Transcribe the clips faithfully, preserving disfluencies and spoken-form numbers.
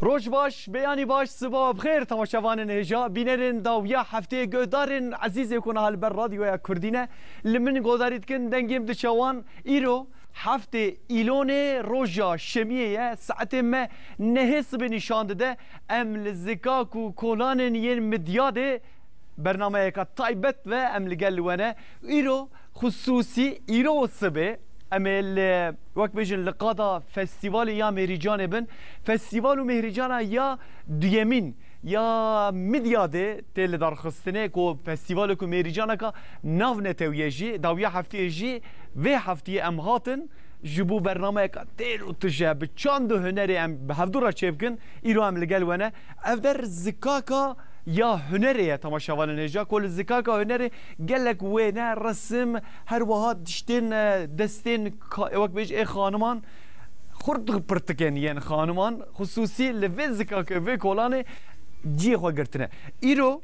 Roj baş, beyanî baş, sibawa bi xêr temaşevanên hêja, bînerên dawiya hefteyê, guhdarên ezîzê ku niha li ber radyoya Kurdî ne, li min godarî dikin, dengê min diçe wan. Îro heftê Îlonê, roja şemiyê ye, saetê me nehê sibê nîşan dide. Em li zikak û kolanên yên Midyadê bernameyeke taybet ve em li gel li we ne. Îro xisûsî, îro û sibê em ê li, wek bêjin, li qada festîvalê ya Mêrîcanê bin. Festîval û Mêhrîcana ya duyemîn ya Midyadê tê lidarxistinê, ku festîvalê ku Mêrîcaneka navnetewî ye jî, dawiya heftiyê jî vê heftiyê em hatin ji bo bernameyeke têr û tije bi çand û hunerê em bi hevdû re çêbikin. Îro em li gel we ne. Ev der zikaka ya hunerê ye, temaşevanên hêja, ku li zikaka hunerê gelek wêne, resim, her wiha tiştên, e, destên ka-, wek bêj ê xaniman xurt pirtikên yên xaniman, xisûsî li vê zikakê, vê kolanê cihê xwe girtine. Îro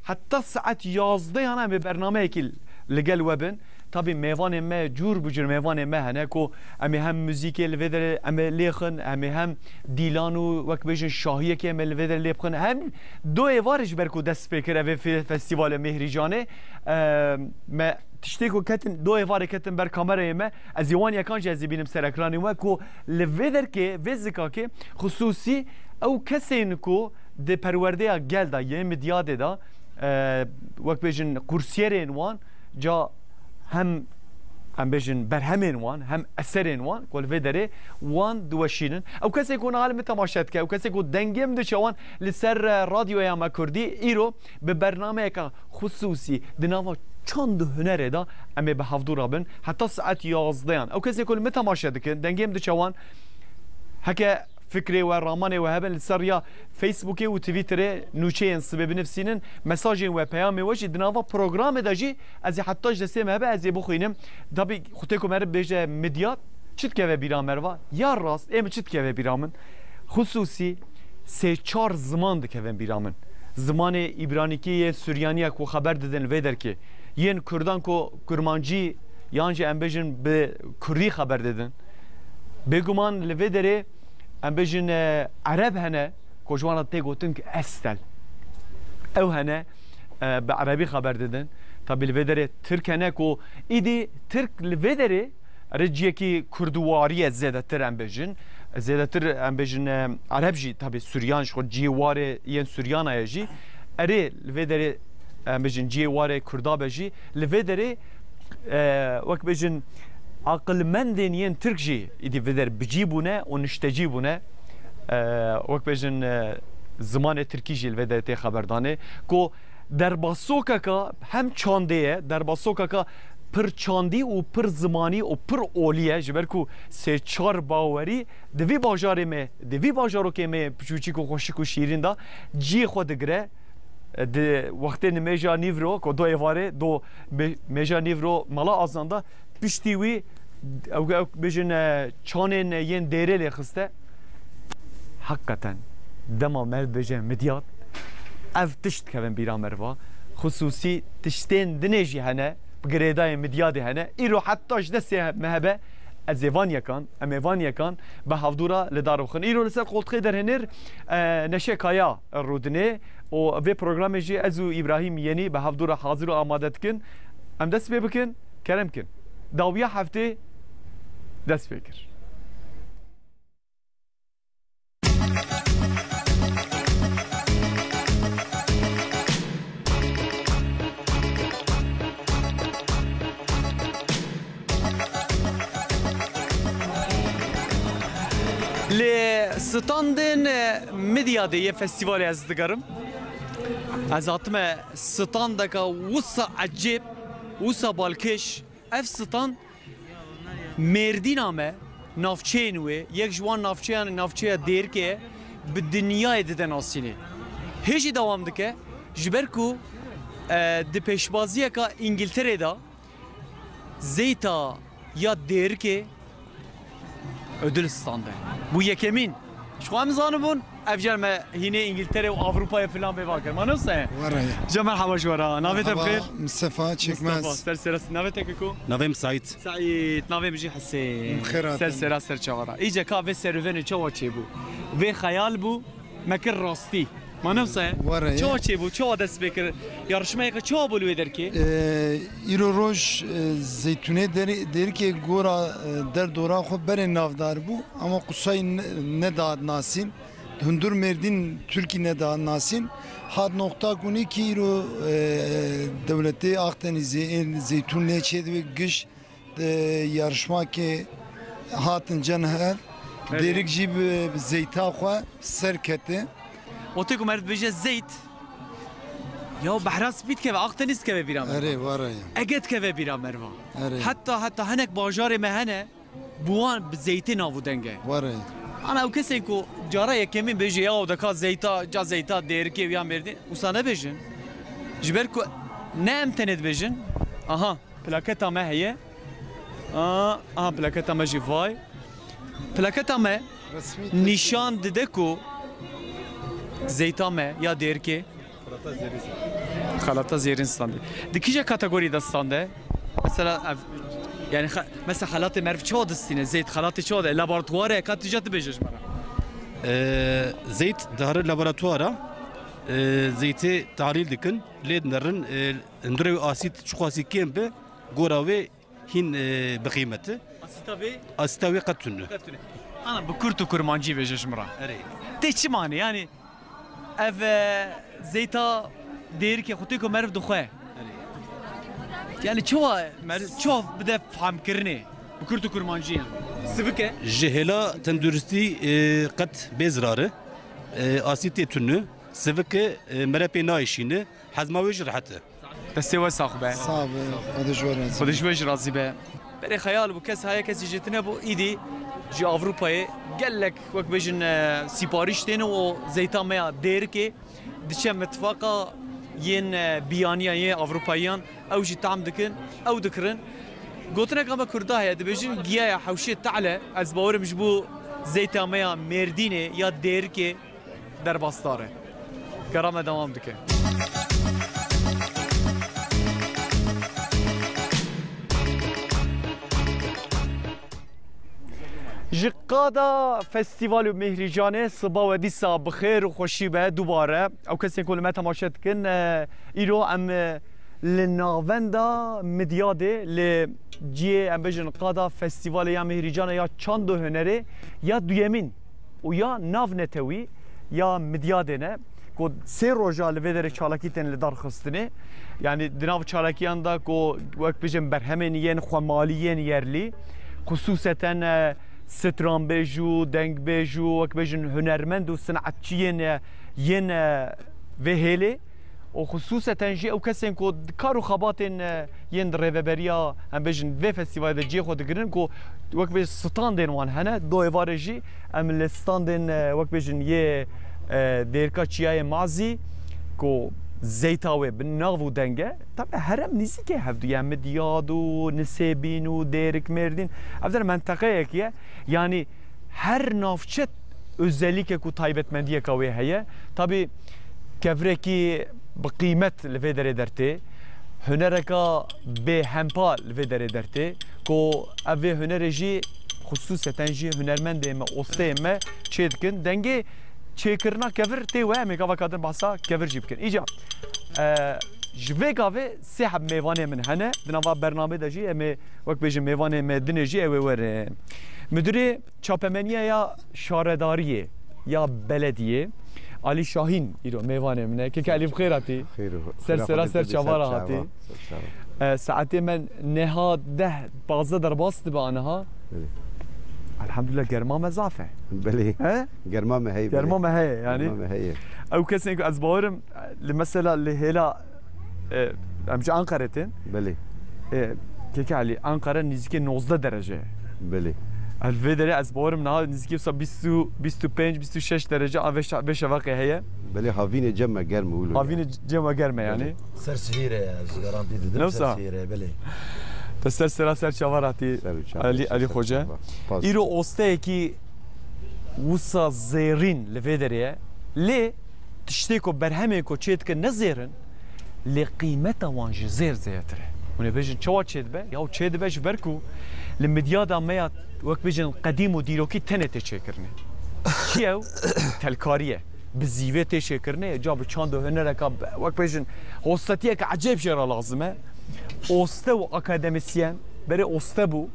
heta saet yazdeyan em ê bernameyekî li gel we bin. Tabî mêvanên me cûr bi cûr mêvanên me hene ku em ê hem muzîkê li vê derê em ê lêxin, em ê hem dîlan û wek bêjin şahiyekê em ê li vê derê lê bixin. Hem do êvarê ji ber ku dest pê kir ev ê fe-, festîvalê Mêhrîcanê, e, me tiştê ku ketin, do êvarê ketin ber kamerayê me, ez ê wan yekan jî ez ê bînim ser ekranê we ku li vê derkê, vê zikakê xisûsî ew kesên ku di perwerdeya gel de, yê Midyadê de, e, wek bêjin, qursiyerên wan, ca hem, em bêjin, berhemên wan, hem eserên wan, ku li vê derê wan diweşînin. Ew kesê ku niha li min temaşe dike, ew kesê ku dengê min diçe wan li ser, e, radyoya me Kurdî, îro bi bernameyeke xisûsî di nava çand û hunerê de em ê bi hevdû re bin, heta saet yazdeyan. Ew kesê ku li min temaşe dikin, dengê min diçe wan, heke fikrê we, ramanê we hebin, li ser riya Facebookê û Twitterê nûçeyên sibê binivîsînin, mesajên we, peyamê we jî di nava programê de jî ez ê heta ji destê me hebe ez ê bixwînim. Tabî xwedê ku meriv bêje Midyat, çi dikeve bîra meriva? Ya rast, ê min çi dikeve bîra min? Xisûsî sê çar ziman dikevin bîra min. Zimanê îbranîkî yê Suryanî ye ku xeber didin li vê derkê. Yên Kurdan ku Kurmancî yan jî em bêjin bi Kurdî xeber didin. Bêguman li vê derê em bêjin, e, Ereb hene ku ji wan re tê gotin ki Estel. Ew hene, e, bi Erebî xeber didin. Tabî li vê derê Tirk hene ku îdî Tirk li vê derê erê ciyekî kurduwarî ye zêdetir em bêjin. Zêdetir em bêjin, e, Ereb jî tabî Suryan ji xwe ciyê warê yên Suryana ye jî. Erê li vê derê em bêjin ciyê warê Kurda be jî, li vê derê, e, wek bêjin, aqilmendên yên Tirk jî îdî vê der bi cî bûne û niştecî bûne. E, wek bêjin, e, zimanê Tirkî jî li vê derê tê xeberdanê ku derbasokeka hem çandê ye, derbasokeka pir çandî û pir zimanî û pir olî ye, ji ber ku sê çar bawerî di vî bajarê me, di vî bajarokê me piçûçik û xweşik û şîrîn de cihê xwe digire. Di wextê nimêja nîvro, ku do êvarê, do me-, mêja nîvro mala azan de, piştî wî ew, ew bêjin, e, çanên yên dêrê lê xiste. Heqeten, dema meriv bêje Midyat, ev tişt dikevin bîra meriva. Xisûsî tiştên dinê jî hene, bi girêdayên Midyadê hene. Îro heta ji destê me hebe, ez ê van yekan, em ê van yekan bi hevdû re li dar bixin. Îro li ser qoltixê derhênêr, e, Neşe Kaya rûdinê û vê programê jî ez û Îbrahîm Yenî bi hevdû re hazir û amade dikin. Em dest pê bikin, kerem kin. Dawiya heftê dest pê kir. Li standên Midyadê yê festîvalê ez digerim. Ez hatime standeka wisa ecêb, wisa balkêş. Ev stand Mêrdîna me, navçeyên wê, yek ji wan navçeyan, navçeya Dêrikê ye, bi dinyayê dide nasînê. Hê jî dewam dike, ji ber ku, e, di pêşbaziyeka Îngilterê de zeyta ya Dêrikê ödül stande. Bû yekemîn. Ji xwe em zanibûn, ev car me hînê Îngiltere û Avrupayê filan bê vakir. Ma ne wisa ye? Were ye. Ca merhaba ji we re. Navê te bi xêr? Mustafa Çekmez. Mustafa, ser sera, navê te keko? Navê min Saîd. Saîd, navê min jî Hesên. Bi xêr hatin. Ser sera, ser çava re. Îca ka vê serûvenê çawa çêbû? Vê xeyal bû, Me kir rastî. Ma ne wisa ye? Were ye. Çawa çêbû? Çawa dest pê kir? Yarışmeyeke çawa bû li wê derkê? Ee, îro roj, e, zeytûnê Dêri-, Dêrikê gora, e, derdora xwe berê navdar bû, ama qusay ne-, nedat nasîn. Hundur Mêrdîn Tirkî nedat nasîn. Hat noqta ku nî kî îro, e, dewletê Akdenîzê ên zeytûn lê çêdibê giş, e, yarışmakê hatin cen hev. Belê. Dêrik jî bi, bi zeyta xwe ser kete. Wextê ku meriv dibêje zeyt, ya behra spî dikeve, Akdeniz dikeve bîra meriva. Erê, were ye. Ege dikeve bîra meriva. Erê. Heta, heta hinek bajarê me hene, bi wan bi zeytê nav û deng e. Were. Ana ew kesên ku cara yekemîn bêje ya ew deka zeyta, ca zeyta Dêrikê ya Mêrdîn, wisa nebêjin. Ji ber ku ne em tenê dibêjin. Aha, plaketa me heye. Aa, aha, plaketa me jî vay. Plaketa me Resmî nîşan dide ku zeyta me ya Dêrikê Xelata zêrîn standê. Xelata zêrîn standê. Di kîje kategorî de stand e? Mesela ev, yani xe-, mesela xelatê meriv çawa distîne? Zeyt xelatê çawa de? Laboratuvar e, ka tu ca dibêje ji me re. Ee, zeyt dihare laboratuvara, ee, zeytê tahlîl dikin, lê dinerin, ee, hundirê wê asît çiqasî kêm be, gora wê hîn, e, bi qîmet e. Asîta vê? Asîta wê qet tune. Qet tune. Ana, bi kurt û kurmancî bêje ji min re. Erê. Tê çi mane? Yani ev, e, zeyta Dêrikê xwe tê ku meriv dixwe. Erê. Yani çawa meriv, çawa bide fehmkirinê? Bi kurt û kurmancî yani. Sivik e? Ji hêla tenduristî, e, qet bê zirar e. E, asîtê tune. Sivik e, e, mere pê nayêşîne. Hezma wê jî rehet e. Destê we sax be. Sax be. Xwedê ji we razî be. Xwedê ji we jî razî be. Berê xeyal bû, kes heye, kesî jê tine bû. Îdî ji Avrupayê gelek, wek bêjin, e, sîparîş têne û zeyta me ya Dêrikê diçe mitfaqa yên, e, biyaniya yê Avrupayiyan, ew jî tam dikin, ew dikirin. Gotineka me Kurda heye, dibêjin, giyaya hewşê te'le, ez bawerim ji bo zeyta me ya Mêrdînê ya Dêrikê derbasdar e. Gera me dewam dike. Ji qada Festîval û Mîhrîcanê siba we dîsa bi xêr û xweşî be dubare. Ew kesên ku li me temaşe dikin, e, îro em, e, li navenda Midyadê, li cihê, em bêjin, qada Festîvalê ya Mîhrîcanê ya Çand û Hunerê ya duyemîn û ya navnetewî ya Midyadê ne, ku sê roja li vê derê çalakî tên li dar xistinê. Yanî di nav çalakiyan de ku wek bêjin berhemên yên xwemalî yên yerlî, xisûseten, e, stranbêj û dengbêj û wek bêjin hunermend û sinetçiyên, e, yên, e, vê hêlê û xisûseten jî ew kesên ku di kar û xebatên, e, yên di rêveberiya, em bêjin, vê festîvalê de cihê xwe digirin, ku wek bêjin standên wan hene, do êvarê jî em li standên, e, wek bêjin, yê, e, Dêrika Çiyayê Mazî, ku zeyta wê bi nav û deng e, tabi herem nîzîkê hevdu ye, Midyad û Nisêbîn û Dêrik Mêrdîn, ev der menteqeyekî ye, yanî her navçe özellikek û taybetmendiyeka wê heye. Tabî kevirekî bi qîmet li vê derê dertê, hunereka bêhempa li vê derê dertê, ku ev vê hunerê jî xisûseten jî hunermendê me, osteyê me çê dikin. Dengê çêkirina kevir tê we, em ê gavaka din behsa kevir jî bikin. Îca, e, ji vê gavê sê heb mêvanê min hene. Di nava bernamê de jî em ê, wek bêjin, mêvanê me dinê jî ew ê werin. Müdürê Çapemeniya ya şaredariyê ya belediyê, Alî Şahîn îro mêvanê min e. Keke Alî, bi xêr hatî. Xêr û Ser xêra sera xwedê ser te bê, çava ser re hatî. Çava, ser çava. E, saetê me niha deh, pazdeh derbas dibe aniha. Belê. Elhamdulillah, germa me zaf e. Belê. He? Germa me heye, Germa belê. me heye, yani. Germa me heye. Ew kesên ku ez bawerim, li mesela li hêla, e, em ji Anqerê tên. Belê. E, Keke Alî, Anqere nîzikê nozdeh derece. Belê. Ez vê derê ez bawerim niha nîzikê wisa bîst û, bîst û pênc, bîst û şeş derece a vê şe-, vê şevaqê heye. Belê, havînê cem me germ e wilo. Havînê cem me germ e yani. Belê. Ser sihîre, ez garantî didim, Ne wisa? ser sihîre, belê. Te ser sera ser çava hatî. Ser çava, Alî, ser Alî Xoce. çava. Pas. Îro osteyekî wisa zêrîn li vê derê ye. Lê tiştê ku berhemê ku çê dikin ne zêr in, lê qîmeta wan ji zêr zêdetir e. Hûn ê bêjin, çawa çê dibe? Ya çê dibe ji ber ku li midyada me ya, wek bêjin, qedîm û dîrokî tenê tê çêkirinê. Çi ew? Telkarî ye. bi zîvê tê çêkirinê, ca bi çand û hunereka, wek bêjin, hostetiyeke ecêb jê re lazim e. Oste û akademisyen, berê oste bû.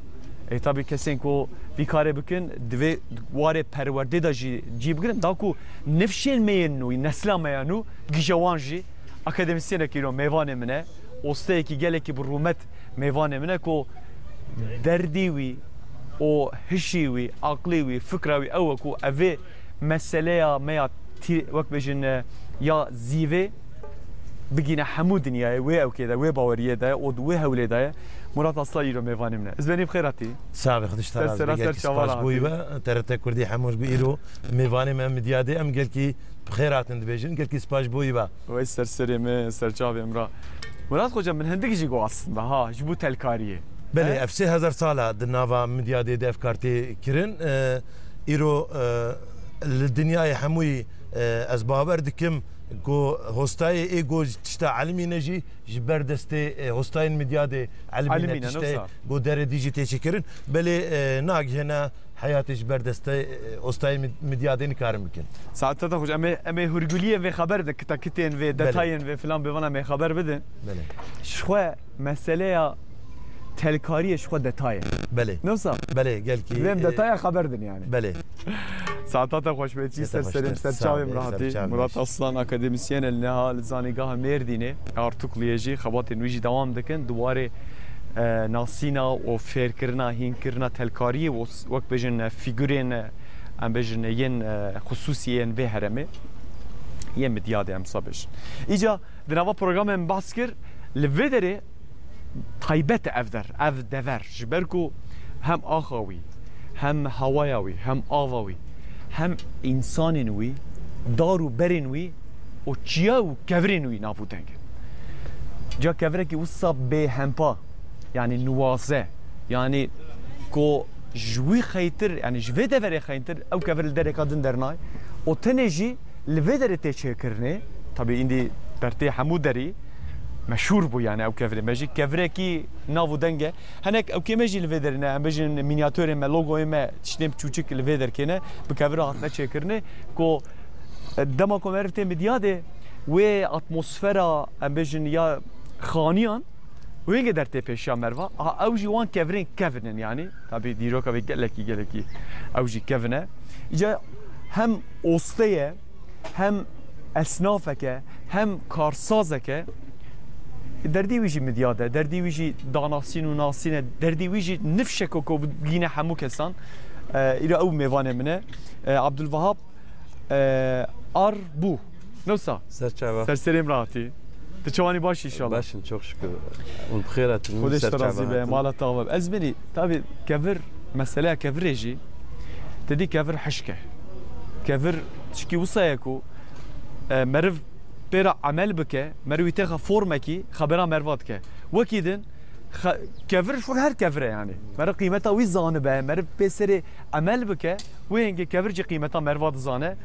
E, tabî kesên ku vî karê bikin, divê warê perwerdê de jî cî bigirin. Da ku nifşên me yên nû, nesla me ya nû, gije wan jî akademisyenekî îro mêvanê min e. Osteyekî gelekî bi rûmet mêvanê min e ku derdî wî û hişî wî, aqlê wî, fikra wî ew e ku evê meseleya me ya tî-, wek bêjin, e, ya zîvê bigîne hemû dinyayê, wê ewkê de, wê baweriyê de û di wê hewlê de ye. Murat Aslan îro mêvanê min e. Ez benî bi xêr hatî. Sax be, Xwedê ji te razî be, gelkî spas bo wî be. T R T Kurdî hemû ji bo îro mêvanê me Midyadê, em gelkî bi xêr hatin dibêjin, gelkî spas bo wî be. Wey ser serê me, serçavê min re. Murat Xoca, min hindik jî got aslında, ha, ji bo telkariyê. Belê, ev sê hezar sala di nava Midyadê de ev kar tê kirin. E, îro, e, li dinyayê hemûyî, e, ez bawer dikim ku hostayê ê ku tişta elimîne jî ji ber destê, e, hostayên Midyadê elimîne, tiştê ku deredî jî tê çêkirin. Belê, e, nagihêne heyatê ji ber destê, e, ostayê Mid-, Midyadê nikarin bikin. Saeta te xweş. Em ê, em ê hûrguliyên vê xeber bidin, kitakitên vê, belê, detayên vê filan bê vana em ê xeber bidin. Belê. Ji xwe meseleya telkariyê ji xwe detay e. Belê. Ne wisa? Belê, gelkî, divê em, e, detaya xeber din yani. Belê. Saeta te xweş be, çî ser serê min, ser çavê min re hatî. Murat Aslan, akademisyen e, li niha li Zanîngeha Mêrdînê, Artukluyê jî xebatên wî jî dewam dikin. Di warê, e, nasîna û fêrkirina, hînkirina telkariyê û s-, wek bêjin, e, fîgurên, e, em bêjin, e, yên, e, xisûsî yên vê herêmê, yên Midyadê em wisa bêjin. Îca di nava programê em behs kir, li vê derê taybet e ev der, ev dever. Ji ber ku hem axa wî, hem hewaya wî, hem ava wî, hem însanên wî, dar û berên wî û çiya û kevirên wî nav û deng in. Ca kevirekî wisa bêhempa, yanî nuwaze, yanî ku ji wî xeytir, yanî ji vê deverê xeytir ew kevir li dereka din dernay û tenê jî li vê derê tê çêkirinê, tabî îndî dertê hemû derî meşhûr bû, yani ew kevirê me jî kevirekî nav û deng e. Hinek ewkê me jî li vê derê ne, em bêjin mînyatorê me, logoyê me, tiştên çûçik li vê derkê ne, bi kevira hatine çêkirinê, ku, e, dema ku meriv tê Midyadê, wê atmosfera, em bêjin, ya xaniyan, wê hingê dertê pêşiya meriva. Aha, ew jî wan kevirên kevin in, yani. Tabî dîroka vê gelekî, gelekî ew jî kevin e. Îca hem oste ye, hem esnafek e, hem karsazek e. Derdî wî jî Midyad e, derdî wî jî danasîn û nasîn e, derdî wî jî nifşek e ku bigihîne hemû kesan. E, îro ew mêvanê min e. E, Abdulvehab, e, Arbû. Ne wisa? Ser çava. Ser serê min re hatî. Tu çawanî, baş î înşallah? Baş im, çok şükür. Hûn bi xêr hatin. Xwedê ji te razî be, mala te ava be. Ez benî, tabî kevir, meseleya kevirê jî, te dî kevir hişk e. Kevir tişkî wisa ye ku, e, meriv pê re emel bike, meriv wî têxe formekî, xebera meriva dike. Wekî din, xe-, kevir ji xwe her kevir e yani. Meriv qîmeta wî zanibe, meriv pê serê emel bike, wê hingê kevir jî qîmeta meriva dizane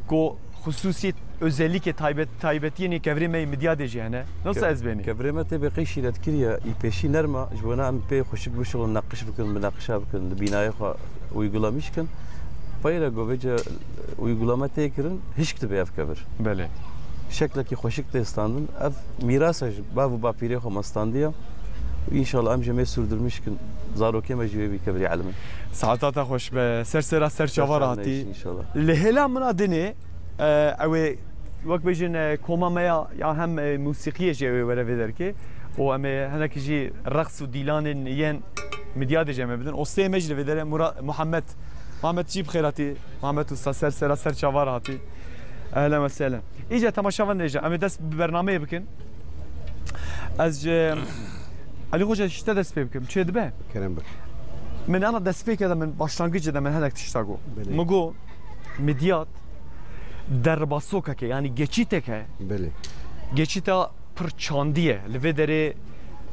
ku xisûsiyet, özellikê, taybet-, taybetiyên kevirê me yê Midyadê jî hene. Ne wisa ez benî? Kevirê me tê bê qey şîret kiriye, î pêşî nerm a, ji bona em pê xweşik bişixulin, neqiş bikin, minaqişa bikin, li bînayê xwe uygulamîş kin. Peyre ku vêce uygulame tê kirin, hişk dibe ev kevir. Belê. Şeklekî xweşik tê standin. Ev mîrasa ji bav û bapîrê xwe me standiye. Înşallah em jî mê sûrdirmîş kin, zarokê me jî wê bî kevirî elime. Saeta te xweş be, ser sera ser çava re hatî. Înşallah. Li hêla min a dinê, e, ew ê, wek bêjin, e, koma me ya, ya hem, e, musîqiyê jî ew ê were vê derkê û em ê hinekî jî reqs û dîlanên yên Midyadê jî em ê bidin. Osteyê me jî li vê derê Mura-, Muhammed. Muhammed, çî bi xêr hatî. Muhammed Usta, ser sera ser çava re hatî. Ehlen ve sehlen. Îca temaşevan dêje, em ê dest bi bernameyê bikin. Ez ji Elî Xoca ji te dest pê bikim. Çê dibe? Kerem bik. Min ana destpêkê de, min başlangicê de min hinek tişta got. Belê. Min got, Midyat derbasokek e, yani geçîtek e. Belê. Geçîta pir çandî ye. Li vê derê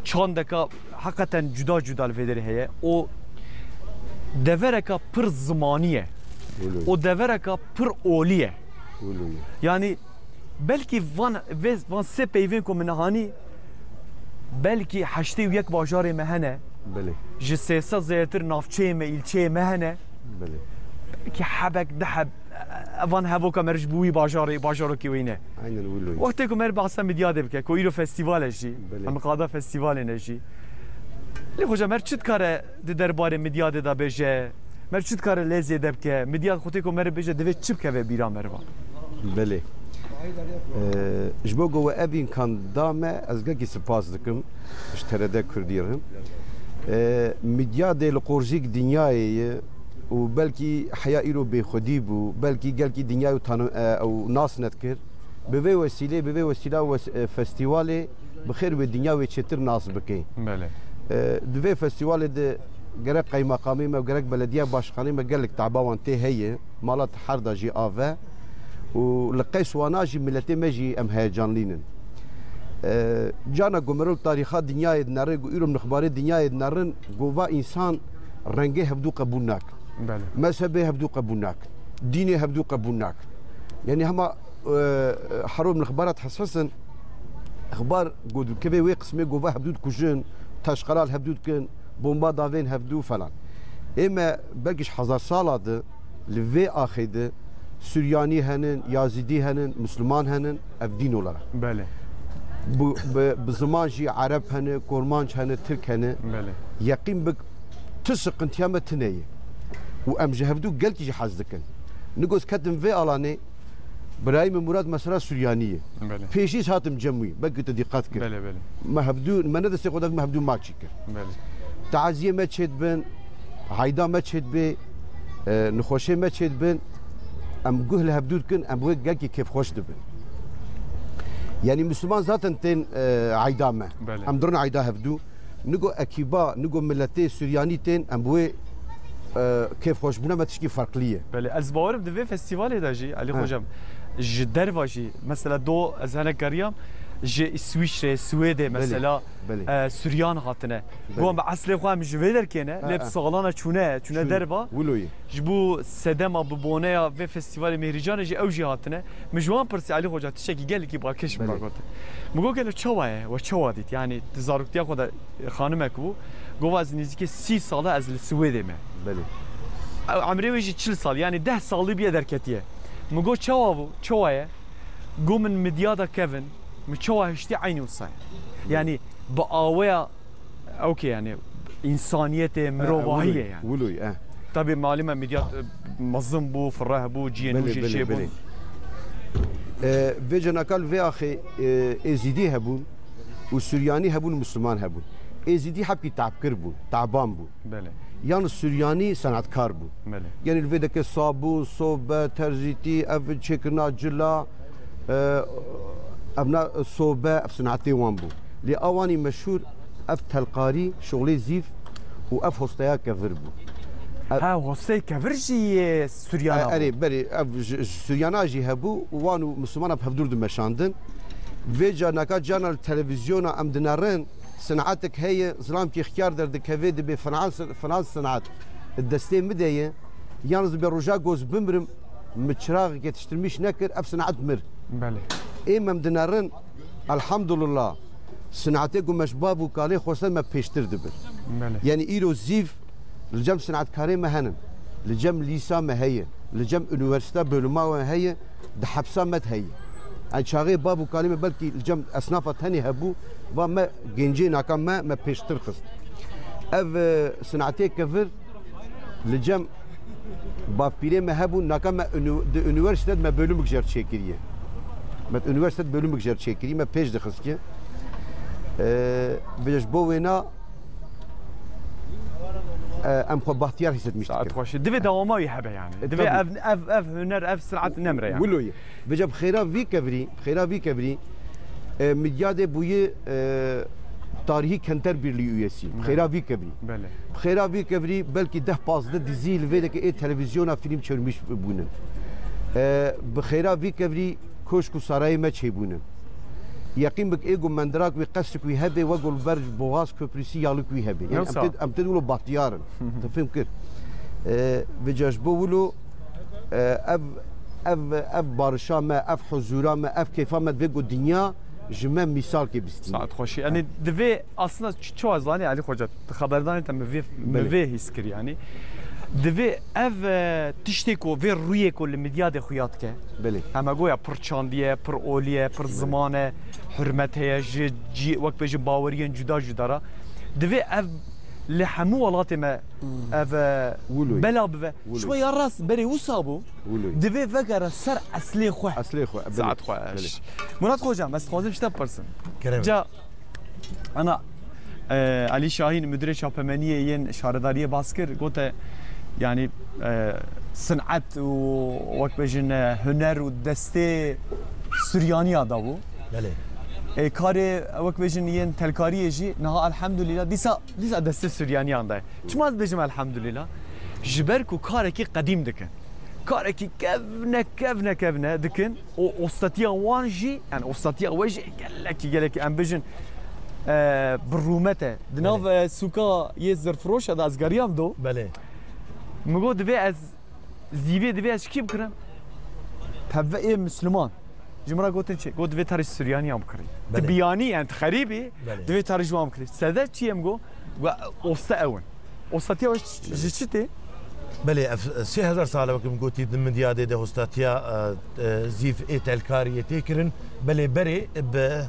çandeka heqeten cuda cuda li vê derê heye. O devereka pir zimanî ye. Wilo ye. O devereka pir olî ye. Wilo ye. Yani belkî van, vê, van sê peyvên ku min hanî, belkî heştê û yek bajarê me hene. Belê. Ji sê sed zêdetir navçeyê me, îlçeyê me hene. Belê. Belkî hebek, du heb, Van hevoka me ji bo wî bajarê, bajarokê wê ne. Aynen wilo ye. Wextê ku me behsa Midyadê bike, ku îro festîval e jî, Belê. em qada festîvalê ne jî. Lê xoca me çi dikare di derbarê Midyadê de bêje? Me çi dikare lê zêde bike? Midyad xwetê ku me re bêje divê çi bikeve bîra me re va? Belê. Ee, ji bo ku we ev îmkan da me, ez gelkî spas dikim ji T R D Kurdî re. Ee, Midyadê li qorjîk dinyayê ye û belkî heya îro bêxwedî bû, belkî gelkî dinyayê û tanî-, e, ew nas nedikir. Bi vê wesîlê, bi vê wesîla wes-, e, festîvalê bi xêr wê dinya wê çêtir nas bike. Belê. E, di vê festîvalê de gerek qeymeqamê me û gerek belediya başkanê me gelek teba wan tê heye. Mala te her da jî ave û li qeys wana jî miletê me jî em heyecanlî nin. E, cana ku mirov tarîxa dinyayê dinerin, ku îro mixbarê dinyayê dinerin, ku va însan rengê hevdû qebûl nakin. Belê. Mezhebê hevdû qebûl nakin. Dînê hevdû qebûl nakin. Yanî hema, e, hero min xibara diheshisin, xbar ku dikeve wê qismê ku va hevdû dikujin, teşqelal hevdû dikin, bomba davên hevdû falan. Ê me belkî ji hezar sala de li vê axê de Suryanî henin, Yazîdî henin, Misliman henin, ev dîn olarak. Belê. Bu, bi, bi ziman jî Ereb hene, Kurmanc hene, Tirk hene. Belê. Yeqîn bik, ti siqintiya me tune ye. Û em ji hevdû gelkî jî hez dikin. Nigos ketim vê alanê, birayê min Murat mesela Suryanî ye. Belê. Pêşî hatim cem wî, belkî tu dîqat kir. Belê, belê. Me hevdû, me ne destê xwe de me hevdû maçî kir. Belê. Taziyê me çêdibin, hayda me çêdibê, e, nixweşê me çêdibin, em guh li hevdû dikin, em wê gelkî kêfxweş dibin. Yanî Misliman zaten tên, e, ayda me. Belê. Em dirin ayda hevdû. Nigo ekîba, nigo miletê Suryanî tên, em bi wê, e, kêfxweşbûna me tişkî ferqlî ye. Belê, ez bawerim di vê festîvalê de jî, Elî He. Xocam, ji derva jî, mesela do ez hene keriyam, ji Îswîçrê, Swêdê, Belê, mesela, belê. e, Suryan hatine. Belê. Got, me eslê xwe em ji vê derkê ne, He, lê bi he. salana çûne, çûne Çûne. derva. Wilo ye. Ji bo sedema bi boneya vê festîvalê Mêhrîcanê jî ew jî hatine. Min ji wan pirsî, Elî Xoca, tiştekî gelekî balkêş min Belê. ra got. Min got, gelo çawa ye? We çawa dît? Yanî di zaroktiya xwe de, e, xanimek bû. Got, ez nêzîkê sî sal e ez li Swêdê me. Belê. Ew emrê wê jî çil sal, yanî deh salî bûye derketiye. Min got, çawa bû? Çawa ye? Got, min Midyada kevin, min çawa hiştî eynî wisa ye. Belê. Yanî bi aweya Okey, yani insaniyetê, Ha, mirovahiyê wilo, yani. Wilo, eh. Tabii malum e, Midyat, e, mezin bû, fireh bû, ciyê nû Belê, jî belê, çêbûn. belê. E, vê cenaka li vê axê, e, Êzîdî hebûn û Suryanî hebûn, Misliman hebûn. Êzîdî hepkî tabkir bûn, taban bûn. Belê. Yan Suryanî senatkar bûn. Belê. Yani li vê deke sabûn, sobe, terzîtî, ev çêkirina cila, e, ev na sobe, ev senatê wan bû. Lê a wanî meşhûr ev telqarî, şoxlê zîv û ev hosteya kevir bû. Ev Ha, hosteyê kevir jî yê Suryana E, bû. erê, berê, ev ji, ji Suryana jî hebû û wan û Mislimana bi hevdûr dimeşandin. Vê ca naka cana li televîzyona em dinerin, senatek heye, zilamkî xiyar derdikeve, dibê filan se-, filan senat destê min de ye, yalnız dibê roja goz bimrim, min çiraxek yetiştirmiş nekir, ev senat mir. Belê. Ê me em dinerin, elhamdulillah, senatê ku me ji bav û kalê xwestin me pêştir dibir. Belê. Yani îro zîv li cem senatkarê me henin, li cem lîsa me heye, li cem unîversîta bölüma me heye, di hepsa me de heye. Ev çaxê bav û kalê me belkî li cem esnafa tenê hebû, va me gencê naka me, me pêştir xist. Ev, e, senatê kevir li cem bavpîrê me hebû, naka me unî-, di unîversîte de me bölümik jer çêkiriye. Me di unîversîte de bölümik jer çêkiriye, me pêş dixistiye. E, vê ji bo wêna, e, em xwe bahtiyar hîsetmiş Saet dikin. xweş. Divê dewama wî hebe yani. E, Divê tabii. ev, ev, ev huner, ev sanat nemre yani. Wilo ye. Vêca bi xêra vî kevirî, bi xêra vî kevirî, e, Midyadê bûye, e, tarihî Kenterbirliği üyesi. Bi Belê. xêra vî kevirî. Belê. Bi xêra vî kevirî belkî deh pazdeh dizî li vê deke ê televîzyona fîlm çewrmiş bûne. E, bi xêra vî kevirî koşk û sarayê me çêbûne. Yeqîn bik ê ku mendirak wî qesrik wî hebe, wek ku li ber Boğaz Köprüsü yalik wî hebe. Yani em Yoksa tê, em tê wilo bahtiyar in. Tu fêm kir. E, vêca ji bo wilo, e, ev, ev, ev barişa me, ev huzura me, ev kêfa me divê ku dinya ji me mîsalkê bistîne. Saet xweşî. Yani divê aslında ç-, çawa zanî Elî Xoca, tu xeberdanê te mi vê, mi Belê. vê hîs kir yani. Divê ev, e, tiştê ku vê rûyê ku li Midyadê xuya dike. Belê. Heme goya pir çandiye, pir oliye, pir ziman e, hurmet heye, ji cî-, wek bê ji baweriyên cuda cuda re. Divê ev li hemû welatê me ev, e, Wilo ye. Bela bibe. Wilo ye. Şima ya rast berê wisa bû. Wilo ye. Divê vegere ser eslê xwe. Eslê xwe, belê. Saet xwe. Belê. Murat Hocam, ez dixwazim ji te bipirsim. Kerem. Ca, ana, e, Elî Şahîn, Müdürê Çapemeniyê yên Şaredariyê bas kir, gote, yanî, e, sinet û wek bêjin, e, huner û destê Suryaniya da bû. Belê. E, karê wek bêjin yên telkariyê jî niha elhamdülillah dîsa, dîsa destê Suryaniyan da ye. Çima ez dibêjim elhamdülillah? Ji ber ku karekî qedîm dikin. Karekî kevne, kevne, kevne dikin. Û ostatiya wan jî, yani ostatiya we jî gelekî, gelekî em bijin, e, bi rûmet e. Di nav, Belê. e, sûka yê zirfiroşa de ez geriyam do. Belê. Min got divê ez zîvê divê ez ji kî bikirim? Tevve ê Misliman. Ji min re gotin çi? Got divê tarî Suryaniyan bikirî. Belê. Tu biyanî, yani tu xerîbî, Belê. divê tarî ji wan bikirî. Sebeb çi ye min got? Got oste ew in. Ostatiya we ji çi tê? Belê, ev sê hezar sal e, wek min gotî, di Midyadê de hostatiya, e, e, zîv ê telkariyê tê kirin. Belê, berê bi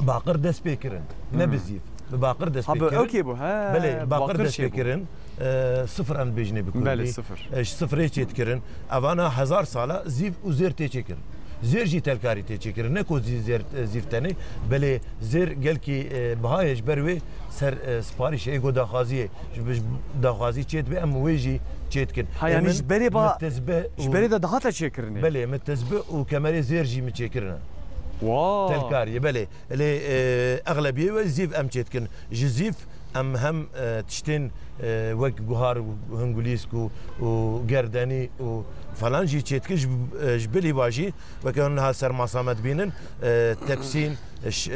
baqir dest pê kirin. Ne bi Hmm. zîv. Bi baqir dest Ha, pê bi kirin. okey bû, he, Belê, baqir baqir dest şey pê bû. kirin. E, sifir em dibêjinê bi kurdî. Belê, sifir. E, ji sifirê çê dikirin. Evana hezar sala zîv û zêr tê çêkirin. Zêr jî telkarî tê çêkirin. Ne ku zî-, zêr, e, zîv tenê, belê zêr gelkî, e, biha ye, ji ber wê ser, e, siparîş ê ku daxwaziyê, ji bi-, ji daxwazî çê dibe, em wê jî çê dikin. Ha, Ê yani min, ji berê ba-, min tezbeh ji û berê de dihate çêkirinê? Belê, min tezbeh û kemerê zêr jî min çêkirine. Wow. Telkariyê, belê. Lê, e, exlebiyê we zîv em çê dikin. Ji zîv em hem, e, tiştên, e, wek guhar û hingulîsk û, û gerdenî û falan jî çê dikin. Ji, e, ji bilî wa jî, weke hûn niha ser masa me dibînin, e, tepsîn, e, ş-,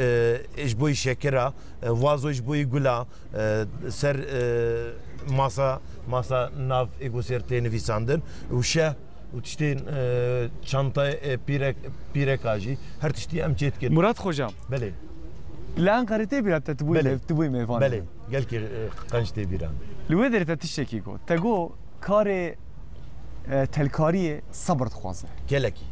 e, ji bo yî şekira, e, vazo ji bo yî gula, e, ser, e, masa, masa nav ê ku ser tê nivîsandin û şeh û tiştên, e, çantayê, e, pîrek, pîreka jî, her tiştî em çê dikin. Murat Hocam. Belê. Li Enqerê tê bîra te, tu bûyî Belê. mêv-, tu bûyî mêvanê Belê. me. Gelkî, e, qenc tê bîra min. Li wê derê te tiştekî got. Te got karê, e, telkariyê sebir dixwaze. Gelekî.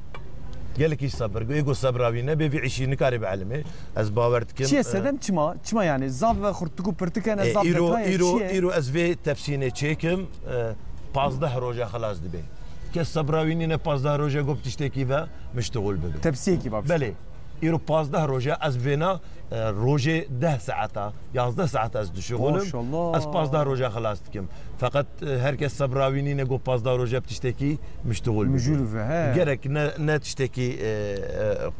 Gelekî sebir. Ê got sebra wî nebe, vî îşî nikare bielime. Ez bawer dikim, Çi ye e, sedem çima? Çima yani? Zaf ve xurtik û pirtik hene, E, zaf îro, detay e, îro, çi ye? îro ez vê tepsînê çêkim, e, pazdeh roja xilas dibe. Kes sebra wî nîne pazdeh roja got tiştekî ve miştixul bibe. Tepsiyekî bak. Belê. Îro pazdeh roja ez vêna, e, rojê deh saeta, yazdeh saet ez dişixulim. Maşallah. Ez pazdeh roja xilas dikim. Feqet, e, her kes sebra wî nîne got pazdeh roja bi tiştekî miştixul bibe. Mijûl ve, he. Gerek ne, ne tiştekî, e, e,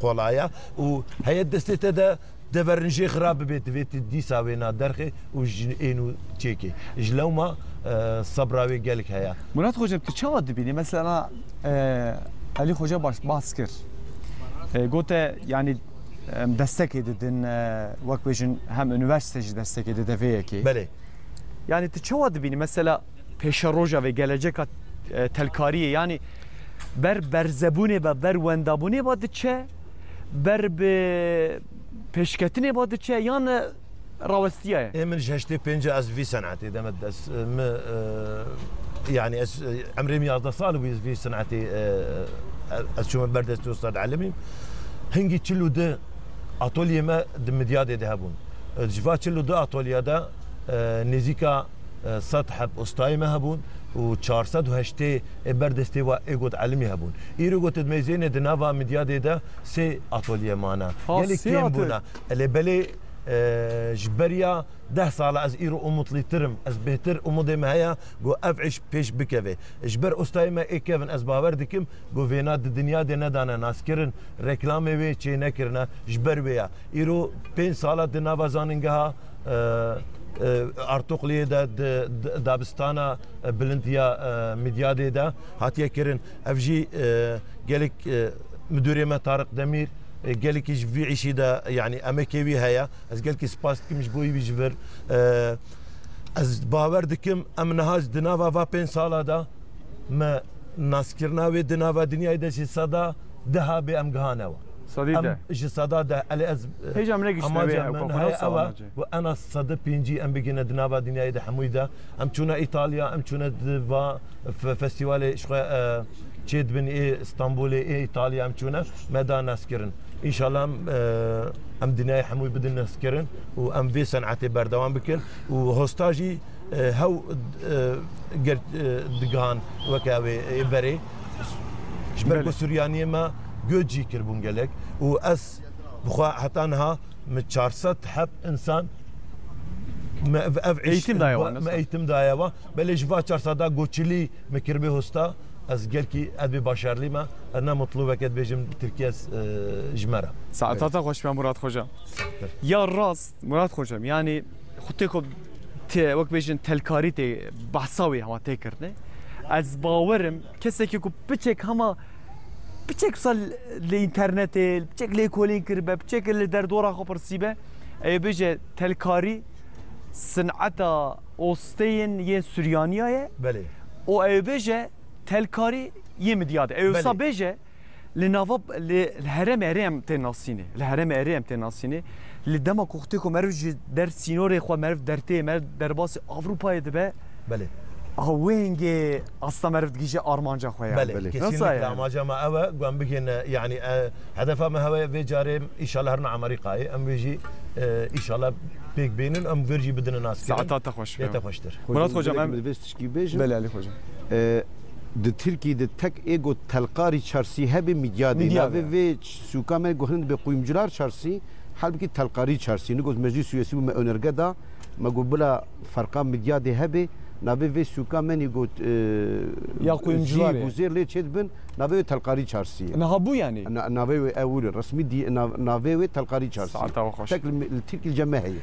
qolaya. Û heye destê te de Deverin jê xirab bibe, divê tu dîsa wêna derxê û ji ên û çêkê. Ji lewma, e, sebra wê gelek heye. Murat Hocam, tu çawa dibînî? Mesela, e, Elî Hoca baş, bas kir. E, gote, yani, em destekê didin, e, wek bêjin hem unîversîte jî destekê dide vê yekê. Belê. Yani tu çawa dibînî? Mesela, pêşeroja vê geleceka, e, telkariyê, yanî ber berzebûnê be, ber wendabûnê be diçe, ber bi pêşketinê be diçe, yan rawestiya ye? Ê min ji heştê pênc ez vî senetê demet dest, e, mi, e, yanî ez, e, emrê min yazdeh sal bû ez vî senetê, e, ez çûme ber destê Ustad Elimî. Hingî çil û du atolyê me di Midyadê de hebûn. E, ji va çil û du atolya de, e, nêzîka e, sed heb ustayê me hebûn û çar sed û heştê ê ber destê wa ê got elimî hebûn. Îro got di meyzênê di nava Midyadê de sê atolye mane. Ha, Gelek sê kêm atol- bûne. Elê belê, e, ji beriya deh sala ez îro umutlîtir im. Ez bêhtir umudê me heye ku ev îş pêş bikeve. Ji ber ustayê me ê kevin ez bawer dikim ku vêna di dinya de nedane naskirin, reklamê wê çê nekirine. Ji ber wê ya. Îro pênc sala di nava zanîngeha e, e, Artukliyê de di, di, dabistana, e, bilind ya, e, Midyadê de hatiye kirin. Ev jî, e, gelek, e, midûrê me Tariq Demîr, e, gelekî ji vî îşî de, yanî emekê wî heye. Ez gelekî spas dikim ji bo wî ji vir. E, ez bawer dikim em niha di nava va pênc sala de me naskirina wê di nava dinyayê de jî seda deha bê em gihane we. Sedî em deh. Ji seda deh, elê ez, e, Hêja min e giştine wê amaca min konferans heye ew e, salonê. Ku en az sedî pêncî em bigihine di nava dinyayê de hemûyî de. Em çûne Îtalya, em çûne di va fe-, festîvalê ji xwe, e, çê dibin ê Stenbolê, ê Îtalya em çûne, me da naskirin. Înşallah em, e, em dinyayê hemûyî bidin naskirin û em vê senetê berdewam bikin û hosta jî e, hew, e, ger-, e, digihan weke ew ê, ê berê. Ji ber ku Belê. Suryaniyê me göç jî kiribûn gelek û ez bi xwe heta niha min çar sed heb insan me ev, ev îş Eğitim daye wan, me nasıl? Eğitim daye wan. Belê ji va çar sed a göçlî min kiribê hosta, ez gelkî ez bê başarlî me, ez ne mitlûbeke dibêjim tirkî ez, e, ji me re. Saeta te xweş be Murat Xoca. Ya rast, Murat Xocam, yani xwe tê ku tê, wek bêjin telkarî tê behsa wê hema tê kirine. Ez bawerim kesekî ku piçek hema piçek wisa li înternetê, piçek lêkolîn kiribe, piçek li derdora xwe pirsîbe, ew bêje telkarî sineta osteyên yên Suryaniya ye. Belê. Û ew bêje telkarî yê Midyadê. Ew wisa Belê. Bêje, li nava, li, li herêmê erê em tê nasînê. Li herêmê erê em tê nasînê. Li dema ku xwetê ku meriv ji der sînorê xwe, meriv dertê, meriv derbasî Avrupayê dibe. Belê. Aha, wê hingê asta meriv digihîje armanca xwe ya. Belê, Belê. Kesinlikle Nasıl yani? Amaca me ew e, ku em bigihîne, yani, e, hedefa me hewe vê carê înşallah herine Amerîkayê. Em wê jî, e, înşallah pêk bênin, em vir jî bidine naskirin. Saeta te xweş be. Lê te xweştir. Murat Hocam, Hocam, em belê, min divê tişkî bêjim. Belê, Ali Hocam. E, Di Tirkî de tek ê got Telkarî Çarsî hebe Midyadê. Midyadê. Navê vê ç-, sûka me guhrin dibe Kuyumcular Çarsî, halbikî Telkarî Çarsî. Nigot Meclîs Üyesi bû me önerge da. Me got bila ferqa Midyadê hebe, navê vê sûka me nî got, e, Ya Kuyumcular zîv û zêr lê çê dibin, navê wê Telkarî Çarsî ye. Niha bû yani? Na-, navê wê ew wilo, resmî dî-, nav-, navê wê Telkarî Çarsî. Saeta we xweş. Tek li, li Tirkî li cem me heye.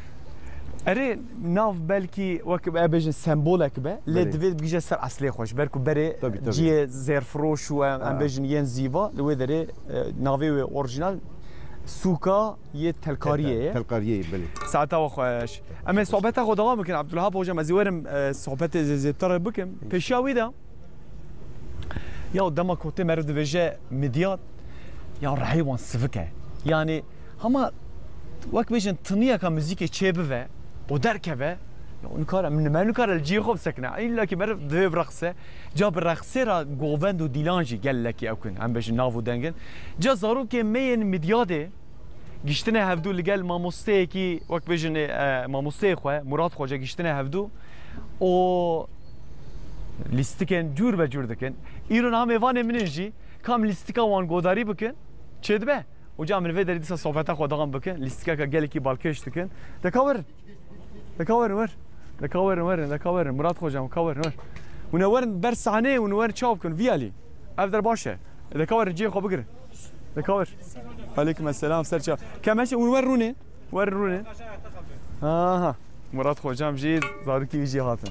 Erê, nav belkî wek, e, bêjin sembolek be, lê Belê. Divê bigihîje ser eslê xwe. Ji ber ku berê Tabii, tabii. Cihê zêrfiroş û em, em Ha. bêjin yên zîva, li wê derê, e, navê wê orjinal sûka yê Telkariyê ye. Telkariyê ye, belê. Saeta we xweş. Em ê sohbeta xwe dewam bikin. Abdulwahab Hocam, ez ê werim, e, sohbetê zê-, zêdetir bikim. Pêşiya wî de, Ya dema ku tê meriv dibêje Midyad, ya rihê wan sivik e. Yani hema wek bêjin tiniyeka muzîkê çêbive û derkeve, ya nikare, min, me nikare li cihê xwe bisekine. Îlla ki meriv divê bireqse. Ca bi reqsê re govend û dîlan jî gelekî ew kin, em bêjin nav û deng in. Ca zarokê me yên Midyadê, giştine hevdû li gel mamosteyekî, wek bêjin, e, mamosteyê xwe, Murat Xoce giştine hevdû û lîstikên cûr be cûr dikin. Îro niha mêvanê min in jî, kam lîstika wan godarî bikin, çêdibe. Û ca min vê derê dîsa sohbeta xwe devam bikin, lîstikeke gelekî balkêş dikin. De ka werin. De ka werin, wer. De ka werin, werin, de ka werin. Murat Xoce, ka werin, wer. Hûn ê werin ber sahneyê, hûn werin çawa bikin, vî alî. Ev der baş e. De ka werin, cihê xwe bigirin. De ka wer. Aleykum esselam, ser çav. Kemeşe, hûn wer rûnê. Wer rûnê. Aha. Murat Xocam jî, zarokî wî jî hatin.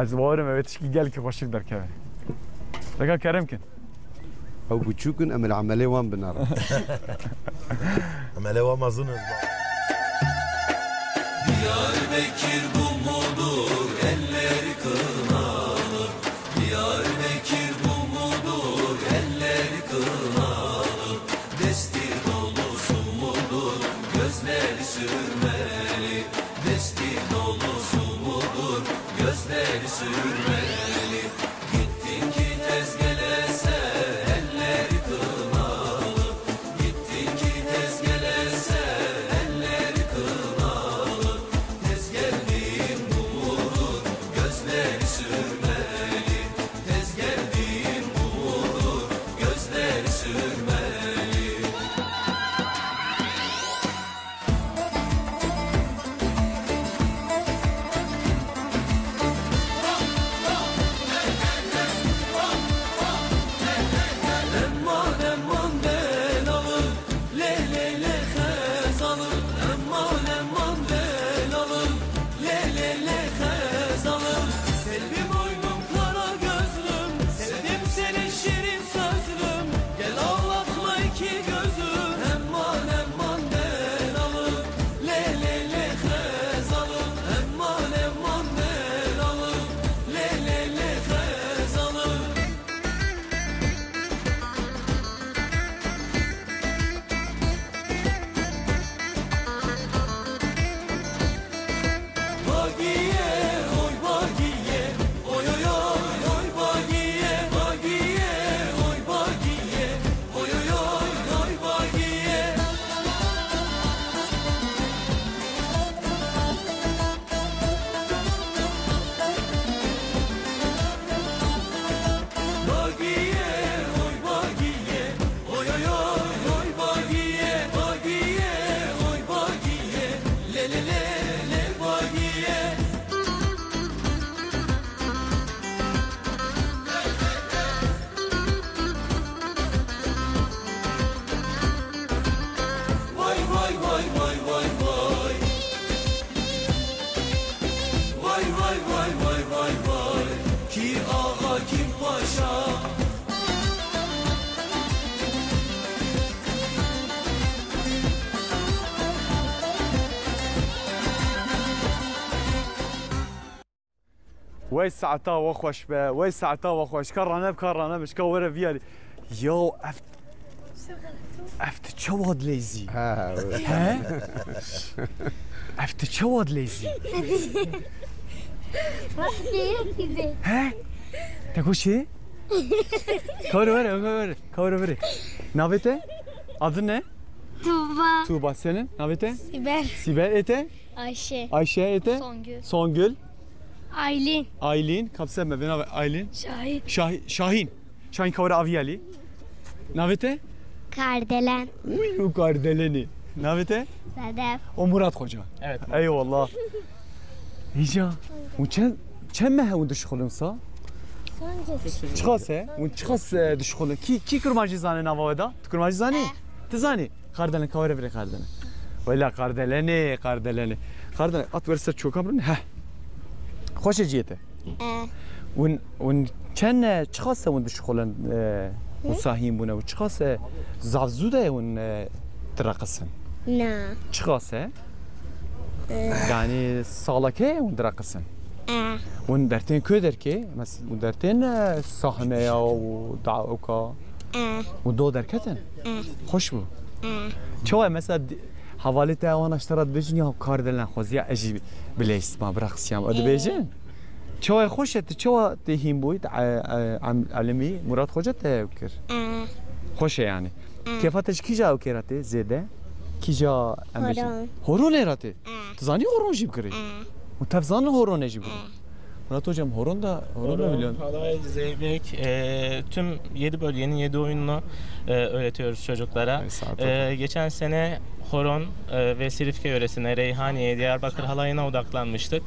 Ez bawerim ev tişkî gelkî xweşik derkeve. De ka kerem kin. Ew biçûk in, em li emelê wan binere. Emelê wan mezin in. Diyarbekir bu mudur, elleri kınalı? Diyarbekir bu mudur, elleri kınalı? Desti dolusu mudur, gözleri sürmeli? Desti dolusu mudur, gözleri sürmeli? Gittin ki tez gelese, elleri kınalı. Gittin ki tez gelese, elleri kınalı. Tez geldiğin bu mudur, gözleri sürmeli? Tez Wey saeta we xweş be, wey saeta we xweş. Ka rane, ka rane, ka were viyalî. Ya ev, ev tu çawa dileyzî? Ha, evet. He? Ev tu çawa dileyzî? He? Te goşê? Ka were, were, were. Ka were, were. Navê te? Adın ne? Tuğba. Tuğba, senin? Navê te? Sibel. Sibel, ê te? Ayşe. Ayşe, ê te? Songül. Songül. Aylin. Aylin. Kapseme, vê navê Aylin. Şahin. Şahi-, Şahin. Şahin, ka were aviyalî. Navê te? Kardelen. Uy, û Kardelenê. Navê te? Sedef. O Murat Xoca. Evet. Eyvallah. Hîca. Hûn çend, çend meh hûn dişixulin sa? Çiqas e? Hûn çiqas, e, dişixulin? Kî, kî kurmancî zane nava we da? Tu kurmancî zanî? Eh. Tu zanî? Kardelen, ka were virê Kardelen. Wela Kardelenê, Kardelenê. Kardelen, at were ser çoka birin. Heh. Xweş e ciyê te? Eh. Hûn, hûn çend, e, çiqas e hûn dişixulin, e, hûn sahîn bûne û çiqas e zaf zû de hûn, e, direqisin? Na. Çiqas e? Eh. Yanî saleke hûn direqisin? Eh. Hûn dertên ku derkê? Mes-, hûn dertên, e, sahneya û da-, oka? Eh. Hûn do derketin? Eh. Xweş bû? Eh. Çawa mesela di-, hevalê te wana ji te re dibêjin ya Kardelen xweziya ez jî bileyzima, biraqisiyam. Ew dibêjin? Çawa xweş e, tu çawa tê hîn bûyî, e, e, em-, elimî Murat Xoca te ew kir? Eh. Xweş e yanî. Eh. Kêfa te ji kîja ew kêra tê zêde? Kîja em bêjin? Horon. Horonê ra tê? Eh. Tu zanî horon jî bikirî? Eh. Û tev zanin horonê jî bikirî? Eh. Murat Hocam, horon da, horon da biliyorsun. Horon, halay, zeybek, e, tüm yedi bölgenin yedi oyununu, e, öğretiyoruz çocuklara. Ay, sağ ol. E, geçen sene horon, e, ve Silifke yöresine, Reyhaniye, Diyarbakır halayına odaklanmıştık.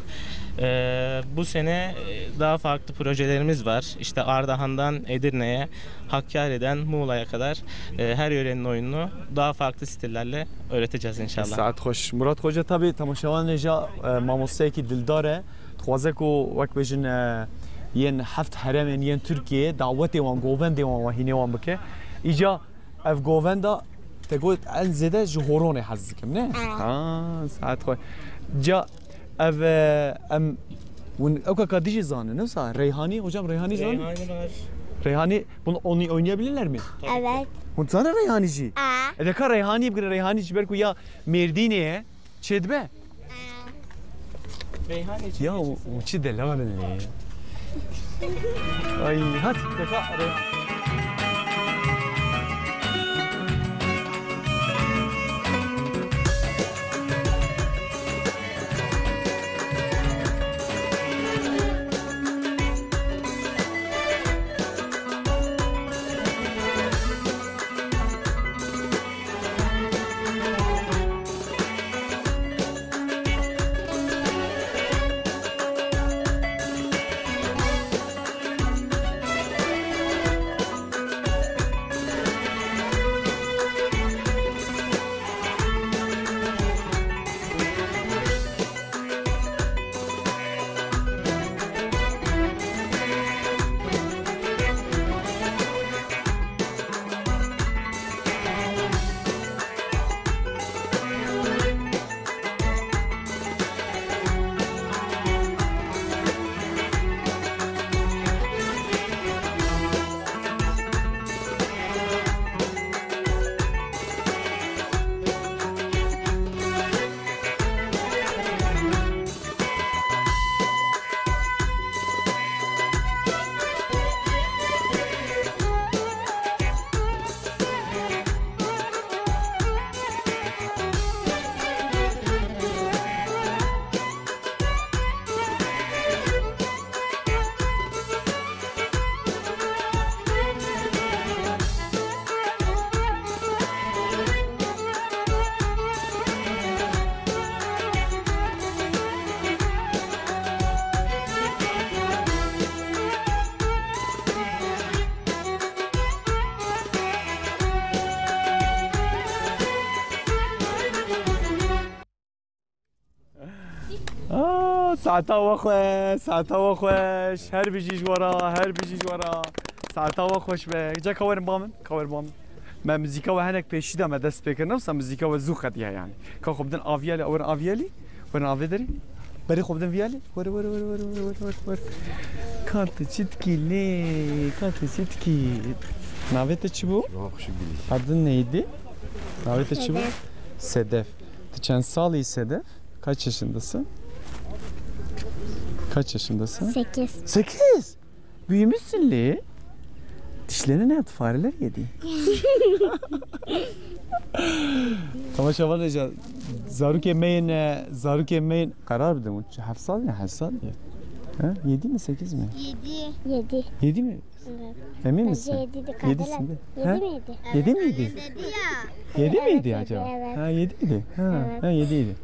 E, bu sene, e, daha farklı projelerimiz var. İşte Ardahan'dan Edirne'ye, Hakkari'den Muğla'ya kadar, e, her yörenin oyununu daha farklı stillerle öğreteceğiz inşallah. Saet xweş. Murat Xoca tabi temaşevanê ja, e, mamosteyekî dildar e. Dixwaze ku wek bêjin, e, yên heft heremên yên Tirkiyeyê dawetê wan, govendê wan, wan hînê wan bike. Îca ev govenda te got en zêde ji horonê hez dikim, ne? Aa. Ha, saet xwe. Ca ev, e, em hûn ew kaka dijî zanin, ne wisa? Reyhanî, hocam Reyhanî zanin? Reyhanî var. Reyhanî, bunu onu oynayabilirler mi? Tabii ki. Evet. Hûn zanin Reyhanî jî? Aa. E, de ka Reyhanî bigire, Reyhanî ji ber ku ya Mêrdînê ye, çêdibe. Reyhanê çi Ya, diyeceksin? O çi delalin lê. Ay, hadi, kaka, re- Aa, saeta we xweş, saeta we xweş. Her bijî ji we re, her bijî ji we re. Saeta we xweş be. Ca ka werin ba min, ka werin ba min. Me muzîka we hinek pêşî de me dest pê kir. Ne wisa muzîka we zû qediya yani. Ka xwe bidin aviyelî, werin aviyelî, werin avê derî. Berê xwe bidin viyalê. Were, were, were. Ka tu çi dikî lê? Ka tu çi dikî? Navê te çi bû? Roha xweşik bînî. Adın neydi? Navê te çi bû? Sedef. Sedef. Tu çend salî Sedef? Kaç yaşındasın? Kaç yaşındasın? Sekiz. Sekiz? Büyümüşsün li. Dişlerin ne yaptı? Fareler yedi. Temaşevan hêja, zarokê me yên, zarokê me yên, qerar bidin, heft sal ne, heft sal ne? Ha? Yedi mi, sekiz mi? Yedi. Yedi. Yedi mi? Evet. Emin misin? Bence yedi de. Yedi kadar. Yedi miydi? Yedi miydi? Yedi miydi? Dedi ya. Yedi miydi acaba? Evet. Ha, yedi miydi? Ha, ha, yedi idi.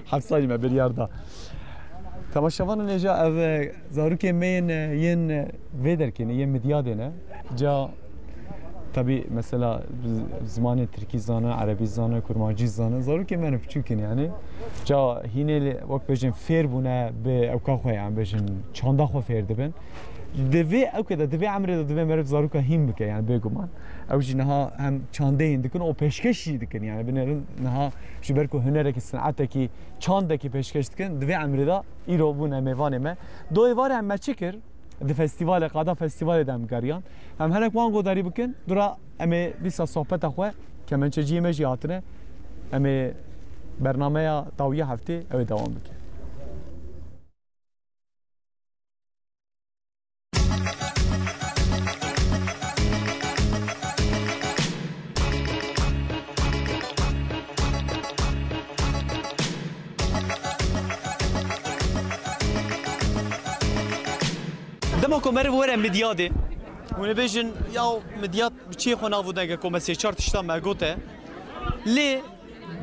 Heft salî me biryar da. Temaşevanên hêja, ev, e, zarokên me yên, e, yên, e, vê derkê ne, yên Midyadê ne. Ca, tabî, mesela, z-, zimanê tirkî zane, erebî zane, kurmancî zane. Zarokên me ne piçûk in, yanî. Ca hînê li, wek bêjin, fêr bûne bi ewka xwe, yan bêjin, çanda xwe fêr dibin. Di vê ewkê de, di vê emrê de divê meriv zaroka hîn bike, yanî bêguman. Ew jî niha hem çandê hîn dikin û pêşkêş jî dikin, yanî binêrin niha ji ber ku hunerekî, sinetekî, çandekî pêşkêş dikin, di vê emrê de îro bûne mêvanê me. Do êvarê em me çi kir? Di festîvalê, qada festîvalê de em geriyan. Em hinek wan godarî bikin, dûra em ê dîsa sohbeta xwe, kemençeciyê me jî hatine, em ê bernameya dawiya heftê ew ê dewam bikin. Dema ku meriv were Midyadê, hûn ê bêjin, ya Midyad bi çiyê xwe nav û deng e, ku me sê çar tişta me gote. Lê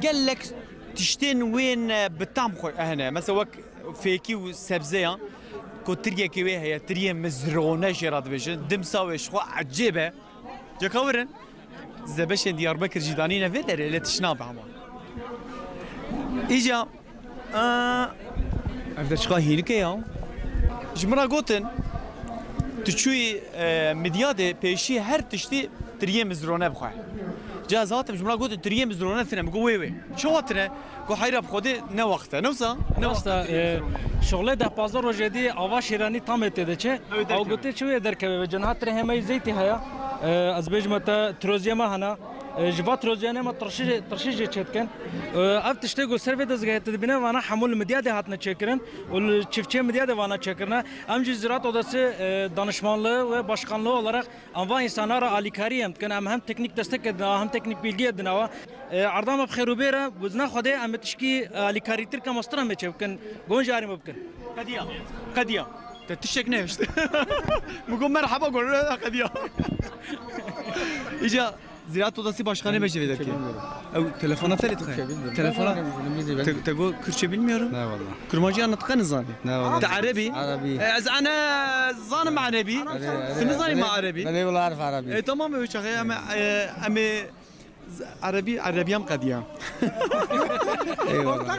gelek tiştên wê ne bi tam xwe hene. Mesela wek fêkî û sebzeyan, ku tiryekê wê heye, tiriyê mizrone jê re dibêjin. Dimsa wê ji xwe ecêb e. Ceka wir in. Zebeşên Diyarbekir jî danîne vê derê, lê tişt nabe hema. Îca, a, ev de çiqa hînik e ya. Ji min re gotin, tu çûyî, e, Midyadê pêşî her tiştî tiriyê mizrone bixwe. Ca ez hatim, ji min re gotin, tiriyê mizrone tine. Min got, wê wê. Çawa tine? Ku heyra bi Xwedê ne wext e. Ne wisa? Ne wext e. Rast e, e, şixulê deh pazdeh rojê dî ava şêranî tamê tê de çi? Ew ê derkeve. Ew gotê çi wê derkeve ve cin hat rehê me yî zeytî heye. E, ez bêjime te tiroziyê me hene. E, ji va tiroziyanê me tirşî, tirşî jê çêdikin. E, ev tiştê ku ser vê dezgehê tu dibîne vana hemû li Midyadê hatine çêkirin û li çiftçiyê Midyadê vana çêkirine. Em jî Ziraat Odası, e, danışmanlığı ve başkanlığı olarak Em va însana re alîkarî em dikin, em hem teknîk destekê dinawa, hem teknîk bilgiyê dinawa. E, erda me bi xêr û bêre, bizna Xwedê em ê tişkî, e, alîkarîtir ke mastir em ê çêbikin. Gon jarî me bikin. Qediya. Qediya. Te tiştek nehişt. Min got merheba, got qediya. Îca Ziraat Odası Başkanı bêje vê derkê. Ew telefona te lê dixwe. Kürtçe bilmiyorum. Telefona. Ben de bilmiyorum. Te, te got Kürtçe bilmiyorum. Ne valla. Kurmancî anlattık ne zanî. Ne valla. Te Erebî? Erebî. E, ez ana zanim Erebî. Erebî, Erebî. Tu nizanî me Erebî? Belê wala arif Erebî. E, tamam, e, çaxê em, e, em ê z-, Erebî, Erebî em qediya. Eyvallah.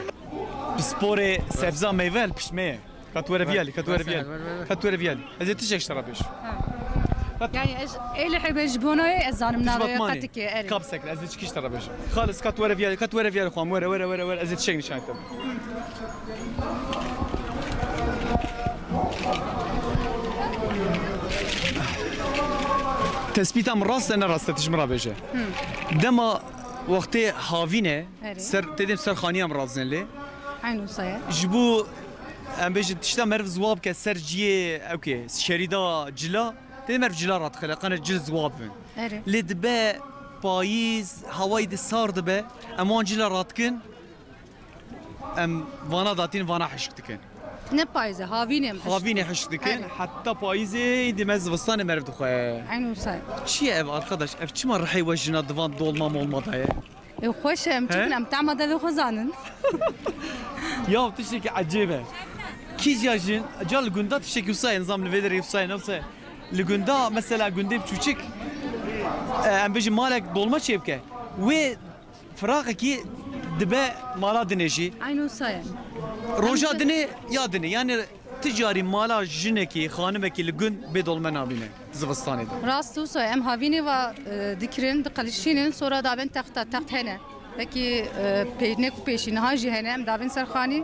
Pisporê sebza meyve li pişt me ye. Ka tu were viyalî, ka tu were viyalî. Ka tu were viyalî. Ez ê tiştek ji te re bêjim. Ha. Ka tu... Yani ez ê li hebe ji bo nayê ez zanim navê Tişbatmanê. Qetikê, erê. Kap sekre, ez ê çikî ji te re bêjim. Xalis, ka tu were viyalî, ka tu were viyalî xwe, were, were, were, were. Ez ê tiştek nîşanê te bidim. Tespîta min rast e, ne rast e, tu ji min re bêje. Hı. Dema wextê havîn e, Erê. Ser, tê dêm ser xaniyê em razin lê. Eyn wisa ye. Ji bo, em bêjin, tişta meriv ziwa bike ser ciyê, ewkê, şerîda cila, tê dêm meriv cila radixile, qene cil ziwa bibin. Erê. Lê dibe payîz, hewayî di sar dibe, em wan cila radikin, em vana datîn, vana hişk dikin. Ne payîzê, havînê em hişk Havînê dikin. Hişk dikin, Erê. Heta payîzê, îdî me zivistanê meriv dixwe. Eyn wisa ye. Çi ye ev, arkadaş? Ev çima rihê we jina di van dolma molma de ye? E, xweş e, em çi He? Bikin, em tema devê xwe zanin. Ya tiştekî ecêb e. Kîja jin, ca li gunda tiştekî wisa ye, nizam li vê derê wisa ye, ne wisa ye. Li gunda, mesela gundê biçûçik, e, em bêjin malek dolma çêbike. Wê firaqekî dibe mala dinê jî. Eyn wisa ye. Roja Em dinê ya dinê. Yani Ti carî mala jinekî, xanimekî li gund bê dolme nabîne zivistanê de. Rast wisa, em havînê va, e, dikirin, diqelişînin, sora dabên texta, text hene. Wekî, e, pê-, ne ku pêşî, niha jî hene, em dabên ser xanî,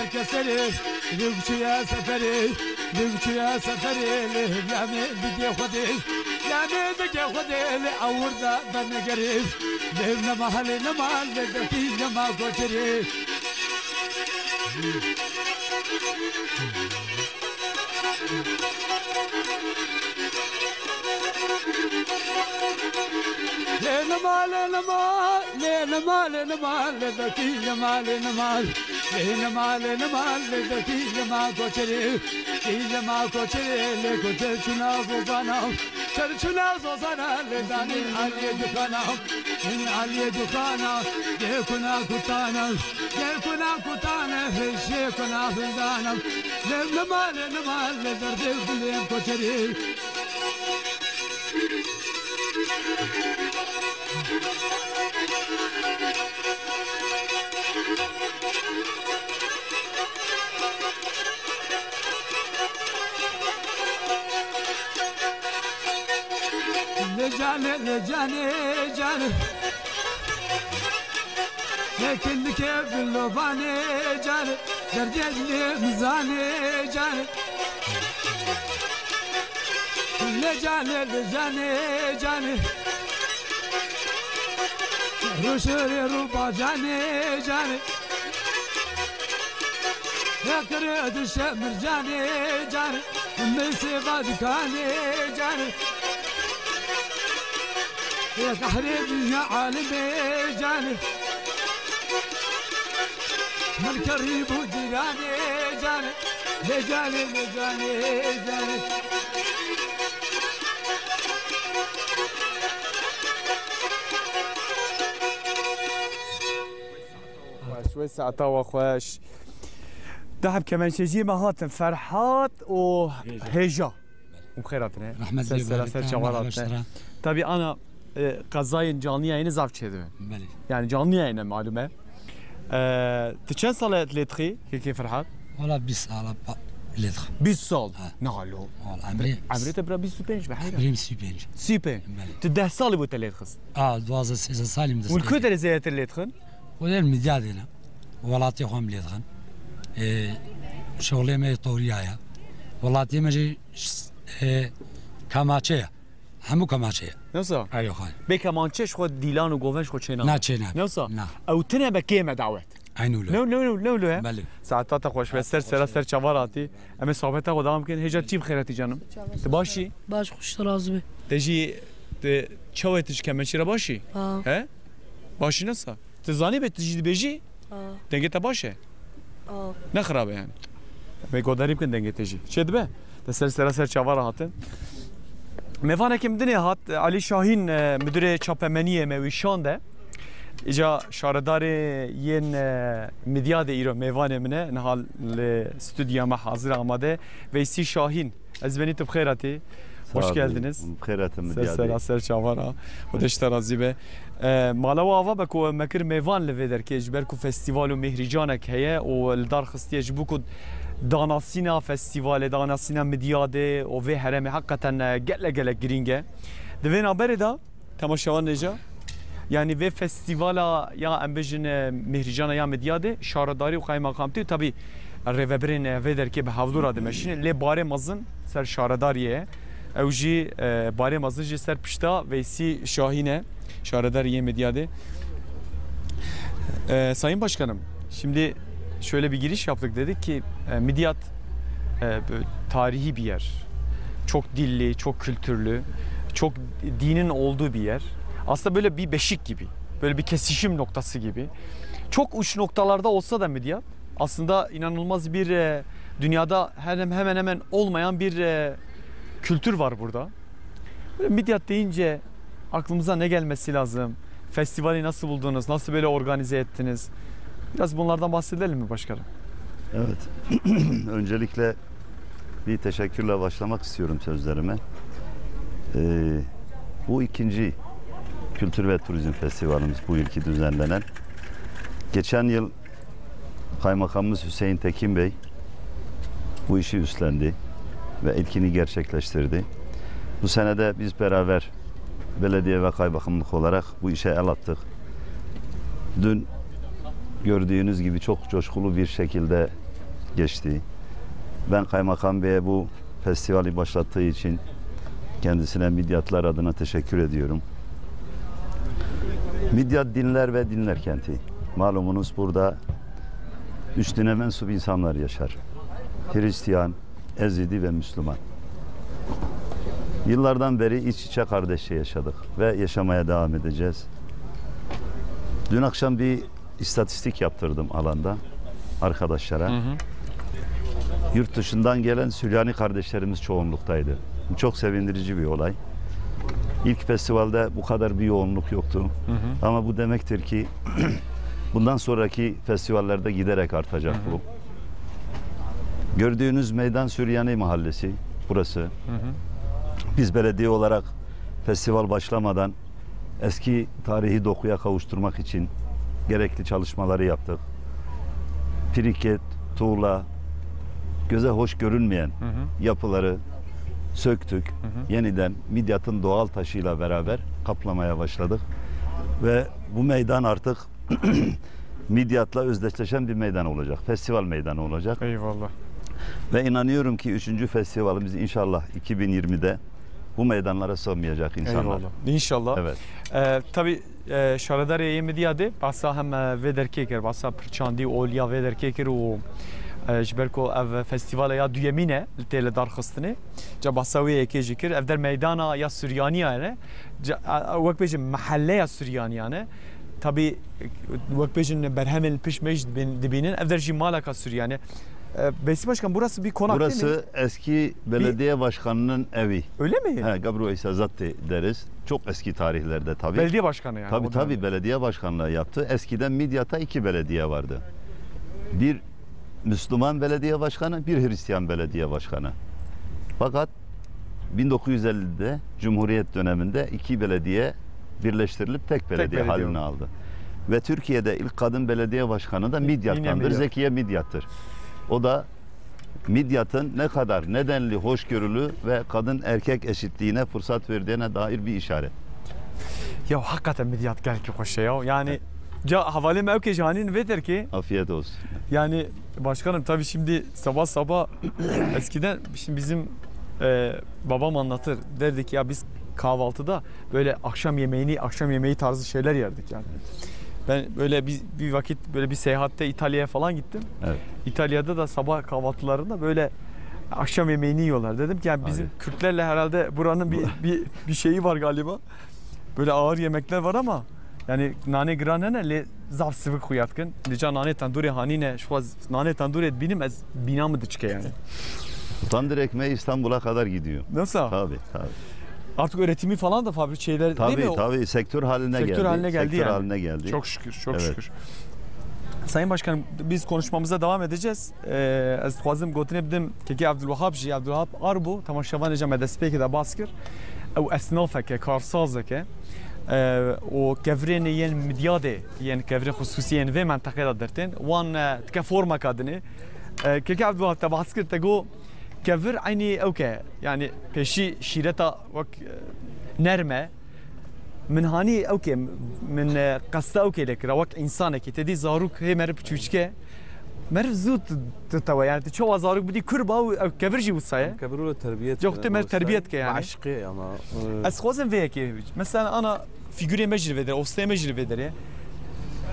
serkeserê, li çûye seferê, li çûye seferê, lê hevlamê digê Xwedê, hevlamê digê Xwedê, lê ewir de bernegerê, lê nema helê nema, lê defî nema koçerê. Lê nema, lê nema, lê nema, lê nema, lê dekî nema, lê nema. Lê nema, lê nema, lê dekî nema koçerê. Kî nema koçerê, lê koçer çûna zozana. Çer çûna zozana, lê danîn aliyê dukana. Min aliyê dukana, gê kuna kutana. Gel kuna kutane, hêşê kuna hildana. Lê nema, lê nema, lê derdê dilê koçerî. Lê canê, lê canê, canê. Hekindike bilovanê canê, derdê dilê min zanê canê. Lê canê, lê canê, canê. Rûşerê rûba canê, canê. Hekirê dişe mir canê, canê. Mesê va dikanê, canê. Ê qehrê dinya alimê canê. Min kerî bû cîranê canê. Lê canê, lê canê, canê. Xweş, wê saeta we xweş. Deheb kemençeciyê me hatin, Ferhat û Hêja. Hêja. Hûn bi xêr hatine. Rehmet lê ser, ser çavan hatine. Tabî ana, e, qezayên canliyayê ne zaf çêdibin. Belê. Yani canliyayê ne malum e. E, tu çend sal e lê dixî, kekê Ferhat? Wala bîst sal e pa-, lê dixim. Bîst sal? Ha. Ne halo. Wala emrê. Emrê te bira bîst û pênc be, heyran. Emrê min sî û pênc. Sî û pênc? Belê. Tu deh salî bû te lê dixist? A, duwazdeh sêzdeh salî min dest pê kir. Hûn ku derê zêdetir lê dixin? Xwedê li Midyadê ne. Welatê xwe em lê dixin. Ê, şixulê me yê tewriya ye. Welatê me jî ş-, ê, kemaçe ye. Hemû kemaçe ye. Nasıl? Erê xwe. Bê kemançe ji xwe dîlan û govên ji xwe çênabe. Na çênabe. Nasıl? Na. Ew tine be kêm e dawet. Eynû lo. Ne, ne, ne, ne lo ye? Belê. Saeta te xweş be, ser sera ser çavan hatî. Em ê sohbeta xwe dewam bikin. Hêja, tu çi bi xêr hatî canım? Tu baş î? Baş, xweş, tu razî be. Te jî, te çawa, tu ji kemençî re baş î? Ha. He? Baş î nasıl? Tu zanî be, tu jî dibêjî? Ha. Dengê te baş e? Ha. Ne xirab e yani. Em ê godarî bikin dengê te jî. Çê dibe? Te ser sera ser çavan re hatin. Mêvanekî min dinê hat, Elî Şahîn, e, müdürê çapemeniyê me wî şande. Îca şaredarê yên, e, Midyadê îro mêvanê min e, niha li stûdyoya me hazir amade. Veysî Şahîn, ez benî tu bi xêr hatî. Hoş geldiniz. Bi xêr hatin Midyadê. Ser sera ser çavan re. Xwedê ji te razî be. E, mala we ava be ku me kir mêvan li vê derkê, ji ber ku festîval û mêhrîcanek heye û li dar xistiye, ji bo ku danasîna festîvalê, danasîna Midyadê û vê herêmê heqeten, e, gelek gelek girîng e. Di vê navberê de temaşevan Hêja, Yanî vê festîvala ya em bêjin, e, Mihrîcana ya Midyadê, şaredarî û qaymeqamtî û tabî rêvebirên, e, vê derkê bi hevdû re dimeşînin. Lê barê mezin ser şaredariyê ye. Ew jî, e, barê mezin jî ser pişta Veysî Şahîn e, şaredarî yê Midyadê. E, Sayın Başkanım, şimdi şöyle bir giriş yaptık. Dedik ki, e, Midyat, e, böyle tarihi bir yer. Çok dilli, çok kültürlü, çok dinin olduğu bir yer. Aslında böyle bir beşik gibi, böyle bir kesişim noktası gibi. Çok uç noktalarda olsa da Midyat, aslında inanılmaz bir, e, dünyada hemen hemen hemen olmayan bir, e, kültür var burada. Böyle Midyat deyince aklımıza ne gelmesi lazım? Festivali nasıl buldunuz? Nasıl böyle organize ettiniz? Biraz bunlardan bahsedelim mi başkanım? Evet. Öncelikle bir teşekkürle başlamak istiyorum sözlerime. Ee, bu ikinci Kültür ve Turizm Festivalimiz, bu yılki düzenlenen. Geçen yıl Kaymakamımız Hüseyin Tekin Bey bu işi üstlendi ve ilkini gerçekleştirdi. Bu sene de biz beraber belediye ve kaymakamlık olarak bu işe el attık. Dün gördüğünüz gibi çok coşkulu bir şekilde geçti. Ben Kaymakam Bey'e bu festivali başlattığı için kendisine Midyatlar adına teşekkür ediyorum. Midyat dinler ve dinler kenti. Malumunuz, burada üç dine mensup insanlar yaşar. Hristiyan, Ezidi ve Müslüman. Yıllardan beri iç içe kardeşçe yaşadık ve yaşamaya devam edeceğiz. Dün akşam bir istatistik yaptırdım alanda arkadaşlara. Hı hı. Yurt dışından gelen Süryani kardeşlerimiz çoğunluktaydı. Bu çok sevindirici bir olay. İlk festivalde bu kadar bir yoğunluk yoktu. Hı hı. Ama bu demektir ki bundan sonraki festivallerde giderek artacak, hı hı, bu. Gördüğünüz meydan Süryani Mahallesi burası. Hı hı. Biz belediye olarak festival başlamadan eski tarihi dokuya kavuşturmak için gerekli çalışmaları yaptık. Piriket, tuğla, göze hoş görünmeyen, hı hı, yapıları söktük. Hı hı. Yeniden Midyat'ın doğal taşıyla beraber kaplamaya başladık. Ve bu meydan artık Midyat'la özdeşleşen bir meydan olacak. Festival meydanı olacak. Eyvallah. Ve inanıyorum ki üçüncü festivalimiz inşallah iki bin yirmide bu meydanlara sığmayacak insanlar. Eyvallah. İnşallah. Evet. Ee, tabii, e, şaredarê yê Midyadê behsa hem, e, vê derkê kir, behsa pirçandî û oliya vê derkê kir û, e, ji ber ku ev festîvala ya duyemîn e, tê li dar xistinê. Ca behsa wê yekê jî kir. Ev der meydana ya Suryaniya ne. Ca, e, wek bêjin mehelleya Suryaniya ne. Tabii, wek bêjin berhemên pişt me jî dibîn-, dibînin. Ev der jî maleka Suryani. E, Veysî Başkan, burası bir konak değil mi? Burası eski belediye başkanının evi. Öyle mi? He, Gabru Eysa Zatti deriz. Çok eski tarihlerde tabii. Belediye başkanı yani. Tabii, o dönem, tabii, belediye başkanlığı yaptı. Eskiden Midyat'ta iki belediye vardı. Bir Müslüman belediye başkanı, bir Hristiyan belediye başkanı. Fakat bin dokuz yüz ellide Cumhuriyet döneminde iki belediye birleştirilip tek belediye, tek belediye halini oldu, aldı. Ve Türkiye'de ilk kadın belediye başkanı da Midyat'tandır. Yine Midyat. Zekiye Midyat'tır. O da Midyat'ın ne kadar nedenli, hoşgörülü ve kadın erkek eşitliğine fırsat verdiğine dair bir işaret. Ya hakikaten Midyat gelkî xweş e ya. Yani, evet, ca hevalê me ew kê jî hanîn vê derkê. Afiyet olsun. Yani başkanım, tabii şimdi sabah sabah eskiden şimdi bizim, e, babam anlatır. Derdi ki ya biz kahvaltıda böyle akşam yemeğini, akşam yemeği tarzı şeyler yerdik yani. Ben böyle bir, bir vakit böyle bir seyahatte İtalya'ya falan gittim. Evet. İtalya'da da sabah kahvaltılarında böyle akşam yemeğini yiyorlar. Dedim ki yani bizim, ay, Kürtlerle herhalde buranın bir, bir, bir şeyi var galiba. Böyle ağır yemekler var ama yani nanê giran hene lê zaf sivik xuya dikin. Lê ca nanê tendûrê hanîne, ji xwe nanê tendûrê dibînim, ez bîna min diçike yani. Tandır ekmeği İstanbul'a kadar gidiyor. Nasıl? Tabii, tabii. Artık üretimi falan da fabrika şeyler, değil mi? Tabii, tabii. Sektör haline geldi. Sektör haline geldi yani. Sektör haline geldi. Çok şükür, çok şükür. Evet. Sayın Başkanım, biz konuşmamıza devam edeceğiz. Ee, ez dixwazim gotinê bidim Kekê Abdulwahab jî, Abdulwahab Arbo, temaşevanê ca me destpêkê de bas kir. Ew esnafek e, karsazek e. Ee, û kevirên yên Midyadê, yên kevirên xisûsî yên vê menteqê de dertên, wan, e, dike formeka dinê. Ee, Kekê Abdulwahab, te behs kir, te got, kevir eynî ew ke, yani pêşî şîreta wek, e, nerm e. Min hanî ewkê, min, e, qesta ewkê lê kira, wek însanekî, te dî zarok hê meriv piçûçik e. Meriv zû tu, tu tewe, yani tu çawa zarok bidî kur ba û ew kevir jî wisa ye. Kevir wilo terbiyet Yok, te meriv terbiyet ke yani. Aşkı ama, e, Ez xwazim vê yekê, mesela ana fîgurê me jî li vê derê, osteyê me jî li vê derê.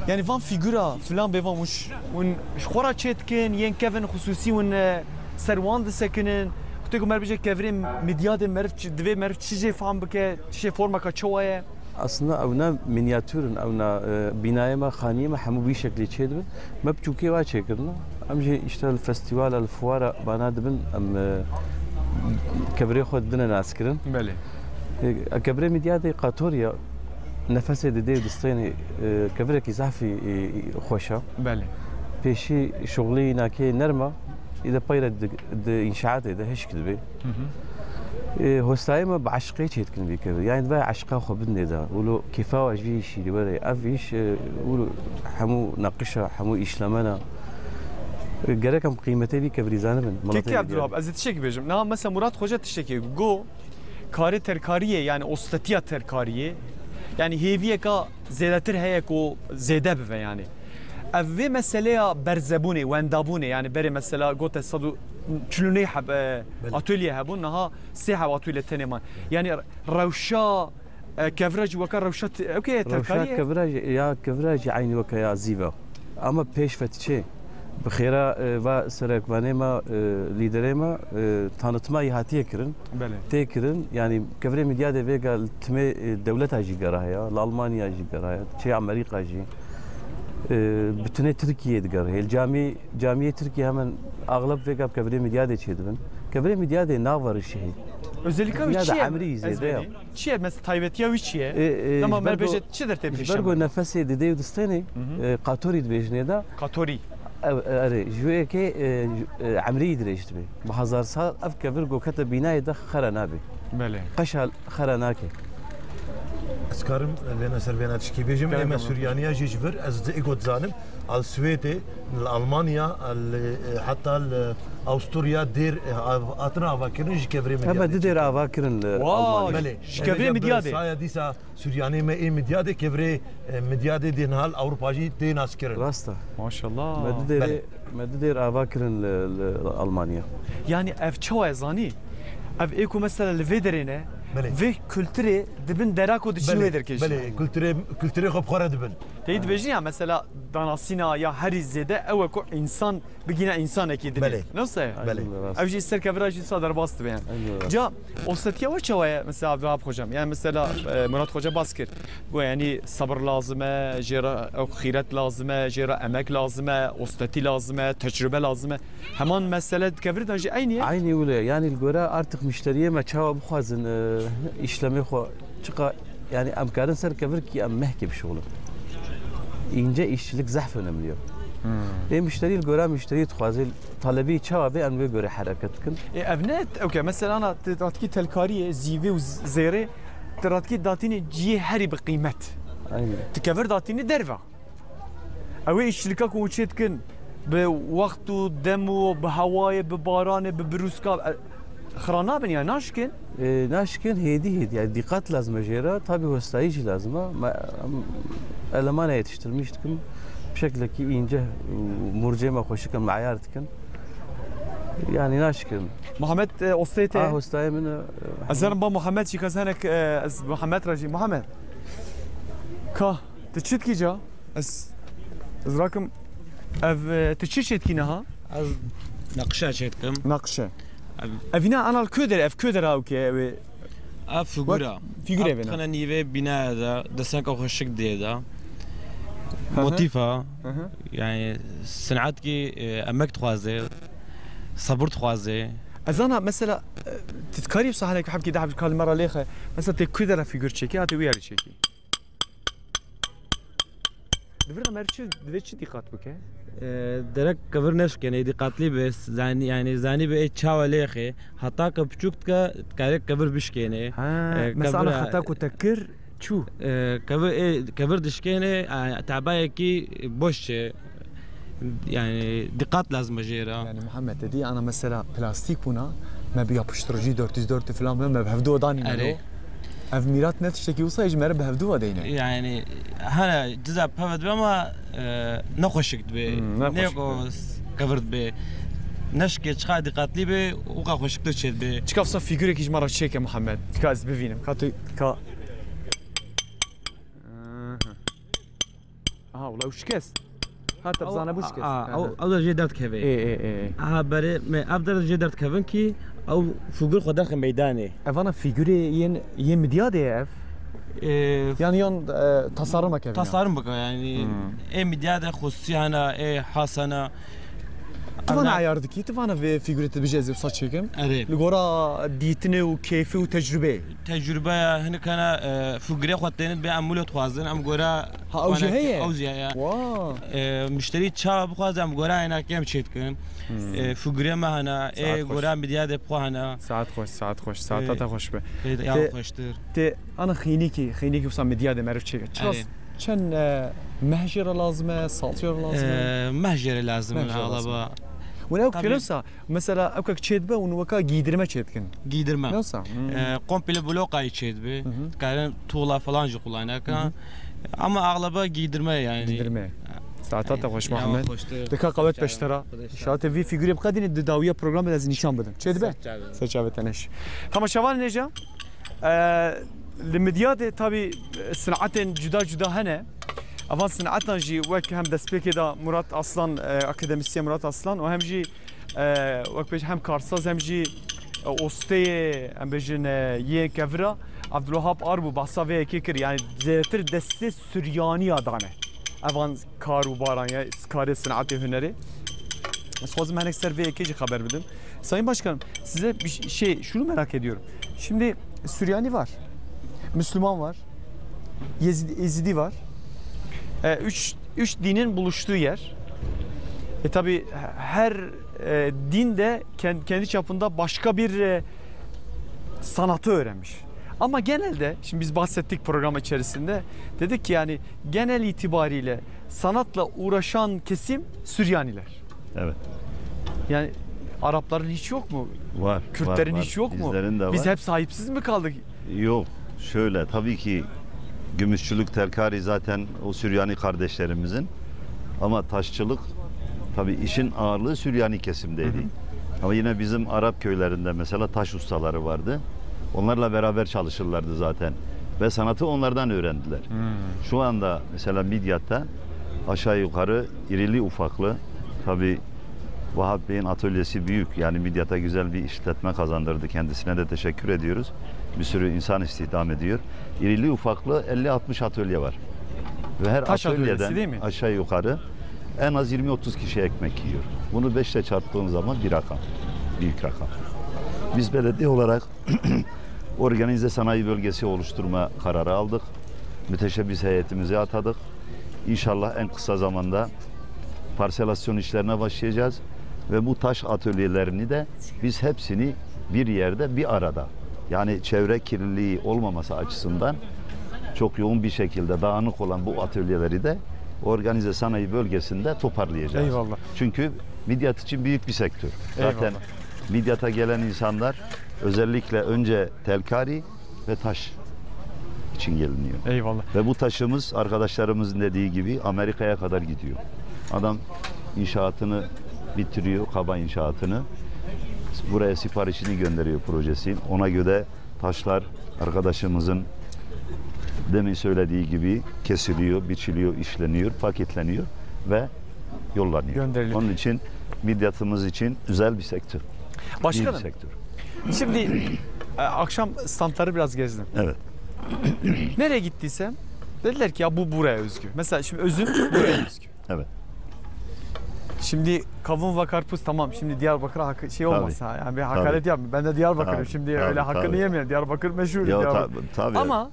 Yani van fîgura filan bê van hûn, hûn ji xwe re çê dikin, yên kevin xusûsî hûn, e, ser wan disekinin. Xwedê ku meriv bêje kevirê midyadê meriv çi, divê meriv çi jê fam bike, çi jê formeka çawa ye. Aslında ew ne minyatûr in, ew ne, e, bînayê me, xaniyê me hemû vî şeklî çêdibin. Me piçûkê wa çêkirine. Em jî îşte li festîvala, li fuwara bana dibin, em, e, kevirê xwe didine naskirin. Belê. E, kevirê midyadê qatorî ye, nefesê didê û distênê, e, kevirekî zehfî, e, xweş e. Belê. Pêşî şoxlî nakê nerm e, îde peyre di, di înşaatê de hişk dibe. Hı hı. E, hostayê me bi eşqê çêdikin vî kevir. Yani divê eşqa xwe bidinê de. Wilo kêfa we ji vî îşî li were. Ev îş, e, wilo hemû naqişa, hemû îşlemena. E, gerek em qîmetê vî kevirî zanibin. Keke Abdulwahab, ez ê tiştekî bêjim. Niha mesela Murat Xoca tiştekî got, karê terkariyê, yani ostetiya terkariyê, yani hêviyeka zêdetir heye ku zêde bibe yani. Ev vê meseleya berzebûnê, wendabûnê, yani berê mesela gote sed û çil û neh heb, e, Belê. Atölye hebûn, niha sê heb atölye tenê man. Yani rewşa, e, kevira jî weke rewşa t-, ewkê ye, Rewşa terkariyê. Kevira jî, ya kevira jî eynî weke ya zîve. Ama pêş ve diçe. Bi xêra, e, va serekvanê me, e, lîderê me, e, tanıtma yî hatiye kirin. Belê. Tê kirin, yani kevirê midyadê vêga li timê, e, dewleta jî gera heye, li Almanya jî gera heye, çê Amerîka jî. E, bi tinê Tirkiyê digere heye. Camî, camiyê Tirkiyê hemen axleb vêga bi kevirê midyadê çêdibin. Kevirê midyadê nava rişê heye. Özellikle Midyada çi ye? Emrî zêde ya. Çi ye? Mesela taybetiya wî çi ye? E, e, Dema ji ber me go, bêje çi der tê ji ber go pêşange? Nefesê didê û distênê, Hı hı. E, qatorî dibêjinê de. Qatorî. Ev, e, erê, ji wê yekê, e, ji, e, emrî dirêj dibe. Bi hezar sal ev kevir go kete bînayê de xera nabe. Belê. Qeşa xera nake. Ez karim lêne ser vêna tişkî bêjim. Ê me Suryaniya jî ji vir, ez ê got zanim, al Swêdê, li Almanya, al, e, heta li Awusturya dêr, e, av-, hatin avakirin ji kevirê Hema midyadê di dêr çêkirin. Ava kirin li Vay, Almanya. Belê. Ji kevirê midyadê. Saya dîsa Suryanê me ê midyadê kevirê, e, midyadê dê niha li Ewropa jî tê naskirin. Rast e. Maşallah. Me di dêrê, Belê. Me di dêr ava kirin li, li Almanya. Yani ev çawa ye zanî? Ev ê ku mesela li vê derê ne, Belê. Vê kulturê dibin dera ku diçin Belê, wê derkê jî. Belê, kulturê, kulturê xwe bi xwe re dibin. Teyî dibêjin ya mesela danasîna ya herî zêde ew e ku însan bigîne însanekî dinê. Belê. Nasıl? Belê. Ew jî ser kevira jî sa derbas dibe yani. Ca, ostetiya we çawa ye mesela Abdulwahab Hocam? Yani mesela, e, Murat Hoca bas kir. Got yani sabir lazim e, jê re ew xîret lazim e, jê re emek lazim e, ostetî lazim e, tecrube lazim e. Heman mesele di kevir de jî eynî ye? Eynî wile. Yani li gora artık müşteriyê me çawa bixwazin, e, îşlemê xwe çiqa Yani em karin ser kevirkî em mehkê bişoxlin. Înce îşçilik zehf önemli ye. Hmm. Ê müşterî li gora müşterî dixwaze, talebî çawa bê em wê gore hereket dikin. Ê, ev ne, okey, mesela na, tu ratkî telkariyê, zîvê û z-, zêrê, tu ratkî datînê cihê herî bi qîmet. Aynen. Tu kevir datînî derve. Ew ê îşçilika ku hûn çê dikin, bi wext û dem û bi hewayê, bi baranê, bi birûska, e, xira nabin ya, naşkin? E, naşkin hêdî hêdî, yani dîqat lazim e jê re, tabi hostayî jî lazim e. Me, em, elemana yetiştirmiş dikim, bi şeklekî înce û murcê me xweşik in, meyar dikin. Yani naşkin. Muhammed, e, ostê te? Ha, hostayê min, e, Ez zerim ba Muhammed jî, ka zenek, e, ez Muhammed re jî. Muhammed, ka, tu çi dikî ca? Ez, ez rakim, ev, e, tu çi çêdikî niha? Ez neqşa çêdikim. Naqşe. Ev Evîna anal ku der, ev ku der ha, okey, ev ê Ev figura. Figure Ev bêne. Dixine nîvê bînaya de, desenka xweşik dê de. Hı hı. Motif a. Hı hı. Yani, sinetkî, e, emek dixwaze, sabir dixwaze. Ez zana, mesela, e, tu dikarî sahneke hebkî de hebkî kalî me re lêxe. Mesela, tê ku der figure çêkî, ya tê wî yarî çêkî. Di vir de meriv çi, divê çi dîqat bike? E, derek kevir neşkêne, dîqatlî be, zanî, yani zanî be ê çawa lêxê, heta ke piçûk dike, dikare kevir bişkêne. Ha, E, mesela kevira- heta ku te kir, çû? E, kevir, ê, kevir dişkêne, e, tebayekî boş çe. Yani dîqat lazim e jê re. Yani Muhammed dedi, ana mesela plastik bûna, me bi yapıştırıcı dört yüz dört falan, me bi hevdu danî Erê. mero. Ev mîrat ne tiştekî wisa ye, ji me re bi hevdu ve deyne. Yani, hene diza peve dibe ama, e, ne xweşik dibe. Hmm, ne Ne xweşik ko dibe. Kevir dibe. Neşke çiqa diqatlî be, o ka xweşiktir çê dibe. Çika wisa fîgurekî ji me re çêke Muhammed. Tika ez bivînim. Ka tu, ka. Aha, wala şikest. Ha, te bizane bû şikest. Aha. Ew, ew da jê derdikeve. Ê, ê, ê. Aha, berê me ev derd jê derdikevin ki ew fûgir xwe derxe meydanê. Evana fîgurê yên, yên Midyadê ye ev? Ê, Yan, yan, e, tasarruma kevin ya? Tasarruf bike yani. Hmm. Ê Midyadê xusûsî hene, ê has hene. Tu vana Ana- ayar dikî, tu vana vê fîgurê tu bijî ez ê wisa çêkim? Erê. Li gora dîtinê û keyfê û tecrubeyê. Tecrube ya, hinek hene, e, fûgirê xwe tênin bê em wilo dixwazin, em gora Ha, ew jî xwana heye? Ew jî heye. Wa. E, müşterî çawa bixwaze em gora ênakê em çê dikin. Hmm. E, fûgirê me hene, Saet ê xweş. Gora Midyadê bixwe hene. Saet xweş, saet xweş, saeta Ê, te xweş be. Ê, ya Te- xweştir. Te ana xînîkî, xînîkî wisa Midyadê meriv çêke. Çiqas, Erê. Çend, e, meh jê re lazim e, sal jê re lazim e? E, meh jê re lazim e, Meh jê re lazim e. Alaba. Wina ew Tabii. Kêlewsa, Mesela ew kek çê dibe û weka giydirme çê dikin. Giydirme. Nasıl? Hmm. E, komple bloka çê dibe. Hı hı. Karin tuğla falan jî kullanaka. Hı hı. Ama ağlaba giydirme yani. Giydirme. Saeta te xweş, Muhammed. Dika qawet peştera. Şahat vî fîgurê bi qedînê di dawiya programê de ez nîşan bidim. Çê dibe? Serçave. Serçave teneş. Tamaşevan neja. E, li Midyadê tabii, e, sinatên cuda cuda hene. Evan sinatan jî wek hem destpêkê de Murat Aslan, e, akademisyen Murat Aslan û hem jî E, wek bêjin hem karsaz hem jî, e, osteyê, em bêjin, e, yê kevira Abdulwahab Arbu bahsa vê yekê kir. Yani zêdetir destê Suryaniya dane. Evan kar û baran ya, karê sinatê hunerê. Ez xwazim hinek ser vê yekê jî xeber bidim. Sayın Başkanım, size bir şey, şunu merak ediyorum. Şimdi Süryani var, Müslüman var, Yezid-, Ezidi var. E, üç, üç dinin buluştuğu yer. E, tabii her, e, din de kend-, kendi çapında başka bir, e, sanatı öğrenmiş. Ama genelde, şimdi biz bahsettik program içerisinde, dedik ki yani genel itibariyle sanatla uğraşan kesim Süryaniler. Evet. Yani Arapların hiç yok mu? Var, Kürtlerin var, var. Hiç yok mu? Bizlerin de Biz var. Hep sahipsiz mi kaldık? Yok, şöyle, tabii ki gümüşçülük, telkari zaten o Süryani kardeşlerimizin. Ama taşçılık, tabii işin ağırlığı Süryani kesimdeydi. Hı hı. Ama yine bizim Arap köylerinde mesela taş ustaları vardı. Onlarla beraber çalışırlardı zaten. Ve sanatı onlardan öğrendiler. Hmm. Şu anda mesela Midyat'ta aşağı yukarı irili ufaklı, tabii Vahap Bey'in atölyesi büyük. Yani Midyat'a güzel bir işletme kazandırdı. Kendisine de teşekkür ediyoruz. Bir sürü insan istihdam ediyor. İrili ufaklı elli altmış atölye var. Ve her Taş atölyesi atölyeden değil mi? Aşağı yukarı en az yirmi otuz kişi ekmek yiyor. Bunu beşle çarptığın zaman bir rakam. Büyük rakam. Biz belediye olarak organize sanayi bölgesi oluşturma kararı aldık. Müteşebbis heyetimizi atadık. İnşallah en kısa zamanda parselasyon işlerine başlayacağız ve bu taş atölyelerini de biz hepsini bir yerde, bir arada, yani çevre kirliliği olmaması açısından çok yoğun bir şekilde dağınık olan bu atölyeleri de organize sanayi bölgesinde toparlayacağız. Eyvallah. Çünkü Midyat için büyük bir sektör. Eyvallah. Zaten Midyat'a gelen insanlar özellikle önce telkari ve taş için geliniyor. Eyvallah. Ve bu taşımız, arkadaşlarımızın dediği gibi, Amerika'ya kadar gidiyor. Adam inşaatını bitiriyor, kaba inşaatını. Buraya siparişini gönderiyor, projesi. Ona göre taşlar arkadaşımızın demin söylediği gibi kesiliyor, biçiliyor, işleniyor, paketleniyor ve yollanıyor. Gönderiliyor. Onun için Midyat'ımız için özel bir sektör. Başkanım, İyi bir sektör. Şimdi, e, akşam standları biraz gezdim. Evet. Nereye gittiysem dediler ki ya bu buraya özgü. Mesela şimdi özüm buraya özgü. Evet. Şimdi kavun ve karpuz tamam. Şimdi Diyarbakır'a hak-, şey Tabii. olmasa yani bir hakaret Tabii. yapmayayım. Ben de Diyarbakır'ım. Tabii. Şimdi Tabii, öyle hakkını tabii. yemeyelim. Diyarbakır meşhur. Ya Diyarbakır. Tabii, tabii. Ama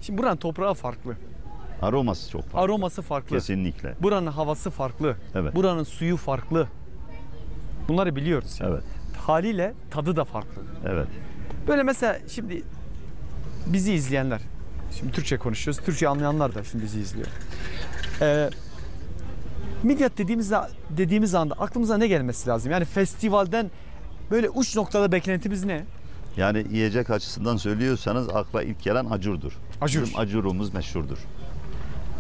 şimdi buranın toprağı farklı. Aroması çok farklı. Aroması farklı. Kesinlikle. Buranın havası farklı. Evet. Buranın suyu farklı. Bunları biliyoruz yani. Evet. Haliyle tadı da farklı. Evet. Böyle mesela şimdi bizi izleyenler, şimdi Türkçe konuşuyoruz, Türkçe anlayanlar da şimdi bizi izliyor. Ee, Midyat dediğimiz, dediğimiz anda aklımıza ne gelmesi lazım? Yani festivalden böyle uç noktada beklentimiz ne? Yani yiyecek açısından söylüyorsanız akla ilk gelen acurdur. Acur. Bizim acurumuz meşhurdur.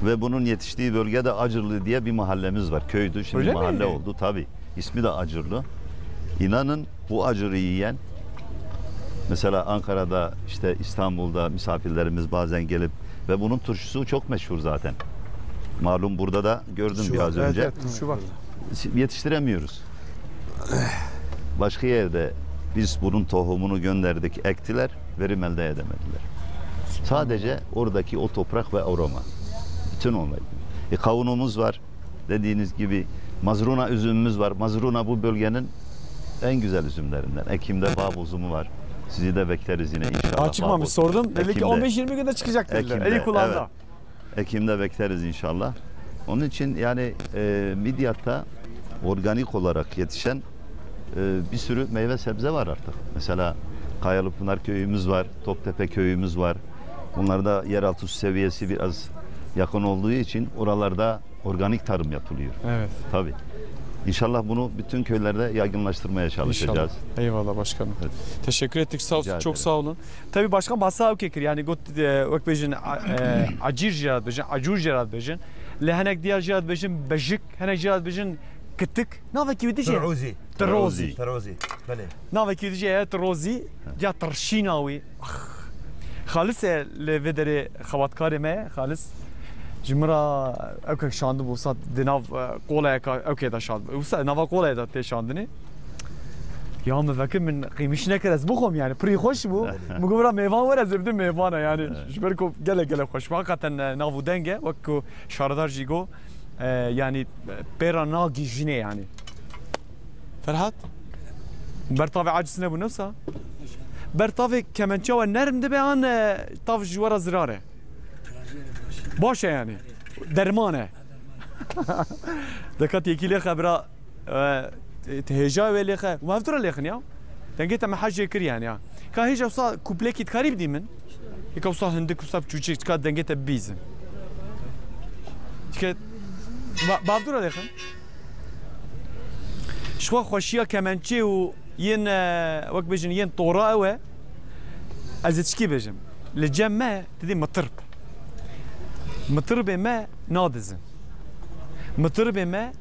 Ve bunun yetiştiği bölgede Acurlu diye bir mahallemiz var. Köydü, şimdi Öyle mahalle mi? Oldu tabii. İsmi de Acurlu. İnanın bu acuru yiyen, mesela Ankara'da, işte İstanbul'da misafirlerimiz bazen gelip ve bunun turşusu çok meşhur zaten. Malum burada da gördüm Şu biraz var. Evet, önce. Evet, turşu var. Yetiştiremiyoruz. Başka yerde biz bunun tohumunu gönderdik, ektiler, verim elde edemediler. Sadece oradaki o toprak ve aroma. Bütün olmayı. E, kavunumuz var. Dediğiniz gibi mazruna üzümümüz var. Mazruna bu bölgenin en güzel üzümlerinden. Ekim'de bağ bozumu var. Sizi de bekleriz yine inşallah. Daha çıkmamış, bağ bozumu. Sordum. Dedi ki Ekim'de, on beş yirmi günde çıkacak dediler. Ekim'de, eli kulağında. Evet. Ekim'de bekleriz inşallah. Onun için yani, e, Midyat'ta organik olarak yetişen, e, bir sürü meyve sebze var artık. Mesela Kayalıpınar köyümüz var, Toptepe köyümüz var. Bunlarda yeraltı su seviyesi biraz yakın olduğu için oralarda organik tarım yapılıyor. Evet. Tabii. İnşallah bunu bütün köylerde yaygınlaştırmaya çalışacağız. İnşallah. Eyvallah başkanım. Evet. Teşekkür ettik. Sağ, Rica çok ederim. Sağ olun. Tabii başkan, bahsa ew kekir, yani got, e, wek bêjin, a-, e, acîr jî re dibêjin, acûr jî re dibêjin. Lê hinek diya jî re dibêjin bejik, hinek jî re dibêjin kitik. Navekî wî dijî? Tirozî. Tirozî. Tirozî. Belê. Navekî wî dijî ye tirozî. Ya tirşîna wî. Ax. Xalis e li vê derê xebatkarê me ye, Xalis. Ji min re ew kek şandibû, wisa di nav, e, qolayeka ew kê de şandibû. Wisa nava qolayê de tê şandinê. Ya min vekir min qîmiş nekir ez bixwim yani. Pirî xweş bû. Min got bira mêvan were, ez ê bidim mêvana yani. Evet. Ji ber ku gelek gelek xweş bû. Hakikaten, e, nav û deng e. Wek ku şaredar jî got, e, yani, e, pêra nagihîjinê yani. Ferhat? Ber tavê aciz nebû, ne wisa? Ber tavê kemençeya we nerm dibe an, e, tav ji we re zirar e? Baş e yani. Derman e. Dekat yekî lêxe bira, e, te hêja wê lêxe. Û hevdû re lêxin ya. Dengê te me hejê kir yani ya. Ka hêja wisa kuplekî dikarî bidî min? Êka wisa hindik, wisa çûçik, ka dengê te bibîzim. Çike ba-, bavdû re lêxin. Ji xwe xweşiya kemençê û yên, e, wek bêjin, yên tora ew e. Ez ê çikî bêjim. Li cem me didî mitirb. Mitirbê me nadizin. Mitirbê me,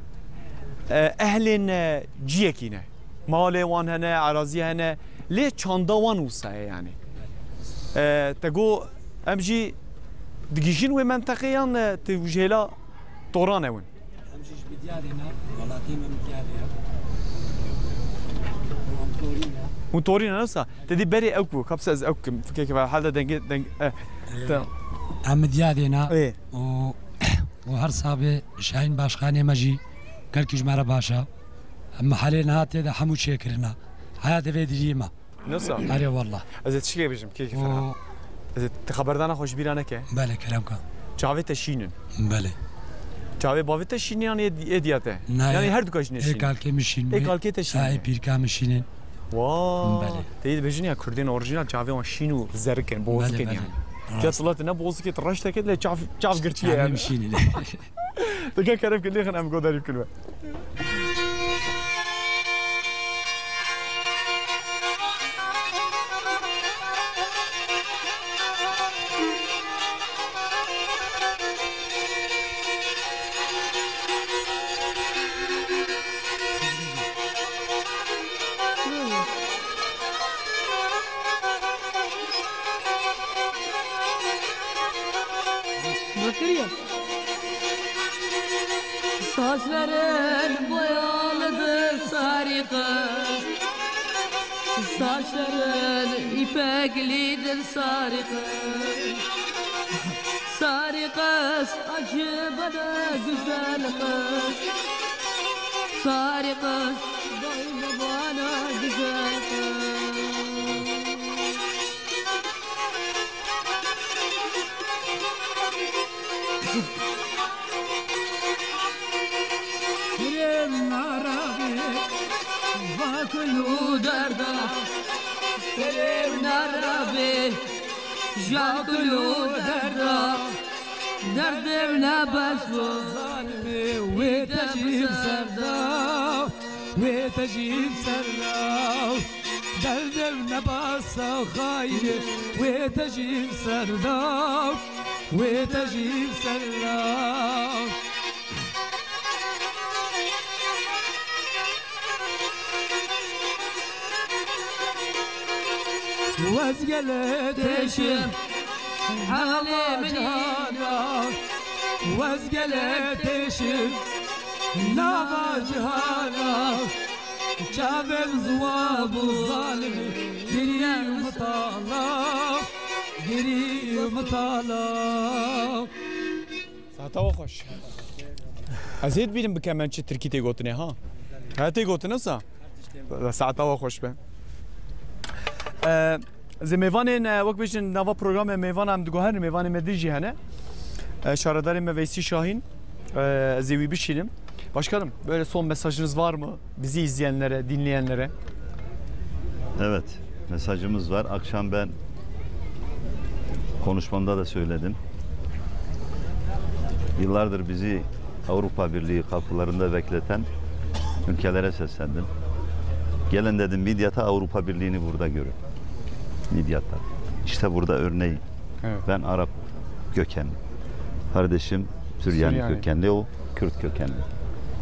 e, ehlên, e, ciyekî ne. Malê wan hene, erazî hene. Lê çanda wan wisa ye yani. E, te got, em jî digihîjin wê menteqê yan, e, tu ji hêla toran ewin? Em jî ji Midyadê ne, welatê me Midyadê ye. Em torî ne. Hûn torî ne, wisa? Te dî berê ew ku, kapsa ez ew kim, fikireke ve halde denge, deng-, e, Ee, te- em Midyadê ne. Ê. Û, û her sabê Şahîn Başkanê me jî gelkî ji me re baş e. Em mehelê niha tê de hemû çêkirine. Heyatê vê dirî me. Nasıl? Erê wallah. Ez ê tiştekê bêjim, kêkî Ferhat. Û Ez ê ti xeberdana xwe ji bîra neke. Belê, kerem ka. Çavê te şîn in. Belê. Çavê bavê te şîn in yan ê, ê diya te? Na, Yanî ê, her du ka jî ne ê şîn in? Kalkê min şîn Ê bû. Kalkê te şîn Ha, ê in? Pîrka min şîn in. Wa. Belê. Te yê dibêjin ya Kurdên orîjinal çavê wan şîn û zerik in, bozik in Belê, yani. Belê. Rast. Ya tu latine bozikê tu reş te kir lê çav, çav girtiye Çavê yani. Min şîn in. Dika kerem kir lêxin em godarî bikin we. Bakır ya. Saçların boyalıdır sarı kız. Saçların ipeklidir sarı kız. Sarı kız, acı bana güzel kız. Sarı kız, bayma bana güzel kız. Serê narabe, vakulu derda. Serê narabe, jakulu derda. Derdê min ne bes bû. Zalimê, wê te jî bi ser da, wê te jî bi ser da. Derdem nebasa xayîr, wê te jî bi ser da, wê te jî bi ser da. Wezgele têşim, hela cihana, wezgele têşim, nava cihana. Çavên ziwa bû zalim, girî mitala, girî mitala. Saeta we xweş. Ez hê dibînim bikem em çi tirkî tê gotinê, ha? He tê gotin wisa? Saeta we xweş be. Ee, Zê mêvanên, e, wek bêjin, nava programê mêvana em diguherin, mêvanê me din jî hene. E, şaredarê me Veysî Şahîn, e, ez ê wî bişînim. Başkanım, böyle son mesajınız var mı bizi izleyenlere, dinleyenlere? Evet, mesajımız var. Akşam ben konuşmamda da söyledim. Yıllardır bizi Avrupa Birliği kapılarında bekleten ülkelere seslendim. Gelin dedim, Midyat'a, Avrupa Birliği'ni burada görün. Midyat'ta. İşte burada örneği. Evet. Ben Arap kökenli. Kardeşim Süryani Süryani. kökenli, o Kürt kökenli.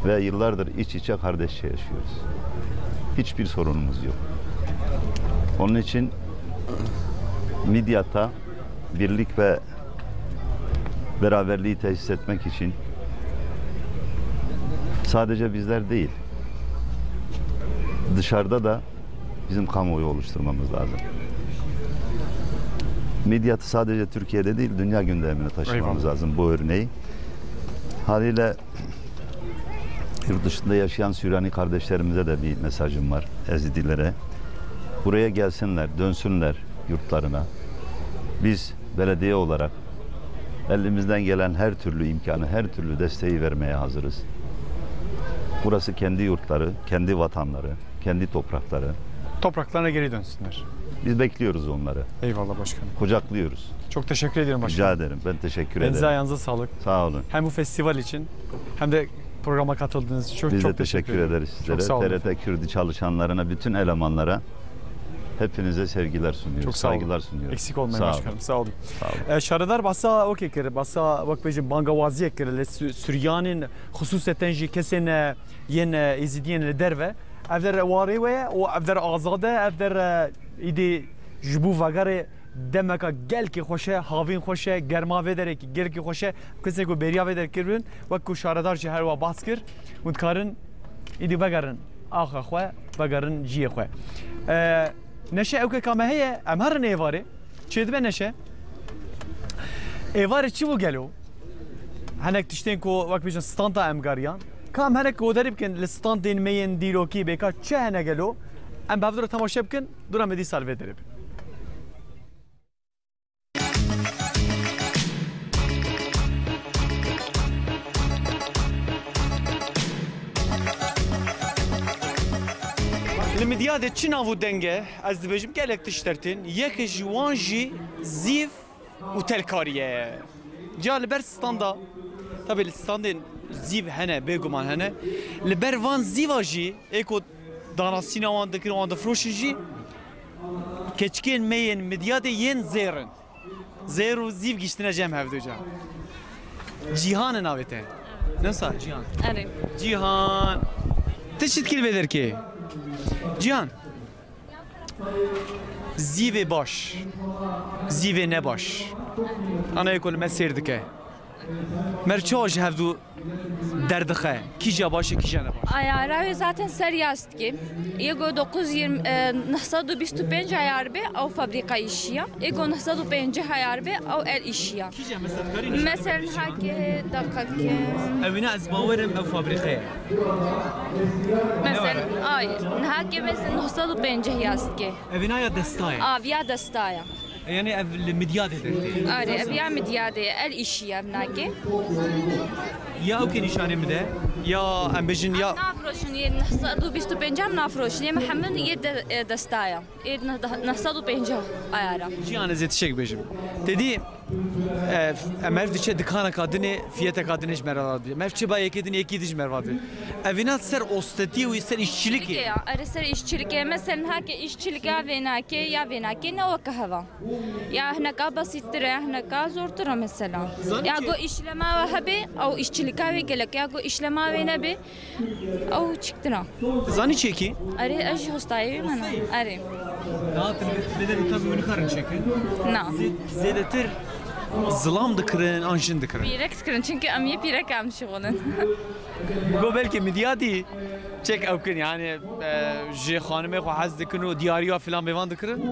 Ve yıllardır iç içe kardeşçe yaşıyoruz. Hiçbir sorunumuz yok. Onun için Midyat'ta birlik ve beraberliği tesis etmek için sadece bizler değil, dışarıda da bizim kamuoyu oluşturmamız lazım. Midyat'ı sadece Türkiye'de değil, dünya gündemine taşımamız Eyvallah. lazım bu örneği. Haliyle yurt dışında yaşayan Süryani kardeşlerimize de bir mesajım var, Ezidilere. Buraya gelsinler, dönsünler yurtlarına. Biz belediye olarak elimizden gelen her türlü imkanı, her türlü desteği vermeye hazırız. Burası kendi yurtları, kendi vatanları, kendi toprakları. Topraklarına geri dönsünler. Biz bekliyoruz onları. Eyvallah başkanım. Kucaklıyoruz. Çok teşekkür ediyorum başkanım. Rica ederim. Ben teşekkür Elinize ederim. ayağınıza sağlık. Sağ olun. Hem bu festival için hem de programa katıldığınız için çok, Biz çok de teşekkür teşekkür ederim. ederiz sizlere. Çok sağ olun. T R T Kürdü çalışanlarına, bütün elemanlara, hepinize sevgiler sunuyoruz, Çok sağ olun. saygılar sunuyoruz. Eksik olmayın Sağ olun. başkanım. Sağ olun. Sağ olun. E, şaredar behsa wekê kir, behsa wek bêjin bangawaziyek kir li Sü-, Suryanên, xisûseten jî kesên, e, yên, e, Êzidiyên li derve. Ev der warê we ye û ev der azad e, ev der, e, îdî ji bo vegerê demeka gelkî xweş e, havîn xweş e, germa vê derekî gelkî xweş e. Kesên ku bêriya vê der kiribin, wek ku şaredar jî her wa behs kir, hûn dikarin îdî vegerin axa xwe, vegerin ciyê xwe. E, neşe ewkeka me heye, em herin êvarê. Çêdibe neşe. Êvarê çi bû gelo? Hinek tiştên ku wek bêjin standa em geriyan. Ka em hinek koderî bikin li standên me yên dîrokî bê ka çi hene gelo? Em bi hev re temaşe bikin, dûra me dîsa li vê derê bin. Li Midyadê çi nav û deng e? Ez dibêjim gelek tişt dertên. Yek ji wan jî zîv û telkarî ye. Ca li ber standa, tabi li standên zîv hene, bêguman hene. Li ber van zîva jî ê ku danasîna wan dikin, wan difiroşin jî, keçikên me yên Midyadê yên zêr in. Zêr û zîv giştine cem hevdu ca. Cîhan e navê te. Ne wisa Cîhan? Erê. Cîhan. Tu çi dikî li vê derkê? Cîhan. Zîvê baş. Zîvê nebaş. Ana yê ku li me sêr dike. Mer çawa ji hevdu derdixe, kîja baş e, kîja ne baş? Ayara wê zaten ser yastikê. Yê ku dokuz yirmi, e, neh sed û bîst û pênc ayar be, ew fabrîka îşiya. Yê ku neh sed û pêncî ayar be, ew el îşiya. Kîja mesela dikarî nîşan Mesela bidî niha cîhan? Ke dakika ke. Ewîna ez bawerim ew fabrîka ye. Mesela, ay, niha ke mesela neh sed û pêncî yastikê. Ewîna ya desta ye? Av ya desta ya. Yani ev li Midyadê dertê. Arê, ev ya Midyadê, el îşî ev nake. Ya ew kê nîşanê min de, ya em bêjin ya Nafroşin, yê neh sed û bîst û pênc em nafroşin, yê me hemin yê de, e, destaya. Yê neh, neh sed û pêncî ayara. Cîhan ez ê tiştek bêjim. Te dî E, em meriv diçe dikaneka dinê, fiyeteka dinê ji me re dibe. Meriv çi ba yekê dinê, yekî din ji me re dibe. Evîna ser ostetî û ser îşçilikê. Ya, erê ser îşçilikê. Mesela heke îşçilika vênakê ya vênakê ne weke heva. Ya hineka besîttir e, hineka zortir e mesela. Zanî Ya çi? Go îşlema we hebe, ew îşçilika wê gelek. Ya go îşlema wê nebe, ew çiktir e. Zanî çekî? Erê, ez jî hostayê wê me ne. Hostayê? Erê. Niha tu vê derê tabi wî nikarin çekin. Na. Zê-, zêdetir zilam dikirin an jin dikirin? Pîrek dikirin, çünkü em yê pîrek em şixulin. Go belkî midyadî çek ew kin, yani, e, ji xanimê xwe hez dikin û diyariya filan bêvan dikirin?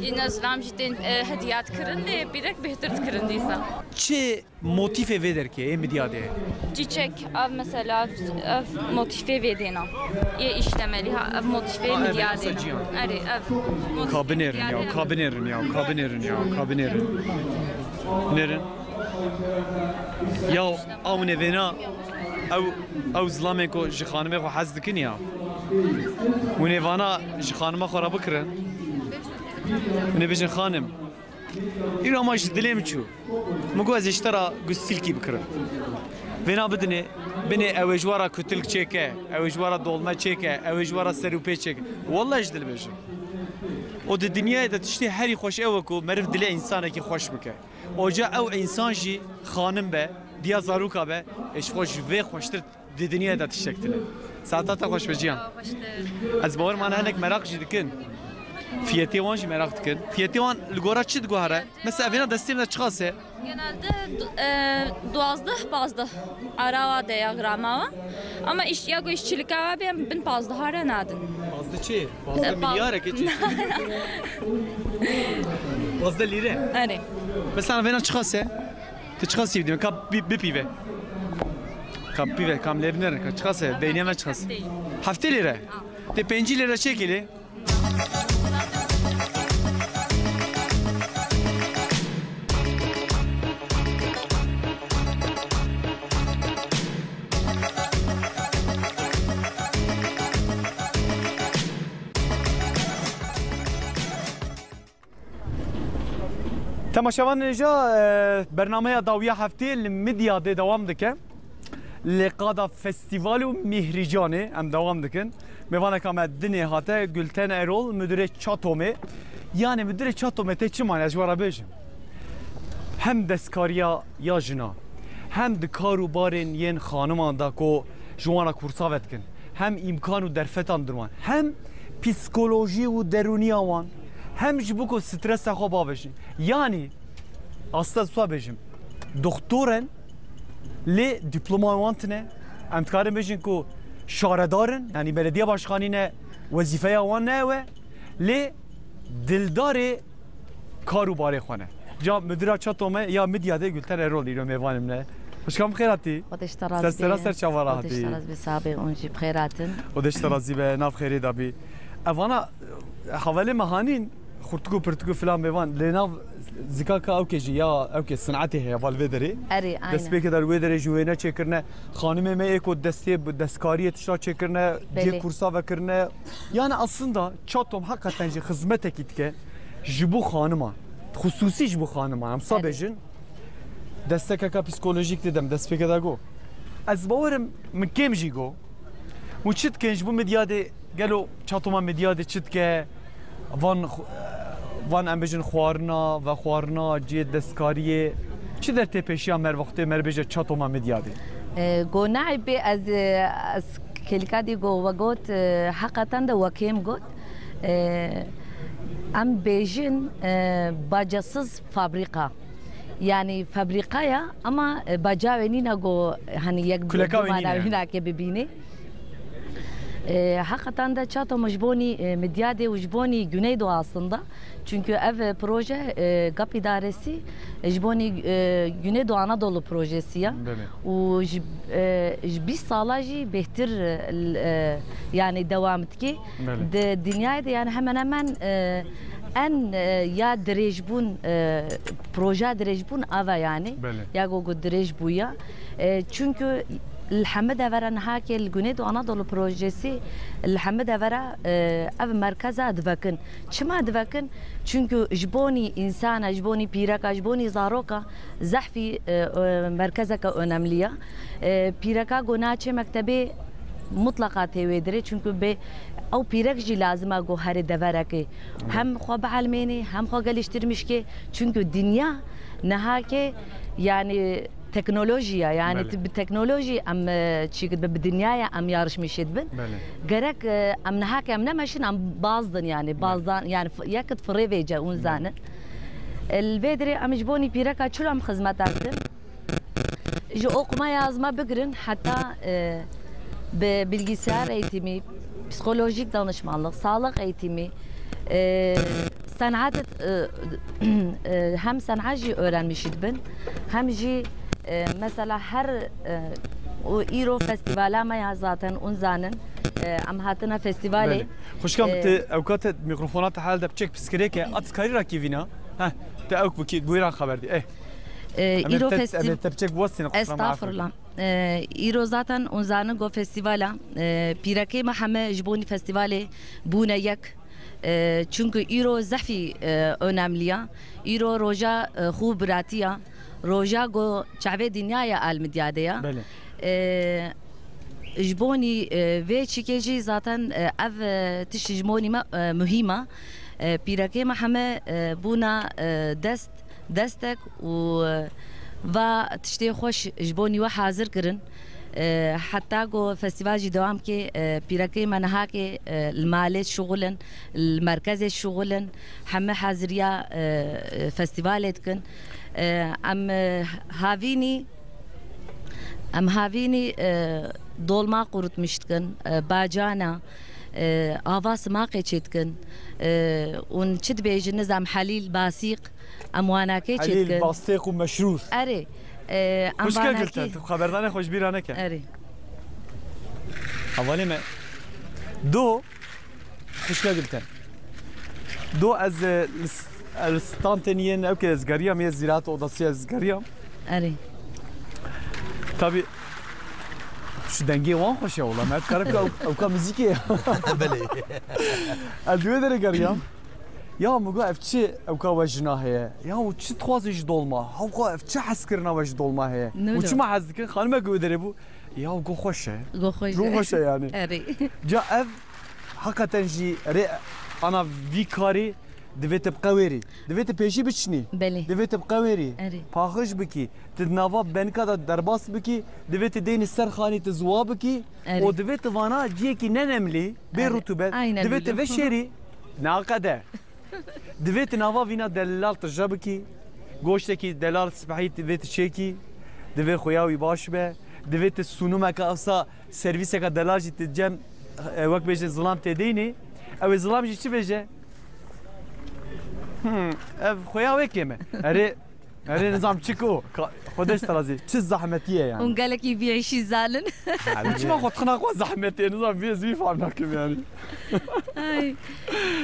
Yine zilam jî tên, e, hediyat kirin, lê pîrek bêhtir dikirin dîsa. Çi motîfê vê derkê, ê midyadê? Çîçek, ev mesela, ev motîfê vê dêna. Yê îşlemelî ha, ev motîfê Ha, ev midyadê. Yoksa ciyan. Erê, ev motîfê Ka binêrin ya, midyadê. Ka binêrin ya, ka binêrin ya, ka binêrin. Binêrin. Ya, ew nêvêna, ew, ew zilamên ku ji xanimê xwe hez dikin ya. Hûn ê vana ji xanima xwe re bikirin. Hûn ê bêjin xanim. Îro ama ji dilê min çû. Min got ez ê ji te re gustîlkî bikirim. Vêna bidinê, binê ew ê ji we re kutilk çêke, ew ê ji we re dolme çêke, ew ê ji we re serûpê çêke. Welle ji dil bêjim. Û di dinyayê de tiştê herî xweş ew e ku meriv dilê însanekî xweş bike. Oca ew însan jî xanim be, diya zaroka be, ê ji xwe ji vê xweştir di dinyayê de tiştek tune. Saeta te xweş be ciyan. Xweştir. Ez bawer mane hinek meraq jî dikin. Fiyetê wan jî meraq dikin. Fiyetê wan li gora çi diguhere? Mesela evêna destê min de çiqas e? Genelde du-, e, duwazdeh, pazdeh arawa de ya grama wa. Ama iş, ya go işçilika wa bê bin pazdeha re nadin. Pazdeh çi? Pazdeh E, paz- milyar e keçi. Pazdeh lîre. Erê. Mesela evêna çiqas e? Tu çiqas sîv dîme? Ka bi-, bipîve. Ka bipîve, kam lê binerin. Ka çiqas e? Beynê me çiqas? Heftê lîre. Tê pêncî lîre çekê lê? Temaşevanên hêja, e, bernameya dawiya heftê li Midyadê dewam dike. Li qada Festîval û Mîhrîcanê em dewam dikin. Mêvaneka me dinê hate, Gulten Erol, müdürê Çatomê. Yanî müdürê Çatomê tê çi mane, ez ji we re bêjim. Hem destkariya ya jina, hem di kar û barên yên xaniman de ku ji wan re kursa vedikin, hem îmkan û derfetan dir wan, hem psîkolojî û derûniya wan, hem ji bo ku stresa xwe bavêjin. Yanî, asta ez wisa bêjim, doktor in, lê dîploma wan tune. Em dikarin bêjin ku şaredar in, yanî belediye başkanî ne, wezîfeya wan ne ew e, lê dildarê kar û barê xwe ne. Ca müdira Çatomê ya Midyadê Gülten Erol îro mêvanê min e. Xweşka min xêr hatî. Xwedê ji te razî be. Ser sera ser çava re hatî. Xwedê ji te razî be, sax be, hûn jî bi xêr hatin. Xwedê ji te razî be, nav xêrê de bî. Evana, e, hevalê me hanîn, xurtik û pirtik û filan bêvan, lê nav zikaka ewkê jî ya, ewkê sinetê heye, val vê derê. Erê, aynen. Destpêkê de wê derê jî wêne çêkirine. Xanimê me ê ku destê bi destkariyê tişta çêkirine, cihê Belê. Kursa vekirine. Yani aslında Çatom heqeten jî xizmetekî dike ji bo xaniman. Xusûsî ji bo xaniman. Em sa Erê. Bêjin. Destekeka psîkolojîk didem, destpêkê de got. Ez bawerim min kêm jî got. Û çi dikin ji bo Midyadê, gelo Çatoma Midyadê çi dike? Van xu-, van em bêjin xwarina, vexwarina, cihê destkariyê. Çi der tê pêşiya me, wextê me bêje Çatoma Midyadê? E, go naybê ez, e, ez kêlika dî go we got, e, heqeten de we kêm got. E, em bêjin, e, bacasız fabrika. Yani fabrikaya ama, e, baca wê nîne go, hani yek Kuleka wê nîne. Hînake bibîne. E, heqeten de Çatom ji bonî, e, Midyadê û ji bonî Güneydoğu aslında. Çünkü ev, e, proje, e, GAP idaresi, e, ji bonî, e, Güneydoğu Anadolu projesi ya. Belê. Û ji, e, ji bîst sala jî bêhtir, e, l-, e, yani devam dike. Belê. Di dinyayê de yani hemen hemen, e, en, e, ya dirêjbûn, e, proje dirêjbûn ava yani. Belê. Ya go go dirêj bûya. E, çünkü Li hemî devera nihakê li Güneydoğu Anadolu Projesi li hemî devera, e, ev merkeza divekin. Çima divekin? Çünkü ji bonî însana, ji bonî pîreka, ji bonî zaroka zehfî, e, e, merkezeke önemli ya. E, pîreka go naçe mektebê mutlaka tê wê dirê. Çünkü bê ew pîrek jî lazim e go herê deverekê. Hem xwe bielmênê, hem xwe geliştirmiş ke. Çünkü dinya nihakê yani teknoloji ya. Yani Belê. Bi teknoloji em, e, çî dibe, bi dinyaya em yarışmîşê dibin. Belê. Gerek, e, em nihakê em nemeşin, em bazdin yani. Belê. Bazdan yani f-, yekit firê vêce hûn Belê. Zanin. E, li vê dirê em ji bonî pîreka çilo em xizmeta dikin. Ji okuma yazma bigirin heta, e, bi bilgisayar eğitimi, psikolojik danışmanlık, sağlık eğitimi, e, sanat, e, e, hem sanat jî öğrenmiş dibin, hem jî, e, mesela her, e, o îro festivala me ya zaten hûn zanin, e, em hatine festivalê. Belê. Xwişka min, e, te ewka te mikrofona te hel de piçek piskirêke, at karî rakî vîna. Heh, te ewk bikî, bûyran xeber dî. Eh. E, Em ê îro te, festiv-, em ê te piçek biwestîne, qusura me Estağfurullah. E, îro zaten hûn zanin go festîvala, e, pîrekê me heme ji bonî festîvalê bûne yek. E, çünkü îro zehfî, e, önemli ya. Îro roja, e, xû biratiya. Roja go çavê dinyaya al midyade ya. Belê. E, ji bonî, e, vê çîkê jî zaten, e, ev, e, tişt ji bonî me, e, muhîm e. E, pîrekê me heme, e, bûna, e, dest destek û, e, va tiştê xweş ji bo nîwe hazir kirin. E, heta ku festîval jî dewam ke, e, pîrekê me nihakê, e, li malê şixulin, li merkezê şixulin, heme haziriya, e, festîvalê dikin. E, em, e, havînî Em havînî, e, dolma qurutmiş dikin, e, bacana, e, ava simaqê çê dikin, e, û çi dibêjin nizam helîl, basîq, em wanakê çê Helîl, dikin. Bastêq û meşrûr. Erê, e, em Xwişka vanakê Gülten, tu xeberdanê xwe ji bîra neke. Erê. Hevalê me. Do, Xwişka Gülten. Do ez, e, li s-, e, li stantên yên ew ke ez geriyam, yê Ziraat Odası ez geriyam. Erê. Tabii, şu dengê wan xweş e wala. Mert karim ke ew, ewka muzîkê ye. Belê. Ez di wê derê geriyam. Ya min got, ev çi ewka we jina heye? Ya û çi dixwazin ji dolma? Hewka ev çi hezkirina we ji dolma heye? Ne Û lo? Çima hez dikin? Xanimeke wê derê bû. Ya go xweş e. Go xweş Go e. Xweş e yani. Erê. Ca ev hakikaten jî rê ana vî karî divê te bi qewêrî. Divê te pêşî biçinî. Belê. Divê te bi qewêrî. Erê. Paxij bikî. Ti di nava benika de derbas bikî. Divê te deynî ser xanî ti ziwa bikî. Erê. Û divê ti vana ciyekî nenemlî, bê Erê. Rutubet. Aynen Divê te öyle. Veşêrî. Naqede. Divê tu nava vîna delal tije bikî, goştekî delal sipehî divê tu çêkî, divê xuya wî baş be, divê tu sûnumeke ewsa servîseke delal jî tu cem, e, wek bêje zilam tê deynê, ew ê zilam jî çi bêje? Hmm, ev xuya wê kêm e. Erê, Erê nizam çik o? Ka-, Xwedê ji te razî. Çi zehmetî ye yani? Hûn gelekî vî îşî zanin. Yani çima xwe dixina xwe zehmetê, nizam vî ez vî fam nakim yani. Ay.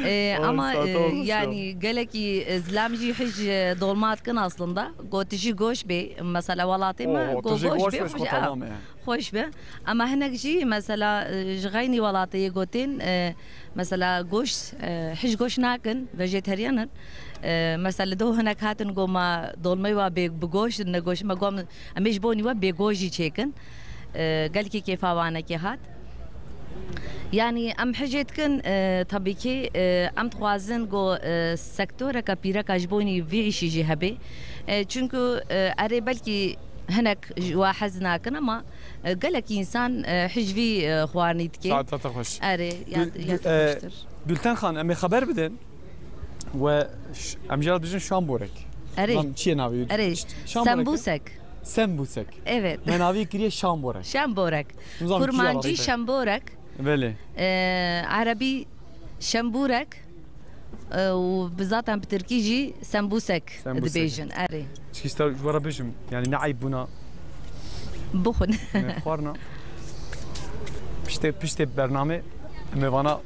E, Ay, ama, saeta e, olmuş ya. Yani gelekî, e, zilam jî hij, e, dolma dikin aslında. Go tu jî goş bê, mesela welatê me, Oo, go tu jî goş goş bê, bê, xweş, xwe ah, tamam yani. Xweş be. Ama hinek jî mesela, e, ji xeynî welatê yê gotin, e, Mesela goşt, e, hiç goşt nakin, vejeteryanin. E, mesela li do hinek hatin go ma dolmey wa bê, bi goşt, ne goşt, me gom, em ê ji bo nî we bê goşt jî çêkin. E, gelkî kêfa wanekê hat. Yani em hicê dikin, e, tabii ki, e, em dixwazin go, e, sektoreka pîreka ji bo nî vî îşî jî hebe. E, çünkü, e, erê belkî hinek ji wa hez nakin ama E, gelek însan, e, hicvî, e, xwarinî dike. Saeta te xweş. Erê, ya, Gül-, ya Gül-, te e, xweştir. Gülten Xan, em ê xeber bidin. We ş-, em jê re dibêjin şamborek. Erê. Lan çi ye navê? Erê. Ş-, şamborek e? Sembusek. Sembusek. Evet. Me navê kiriye şamborek. Şamborek. Nizam çi Kurmancî yalan şamborek. Belê. E, Erebî şamborek. E, û bi zaten bi tirkî jî sembusek Sembusek. Dibêjin, erê. Çi îsta ji we re bêjim, yani ne eyb bûna. Bixwin. Me xwarina. Piştê, piştê bername, me vana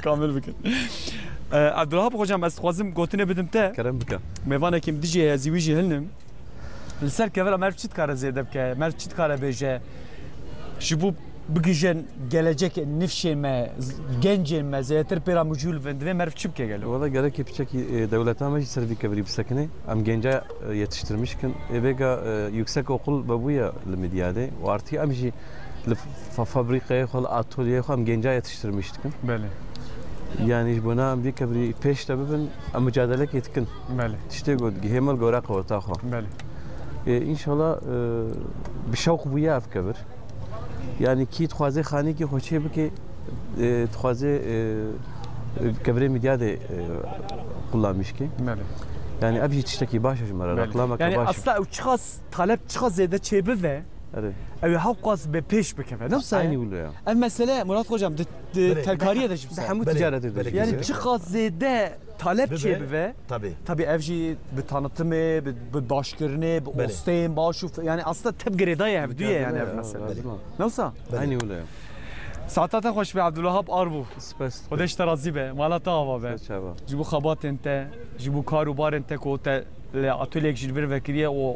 kamil bikin. E, Abdulwahab hocam, ez dixwazim gotinê bidim te. Kerem bike. Mêvanekî min dijî heye, ez ê wî jî hilnim. Li ser kevira meriv çi dikare zêde bike? Meriv çi dikare bêje? Ji bo bigihîjin gelecekê nifşê me, z-, gencên me zêdetir pê re mijûl bin, divê meriv çi bike gelo? Wala gerekê piçekî, e, dewleta me jî ser vî kevirî bisekine. Em genca, e, yetiştirmiş kin. Ê vêga, e, yüksek okul vebûye li Midyadê. Û artı em jî li fa-, fabrîkeyê xwe, li atolyeyê xwe em genca yetiştirmiş dikin. Belê. Yanî ji bona em vî kevirî pêş de bibin, em mucadelekê dikin. Belê. Tiştê got, gihê me li gora qeweta xwe. Belê. E, înşallah, e, bi şewq bûye ev kevir. Yanî kî dixwaze xanîkî xwe çê bike, e, dixwaze, e, e, kevirê Midyadê, e, qulamîş ke. Belê. Yanî ev jî tiştekî baş e ji me re, Belê. Reklamek Yanî baş e. Esla ew çiqas talep çiqas zêde çêbive, Erê. ew ê hewqas bi pêş bikeve. Ne wisa ye? Eynî wilo ya. Ev mesele Murat Hocam di, di Belê. terkariyê de jî Bi wisa ye. hemû Belê. ticaretê de Belê. jî. Yanî çiqas zêde talep Bibe, çêbibe. tabii. Tabii ev jî bi tanıtımê, bi, bi başkirinê, bi Belê. osteyên baş û f-, yanî aslında tev girêdayê hevdû ye yanî ev Ya, mesele. lazim e. Ne wisa? Belê. Eynî wilo ya. Saeta te xweş be Abdulwahab Arbu. Spas. Xwedê ji te razî be. Mala te ava be. Ser çava. Ji bo xebatên te, ji bo kar û barên te ku te li atolyek jî li vir vekiriye û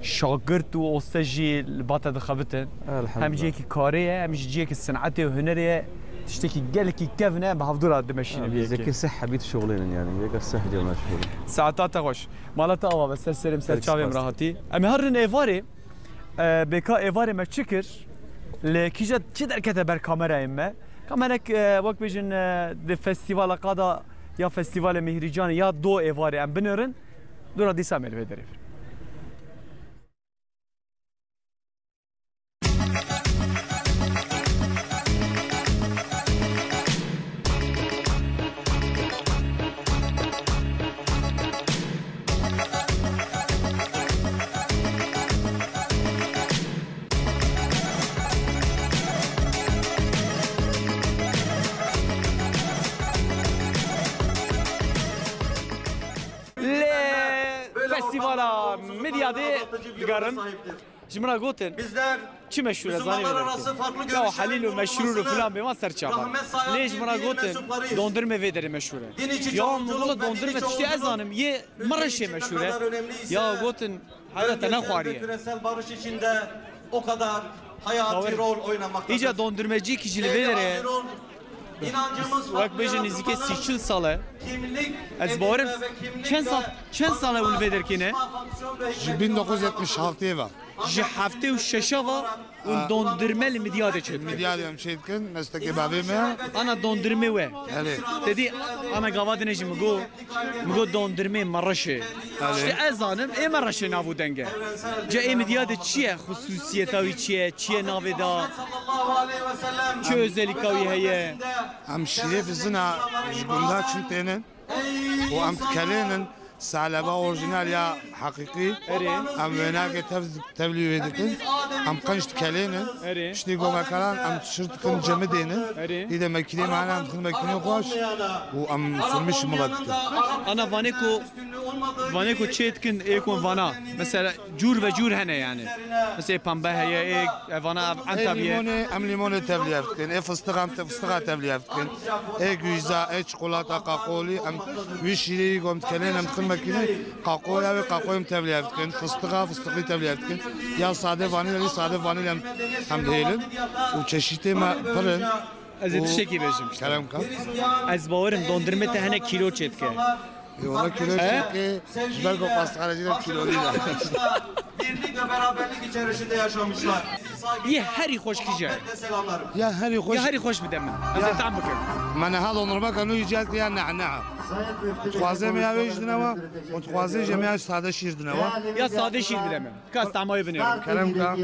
şagirt û oste jî li ba te dixebitin. Elhamdulillah. Hem cihekî karê ye, hem jî cihekî sinetê û hunerê ye. Tiştekî gelekî kevn e, bi hevdû re dimeşînin vê yekê. Zekê seh hebî dişuxulênin yanî. Vêga seh diye meşxul. Saeta te xweş. Mala te ava be, ser serê min, ser Gelek çavê min spas. re hatî. Em ê herin êvarê. E, bêka êvarê me çi kir? Lê kîja çi derkete ber kamerayên me? Ka me nek, e, wek bêjin, e, di festîvala qada ya festîvalê Mîhrîcanê ya do êvarê em binêrin. Dûra dîsa em ê li vê derê bin. Li festîvala Midyadê digerin. Ji min re gotin, çi meşhur e, zanî vê derê. Ya Helîl û meşrûr û filan bê, wan ser çava. Lê ji min re gotin, dondurmê vê derê meşhur e. Ya min got, dondurme tiştê ez zanim, yê Maraşê meşhur e. Ya gotin, hela te nexwariye. Îca dondurmecî kî jî li vê derê ye. Wek bêjin nêzîkê sî çil sal e. Ez bawerim çend sal, çend sal e hûn li vê derkê ne? Ji bin dokuz yüz yetmiş altı ve. Ji heftê û şeş ve hûn dondurme li Midyadê çêdikin. Midyadê em çêdikin, mestekê bavê me. Ana dondurmê we. Erê. Te dî ana gava dinê jî min got, min got dondurmê Mereşê. Erê. Îşte ez zanim, ê Mereşê nav û deng e. Ca ê Midyadê çi ye? Xusûsiyeta wî çi ye? Çi ye navê da? Çi özelîka wî heye? Em şîrê bizina ji gunda çin tênin û em dikelênin saleba orjînal ya heqîqî. Erê. Em wênakê tev, tevlî wê dikin. Em qenc dikelênin. Erê. Piştî gomekaran em şir dikin cemidênin. Erê. Îde mekînê me hene em dixin mekînê xweş û em firmiş milet dikin. Ana vanê ku, vanê ku çê dikin ê ku vana. Mesela cûr ve cûr hene yani. Mesela pembe heye, ê evana ev entabiye. Ê lîmonê, em lîmonê tevliye dikin. Ê fıstık em te, fıstığa tevliye dikin. Ê güyza, ê çikolata, qaqolî, em wî şîrê yî gom dikelên em dixin mekînê. Qaqoya wê, qaqoyê em tevliye dikin. Fıstığa, fıstıqlî tevliye dikin. Ya sade vanilya, sade vanilya em, em dihêlin. Û çeşîtê me pir in. Ez ê tiştekî bêjim işte. Kerem ka. Ez bawerim dondurmê te hene kîlo çêdike. Ê, wala kîlo çêdike, ji ber ku pastaxanecî de kîlo nîne. Birlik ve beraberlik içerisinde yaşamışlar. Yê herî xweş kîje? Ya herî xweş. Ya herî xweş bide min. Ez ê tam bikim. Me niha dondurmeka nû îcad kir ya nehneha. Dixwaze me ya wê jî dine we, û dixwaze jî me ya sade şîr dine we. Ya sade şîr bide min. Kas tamayê binêrim. Kerem ka.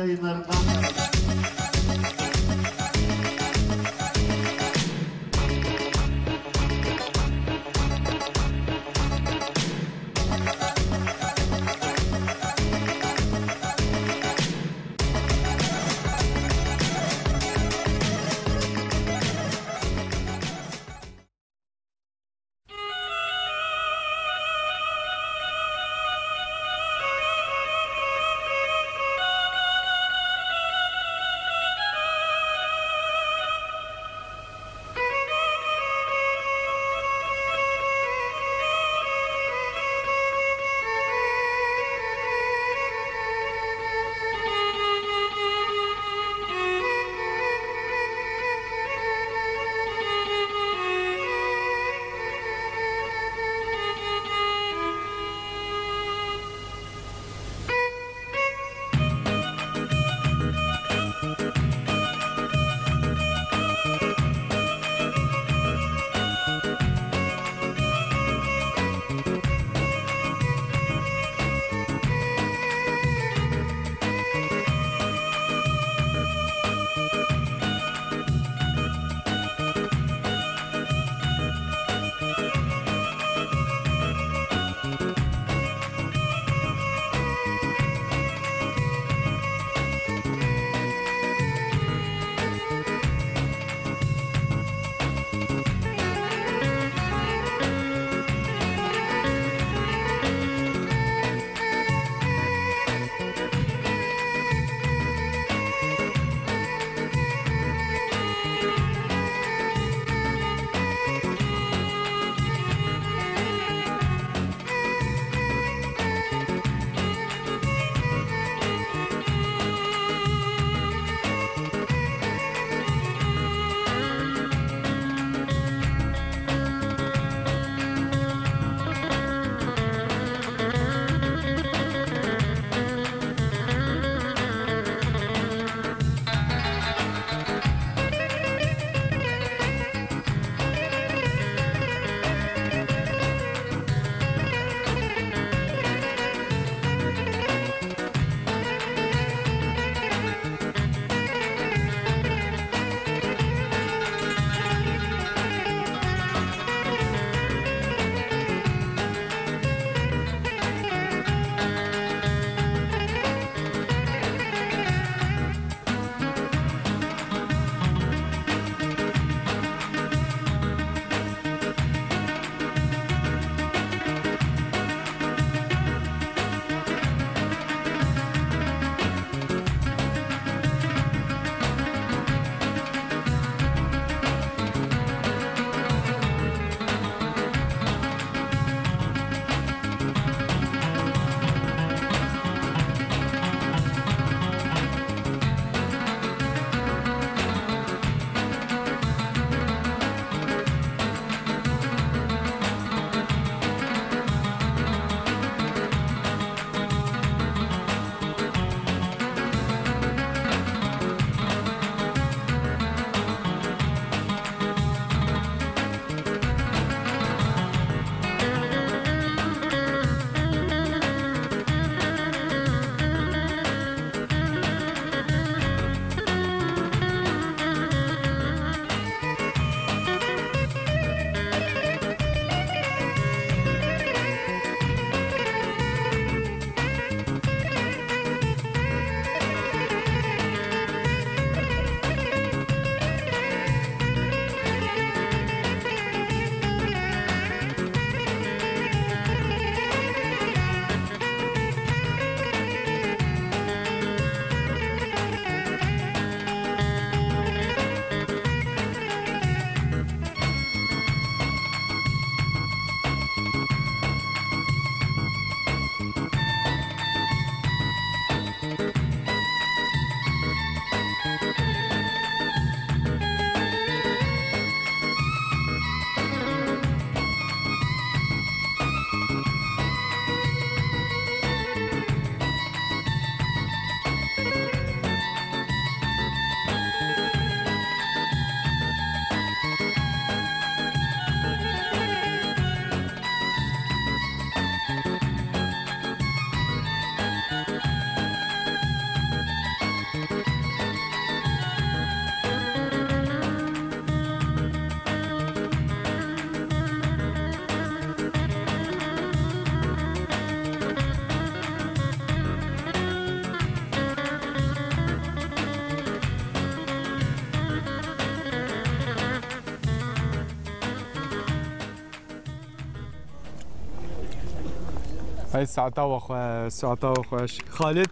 Hey, saeta we xweş, saeta we xweş. Xalid,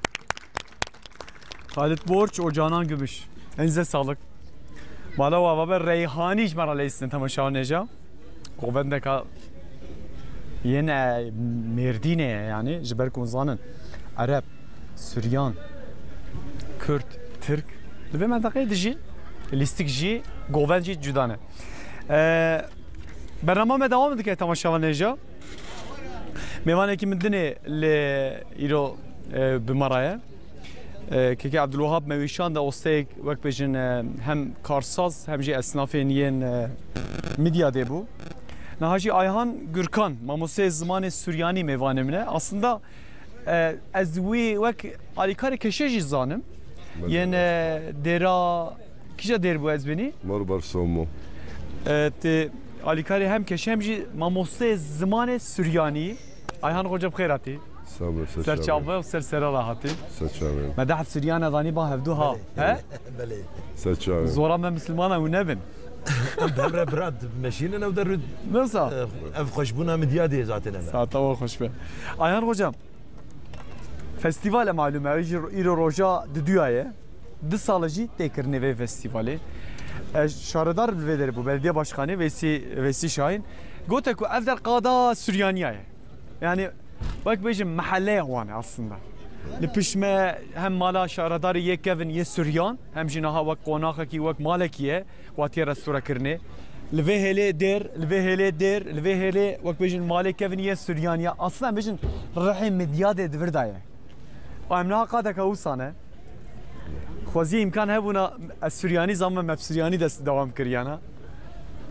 Xalid Borç û Canan Gümüş. Elinize sağlık. Mala we ve Reyhanî ji me re leyîstin temaşevanê jî. Govendeka yên, e, Mêrdînê ye, yanî ji ber ku hûn zanin, Ereb, Suryan, Kurd, Tirk, li vê menteqeyê dijîn, lîstik jî, govend jî cuda ne. E, bernama me dewam dike temaşevanê jî. Mêvanekî min dinê li îro, e, bi me re ye. E, Kekê Ebdulwehab me wî şande osteyek wek bêjin, e, hem karsaz hem jî esnafên yên, e, Midyadê bû. Niha jî Ayhan Gürkan, mamosteyê zimanê Suryanî mêvanê min e. Aslında, e, ez wî wek alîkarê keşe jî zanim. Belê. Yên, e, dêra, kîja dêr bû ez bênî? Mor Bersomo. E, tê alîkarê hem keşe hem jî mamosteyê zimanê Suryanî. Ayhan, xocam, xêr hatî. Sağ ol, ser Ser çav çav be û ser sera re hatî. Ser çav be. Me dehf Suryan e danî ba hevdu ha. Belê. He? Belê. Ser çav be. Zora me misilmana hûn nebin. Em bi hev re bira meşînin ew derû. Nasıl? Ev xweşbûna Midyadê zaten em. Saeta we xweş be. Ayhan, xocam, festîval e malûm e, îro, îro roja diduya ye. Du sal e jî tê kirinê vê festîvalê. E, şaredar li vê derê bû, belediye başkanê Veysi, Veysi Şahin. Gote ku ev der qada Suryaniya ye. Yani, wek bêjin, meheleya wan e aslında. Li pişt me hem mala şaredarê yê kevin yê Suryan, hem jî niha wek qonaxekî, wek malekî ye, watiye restore kirinê. Li vê hêlê dêr, li vê hêlê dêr, li vê hêlê, wek bêjin, malê kevin yê Suryan ya. Aslında em bêjin, rihê Midyadê di vir de ye. Em niha qadeke wisa ne. Xwezî îmkan hebûna ez Suryanî zanim, me bi Suryanî dest dewam kiriyana.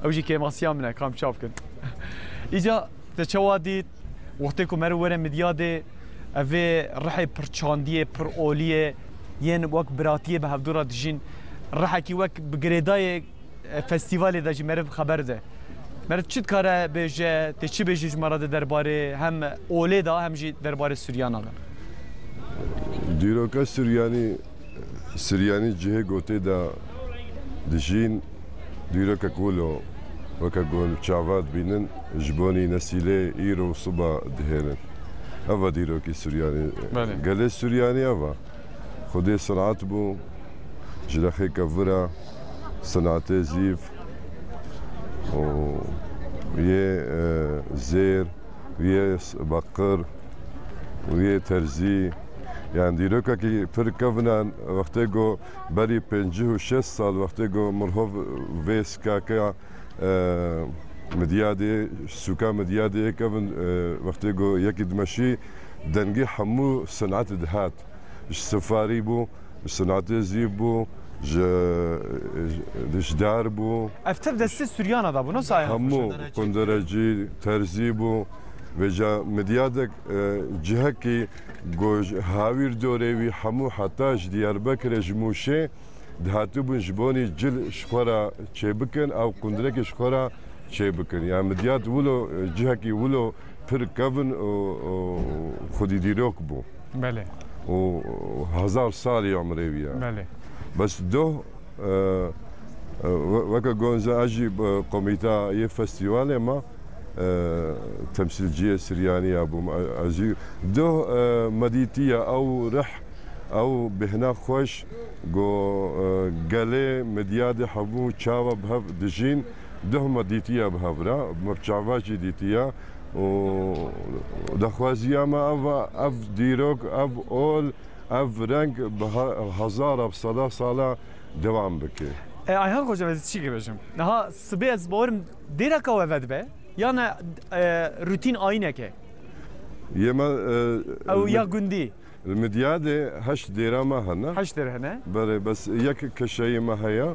Ew jî kêmasiya min e, kam çav kin. Îca te çawa dît, wextê ku meriv were Midyadê, evê rihê pir çandiyê, pir oliyê, yên wek biratiyê bi hevdû re dijîn, rihekî wek bi girêdayê e, festîvalê de jî meriv xeber de. Meriv çi dikare bêje, tê çi bêje ji me re di derbarê hem olê de, hem jî derbarê Suryana de? Dîroka Suryanî, Suryanî cihê gotê de dijîn, dîrokek wilo, weke ku hûn çava dibînin, ji bonî nesîlê îro û siba dihêlin. Ev e dîrokî Suryanî. Belê. Gelê Suryanî ev e. Xwedê senat bû, ji rexê kevira, senatê zîv û yê, e, zêr, yê s-, beqir û yê terzî. Yani dîrokekî pir kevin e, wextê ku berî pêncî û şeş sal, wextê ku mirov vê sikake e, Midyadê, sûka Midyadê yê kevin, e, wextê ku yekî dimeşî, dengê hemû senat dihat. Ji sifarî bû, ji senatê zîv bû, ji, ji dar bû. Ev tev destê Suryana de bû, nasıl ayhan? Hemû, qunderecî, terzî bû. Vêca Midyadek, e, cihekî ku ji hawîr dorê wî hemû heta ji Diyarbekirê, ji Mûşê, dihatibûn ji bonî cil ji xwe re çêbikin, ew qundirekê ji xwe re çêbikin. Yani Midyad wilo, cihekî wilo pir kevin û, û xwedî dîrok bû. Belê. Û hezar salî umrê wî ye. Belê. Bes doh, e, e, we-, weke gonze ez jî, e, komîta yê festîvalê me, e, temsîlciyê Siryanî ya bûm. E, ez jî doh, e, me dîtiye ew rih, ew bêhna xweş ku, e, gelê Midyadê hebû çawa bi hev dijîn, doh me dîtiye bi hev re, me bi çava jî dîtiye û daxwaziya me ev e, ev dîrok, ev ol, ev reng bi he-, hezara, bi seda sala dewam bike. E, Ayhan Xoca, ez çi bêjim? Niha sibê ez bawerim dêreka we vedibe, yan e, e, rutîn ayîneke? Yê me, e, Ew ya gundî? Li Midyadê heşt dêra me hene. Heşt dêr hene? Belê, bes yek keşeyê me heye.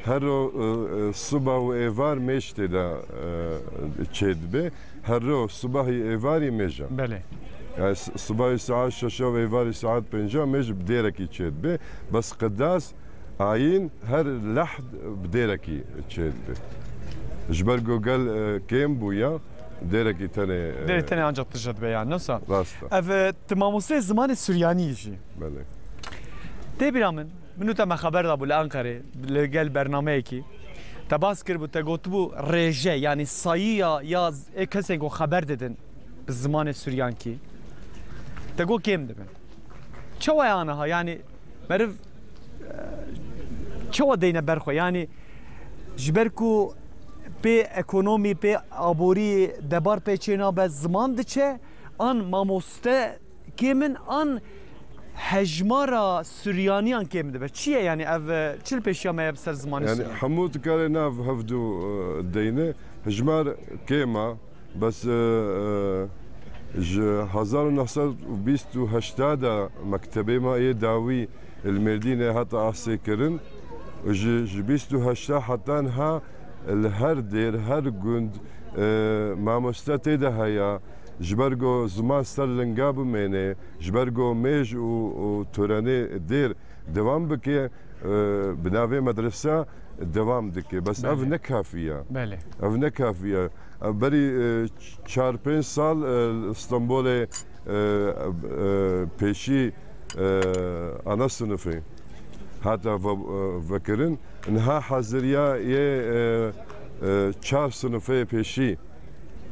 Her ro, e, e, siba û êvar mêj tê de, e, çêdibe. Her ro sibahî êvarî mêj e. Belê. Yani s-, sibahî saet şeş û êvarî saet pênc mêj bi dêrekî çêdibe. Bes qidas, ayîn her lehd bi dêrekî çêdibe. Ji ber ku gel, e, kêm bûya, dêrekî tenê, e, Dêrê tenê ancak tije dibe yani, nasıl? Rast e. Ev, e, tu mamosteyê zimanê Suryanî jî. Belê. Tê bîra min, min û te me xeber dabû li Ankarê, li gel bernameyekî. Te bas kiribû, te gotibû rêje, yani sayîya ya z-, ê kesên ku xeber didin bi zimanê Suryankî. Te got kêm dibin. Çawa ye aniha? Yanî meriv, e, çawa deyne ber xwe? Yanî ji ber ku pê ekonomî, pê aborî debar pê çênabe, ziman diçe, an mamoste kêm in, an hejmara Suryaniyan kêm dibe. Çi ye yanî ev, e, çi li pêşiya me ye bi ser zimanê Yanî Suryanî? Hemû dikare nav hevdu, e, deyne. Hejmar kêm e. Bes, e, e, ji hezar û neh sed û bîst û heşta de mektebê me yê dawî li Mêrdînê hate asê kirin. Ji, ji bîst û heşta heta niha li her dêr, her gund, e, mamoste tê de heye. Ji ber ku ziman ser linga bimêne, ji ber ku mêj û, û törenê dêr dewam bike, e, bi navê medrese dewam dike. Bes ev Belê. ne kafî ye. Belê. Ev ne kafî ye. Ev berî, e, çar pênc sal, e, Stenbolê, e, e, pêşî, e, ana sinifê hate ve-, e, vekirin. Niha haziriya yê, e, e, çar sinifê pêşî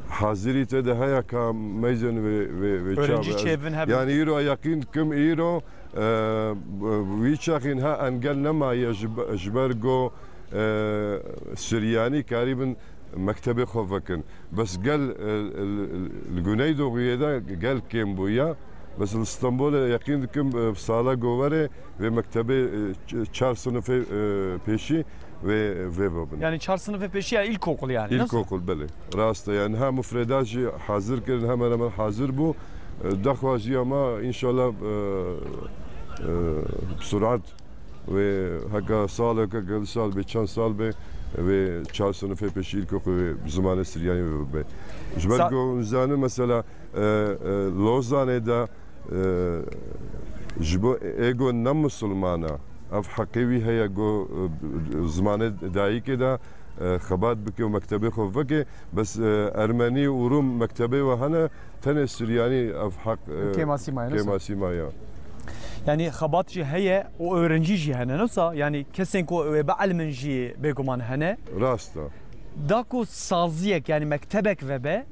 hazirî tê de heye ka meyzên vê, vê, vê Öğrenci çabe. çêvin hebin. Yani îro yeqîn dikim îro, e, wî çaxî niha engel nemaye ji be-, ji ber go, e, Suryanî karîbin mektebê xwe vekin. Bes gel, e, li, li Güneydoğu'yê de gel kêm bûye. Bes li Stenbolê yeqîn dikim, e, sala govere vê mektebê, e, ç-, çar sinifê, e, pêşî vê, vê bibin. Yani çar sınıfı peşiya ilkokul yani, nasıl? İlkokul, belê. Rast e, yani ha mufredat jî hazir kirin, hemen hemen hazir bû. E, daxwaziya me, înşallah, e, e, bi surat wê heka salek, heka du sal bê, çend sal bê, wê çar sınıfê peşî ilkokul wê bi zimanê Siryanî wê bibe. Ji ber Sa- ku zanin mesela, e, e, Lozanê de, e, ji bo ê ku ne misilman e, ev heqê wî heye ku, e, zimanê dayikê de, e, xebat bike û mektebê xwe veke, bes, e, Ermenî û Rum mektebê we hene, tenê Suryanî ev heq, e, Kêmasî maye, ne wisa? kêmasî maye. Yani xebat jî heye û öğrenci jî hene, ne wisa? Yani kesên ku wê bielmin jî bêguman hene. Rast e. Da ku saziyek, yani mektebek vebe,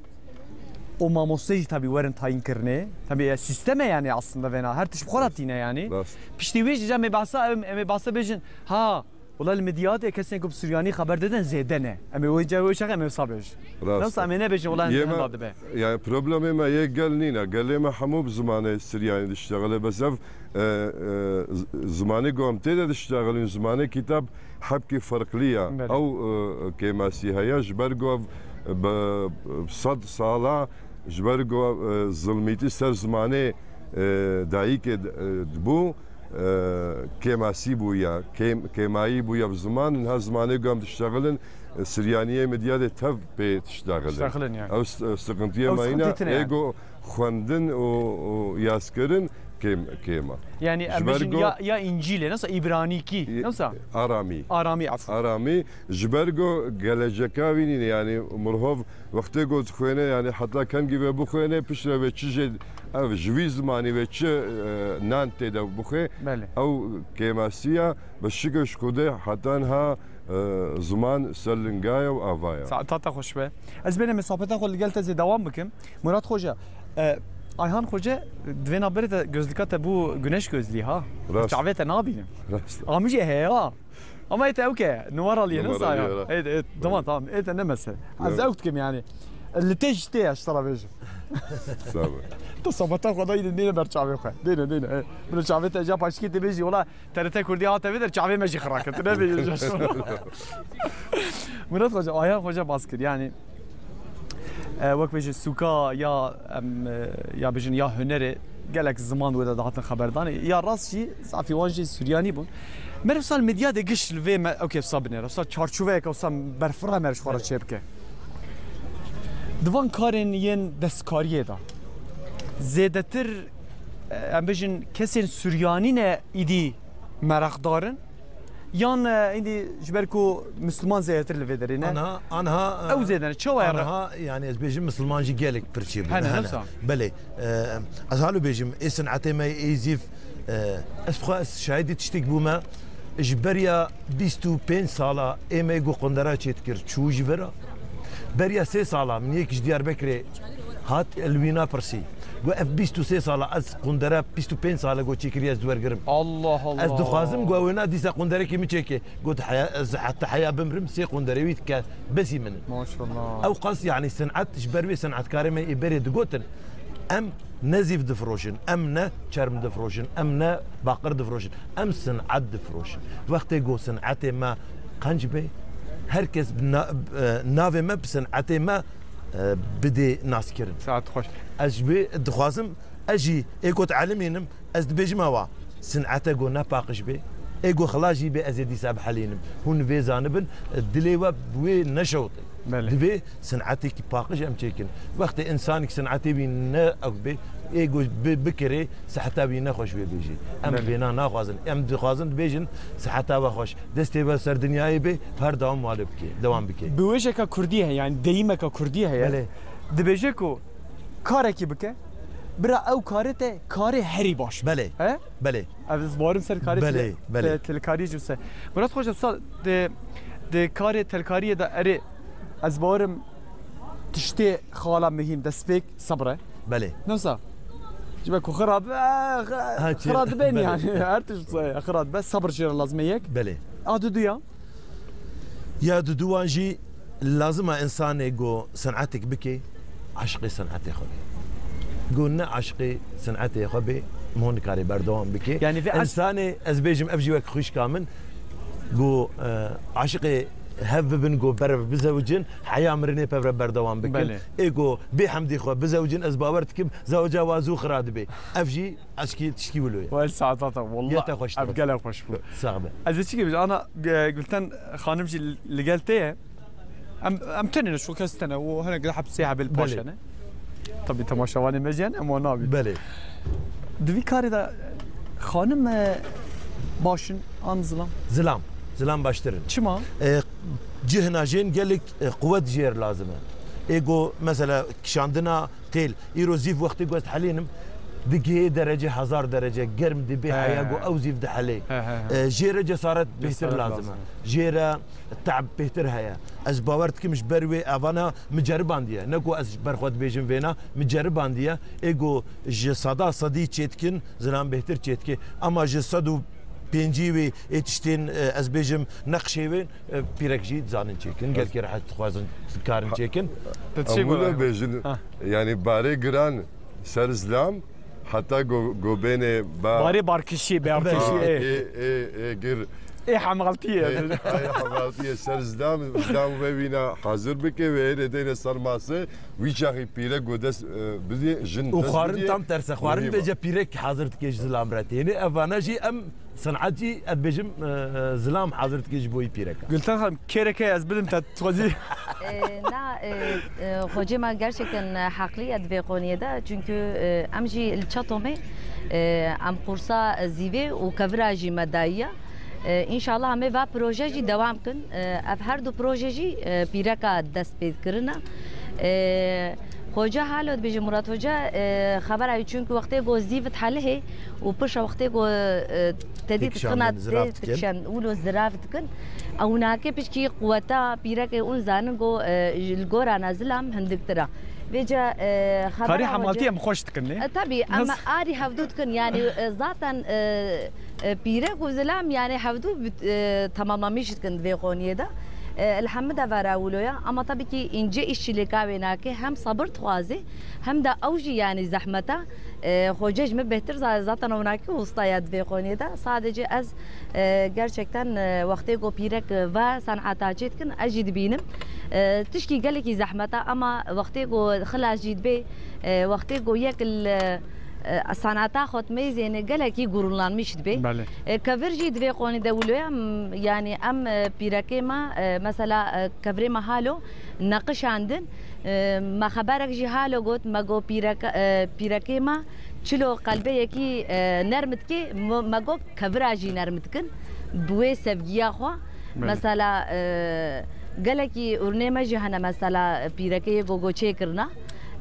û mamoste jî tabî werin tayîn kirinê. Tabî, e, sîsteme yani aslında vêna. Her tişt bi xwe re tîne yani. Rast. Piştî wê jî em ê behsa, em, em ê behsa bêjin. Ha, wela li Midyatê kesên ku bi Suryanî xeber didin zêde ne. Em ê wê ce-, wê çaxê em ê wisa bêjin. Rast. Nasıl em ê nebêjin wela Yê me, henda dibe. yani problemê me yê gel nîne. Gelê me hemû bi zimanê Suryanî diştexile. Bes ev, e, e, z-, zimanê ku em tê de diştexilin, zimanê kitab hebkî ferqlî ye. Belê. Ew, e, kêmasî heye, ji ber ku ev bi sed sala, ji ber ku, e, zilmîtî ser zimanê, e, dayikê d-, e, dibû, e, kêmasî bûye, kêm-, kêmayî bûye bi ziman, niha zimanê ku em diştexilin, e, Siryaniyê Midyadê tev pê diştexilin. Diştexilin yani. Ew s-, e, sıkıntıya Ew me yine sıkıntı tine yani. ê ku xwendin û, û yazkirin kêm, kêm e. Yani, Ji em ber bêjin ku ya, ya Încîlê, nasıl İbranîkî, Ye-, nasıl? Aramî. Aramî, efû. Aramî, ji ber ku geleceka wî nîne, yani mirov wextê ku dixwêne, yani heta kengî ve bixwêne, piştre ve çi jê, ev ji vî zimanî ve çi, e, nan tê de bixwe, Belê. ew kêmasî ye, bi şikir ji Xwedê heta niha, e, ziman ser linga ye û ava ye. Saeta te xweş be. Ez bêne me sohbeta xwe li gel te zê dewam bikim. Murat Xoca, e, Ayhan Xoca, di vê navberê te gözlika te bû güneş gözlüğü ha. Rast. Çavê te nabînim. Rast. Amijê heye ha. Ama ê te ew ke, numara liyê, Numara nasıl ya? liyê, ha. Evet, evet, tamam, tamam. Ê te ne mesele. Ez Evet. ew dikim yani. Li te jî tê ya, ji te re bêjim. Sağ ol. Tu sabata xwe dayî dêne ber çavê xwe. Dêne, dêne. Evet. Bila çavê te ca paştikê te bêjî, wala T R T Kurdî hate vê der çavê me jî xira kir. Tu nebêjî ji Murat Xoca, Ayhan Xoca bas kir. Yani, e, wek bêjin sûka ya, em, e, ya bêjin ya hunerê gelek ziman wê de dihatin xeberdanê. Ya rast jî zafî wan jî Suryanî bûn. Meriv sal medya de giş li vê me, ew kê wisa binêre. Wisa çarçoveyeke wisa berfireh me ji xwe re çê bike. Di van karên yên destkariyê de zêdetir, e, em bêjin kesên Suryanî ne îdî meraqdar in? Yan, e, îdî ji ber ku Misliman zêdetir li vê derê ne? Anha, anha, e, Ew zêde ne. Çawa ye re- anha, yani ez bêjim Misliman jî gelek pir çêbûne. Hene, Hene. wisa? Belê. E, ez halo bêjim, ê sinetê me ê zîv, e, ez xwe ez şahidî tiştek bûme. Ji beriya bîst û pênc sala ê me ku qundera çêdikir çû ji vira. Beriya sê sala min yek ji Diyarbekirê hat li wî napirsî. Got, ev bîst û sê sala ez qundere, bîst û pênc sale got çêkiriye ez wergirim. Allah Allah. Ez dixwazim got wêna dîsa qunderekî min çêke. Got, heya, ez heta heya bimrim sê qunderê wî dike besî min in. Maşallah. Ew qas, yanî, sin'et, ji ber wê sin'etkarê me ê berê digotin, em ne zîv difiroşin, em ne çerm difiroşin, em ne baqir difiroşin, em sin'et difiroşin. Wextê ku sin'etê me qenc be, her kes bi na-, e, navê me bi sin'etê me, e, bidê naskirin. Saet xweş. Ez ji wê dixwazim, ez jî ê ku elimînim, ez dibêjim ewa, sin'ete ku ne paqij be, ê ku xilas jî be, ez ê dîsa bihelînim. Hûn vê zanibin, dilê we bi wê neşewite. Belê. Divê sin'etekî paqij em çêkin. Wextê însanek sin'etê wî ne ew be, ê ku bi-, bikirê, siheta wî nexweş wê bêjê. Em Belê. vêna naxwazin. Em dixwazin dibêjin, siheta we xweş. Destê we ser dinyayê be, her dawam wale bike, dewam bike. Biwêjeka kurdî heye, yanî deyîmeka kurdî heye. Belê. Dibêje ku karekî bike, bira ew karê te karê herî baş be. Belê. He? Belê. Ev ez bawerim ser karê Belê, tele-, belê. te-, telkariyê jî wisa. Murat Xoca, wisa di, di karê telkariyê de erê ez bawerim tiştê xala muhîm destpêk sebr e. Belê. Ne wisa? Ji ber ku xira be, Ha, çi-, xira dibên belê. yanî. Her tişt wisa ye, xira dibe, sebr jê re lazim e yek. Belê. A duduya? Ya duduwan jî lazim e însanê ku sin'etek bike, aşiqê sin'etê xwe be. Ku ne aşiqê sin'etê xwe be, hûn nikare berdewam bike. Yanî vê aş- Însanê, ez bêjim, ev jî wek xwişka min, ku, e, aşiqê hev bibin, ku berev bizewicin, heya mirinê pevre berdewam bikin. Belê. Ê ku bê hemdî xwe bizewicin, ez bawer dikim, zeweca wa zû xira dibe. Ev jî Eşkî tişkî wilo ye. Wê saetata, wallah, Ya te xweş ev dibe. gelek xweş bû. Sax be. Ez ê çi bêjim, ana, e, Gulten xanim jî li gel te ye. Em, em tenê ne, şo kes tene, û hinek de hepsê hebê li paş Belê. hene. Tabî temaşevanê me jî hene, em wan nabîn. Belê. Di vî karê de xanim, e, baş in, an zilam? Zilam. Zilam baştir in. Çima? E, cihna jên gelek, e, quwet jê re lazim e. Ê ku, mesela, kişandina têl. Îro zîv wextê ku ez dihelînim, digihê derece, hezar derece germ dibê, He. heya ku ew zîv dihelê. He, he, he. E, jê re cesaret bêhtir Cesaret lazim e. lazim. Jê re te'b bêhtir heye. Ez bawer dikim ji ber wê evana min ceribandiye. Ne ku ez ji ber xwe dibêjim vêna, min ceribandiye. Ê ku ji seda sedî çêdikin, zilam bêhtir çêdike. Ama ji sed û pêncî wê ê tiştên, e, ez bêjim, neqşê wê, e, pîrek jî dizanin çêkin. Ez Gelkî rehet dixwazin, dikarin çêkin. Te çi Em wilo gotin? bêjin, Ha. yanî barê giran ser zilam, heta go-, gobênê ba- Barê barkişî, Belê. barkişî, Ê, ê. ê, ê, ê, gir. Ê hemaltî ye. Ê, ê, hemaltî ye. Ser zilam, zilam ve wîna hazir bike ve êrê deyne ser mase, wî çaxî pîrek go dest, e, bidê, jin Û dest xwarin bidê. tam terse. Xwarin Muhîm e. vêce pîrek hazir dike ji zilam re têne. Evana jî em Sen'etî, ez dibêjim, e, e, zilam hazir dike ji bo wî pîreka. Gulten Xanim, kêreke ez bidim te, tu xwezî. E, na, e, e, xocê me gerçekten heqlî ye di vê qoniyê de. Çünkü, e, em jî li Çatomê, e, em qursa zîvê û kevira jî me dayiye. E, înşallah em ê va proje jî dewam kin. E, ev her du proje jî, e, pîreka dest pê kirine. E, Xoca halo dibêje, Murat Hoca, e, xebera wî, çünkü wextê ku zîv dihelihê û pişa wextê ku, e, te dî Têkişandin, tikina zirav tê dikin. tikişand, wilo zirav dikin. Ew nake pişkî quweta pîrekê ûn zanin ku, e, ji, li gora ne zilam hindiktir e. Vêca, e, xebera Karî Hoca hemaltî em xweş dikin, ne? E, tabii, em Nas- arî hevdû dikin, yani, e, zaten, e, e, pîrek û zilam, yani, hevdû bit-, e, tamamlamış dikin di vê qoniyê de. E, elhamdülillah vera wilo ya. Ama tabii ki ince işçilik avê nake, hem sabir dixwaze, hem de ew jî, yani, zehmeta. E, xoce ji min bêhtir za-, zaten ew nake usta ya di vê qoniyê de. Sadece ez, e, gerçekten, e, wextê ku pîrek, e, va sen'eta çê dikin, ez jî dibînim. E, tişkî gelekî zehmeta, ama wextê ku xilas jî dibê, e, wextê ku yek li, e, sanata xwe dimeyzêne gelekî gururlanmiş dibe. Belê. E, kevir jî di vê qonî de wilo ye, m-, yanî em, e, pîrekê me, e, mesela, e, kevirê me halo neqişandin. E, me xeberek jî halo got, me got pîrek-, e, pîrekê me çilo qelbeyekî, e, nerm dike, me, me got kevira jî nerm dikin. Bi wê sevgiya xwe. Belê. Mesela, e, gelekî urnê me jî hene, mesela, pîrekê yê gogo çêkirina.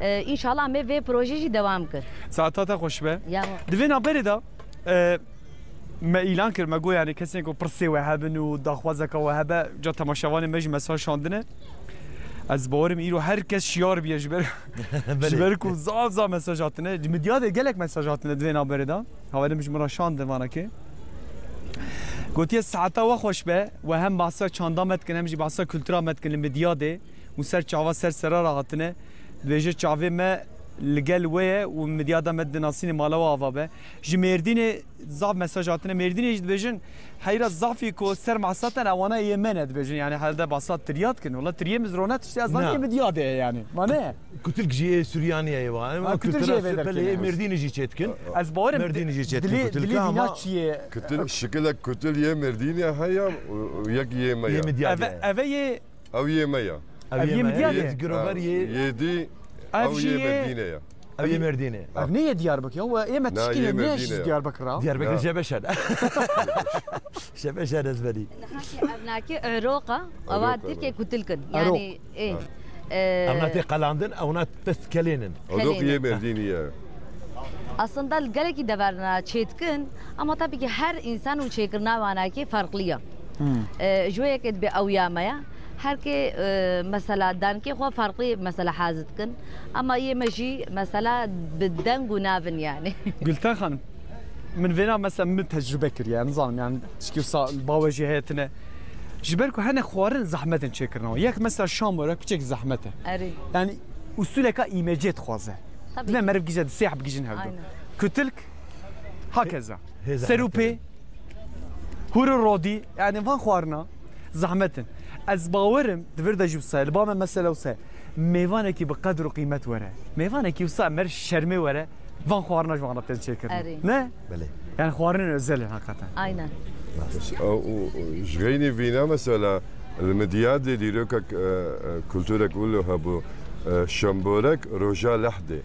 E, înşallah em ê vê proje jî dewam kir. Saeta te xweş be. Ya. Di vê navberê de, e, me îlan kir, me got, yani, kesên ku pirsê we hebin û daxwazeka we hebe, ca temaşevanê me jî mesaj şandine. Ez bawerim îro her kes şiyar biye ji ber, ji ber ku zaf zaf mesaj hatine. Ji Midyadê gelek mesaj hatine di vê navberê de. Hawerim ji min re şandin vanekê. Gotiye, saeta we xweş be, we hem behsa çanda me dikin, hem jî behsa kultura me dikin li Midyadê. Û ser çava ser sera re hatine. Dibêje, çavê me li gel we ye û Midyada me dinasîne, mala we ava be. Ji Mêrdînê zaf mesaj hatine. Mêrdînê jî dibêjin, heyra zafî ku ser masa te ne, wana yê me ne dibêjin. Yani helde basa tirya dikin. Wala tiriyê min zirone tiştê ez zanî yê Midyadê ye yani. Ma ne? Kutilk jî yê Suryaniyê ye wa. Ha, kutilk jî yê vê derkê belê ne. Mêrdînê jî çêdikin. Ez bawerim Mêrdînê jî çêdikin dilê, kutilka dilê vîna ama çi ye? Kutil, şikilek kutil yê Mêrdînê heye, û, û yek yê me ye. Yê Midyadê. Eve, eve yê Ew yê me ya. Ev yê Midyadê ye. Girover yê. Yê dî, ev jî yê Mêrdînê ya. Ev yê Mêrdînê. Ev ne yê Diyarbekir ya? We yê me tişkî ne, ne ji Diyarbekir ra? Diyarbekir Şebeşer. Şebeşer ez berî. Nahakî ev nakî Eroqa, ewa Tirkê kutilkin. Yani, e, ev na tê qelandin, ew na dest kelênin. Eroq yê Mêrdînî ye. Aslında gelekî deverna çêdikin, ama tabii ki her insan û çêkirina wanakî farklı ya. E, ji wê yekê dibe ew ya me ya. Her kê, e, mesela dankê xwe farklı mesela haz dikin. Ama yê me jî mesela bi deng û navin yani. Gülten Hanım, min vêna mesela min tecrube kiriye, nizanim yani, tişkî wisa li ba we jî heye tine. Ji ber ku hene xwarin zehmet in çêkirina. Yek mesela şamorek piçek zehmet e. Erê. Yani usuleka îmecê dixwaze. Tabii. Dime meriv gije di sê heb gijin hevdu. Aynen. Kutilk, hakeza. Hê zehmet e. Serûpê, hûr û rodî, yani van xwarina zehmet in. Ez bawerim, di vir de jî wisa ye, li ba me mesela wisa ye. Mêvanekî bi qedr û qîmet were. Mêvanekî wisa mer şermê were, van xwarina ji wan re tên çêkirin. Erê. Ne? Belê. Yani xwarinên özel in hakikaten. Aynen. Û, û, û ji xeynî vîna mesela, li Midyadê dîrokek, e, e, kulturek wilo hebû, e, şemborek roja lehdê.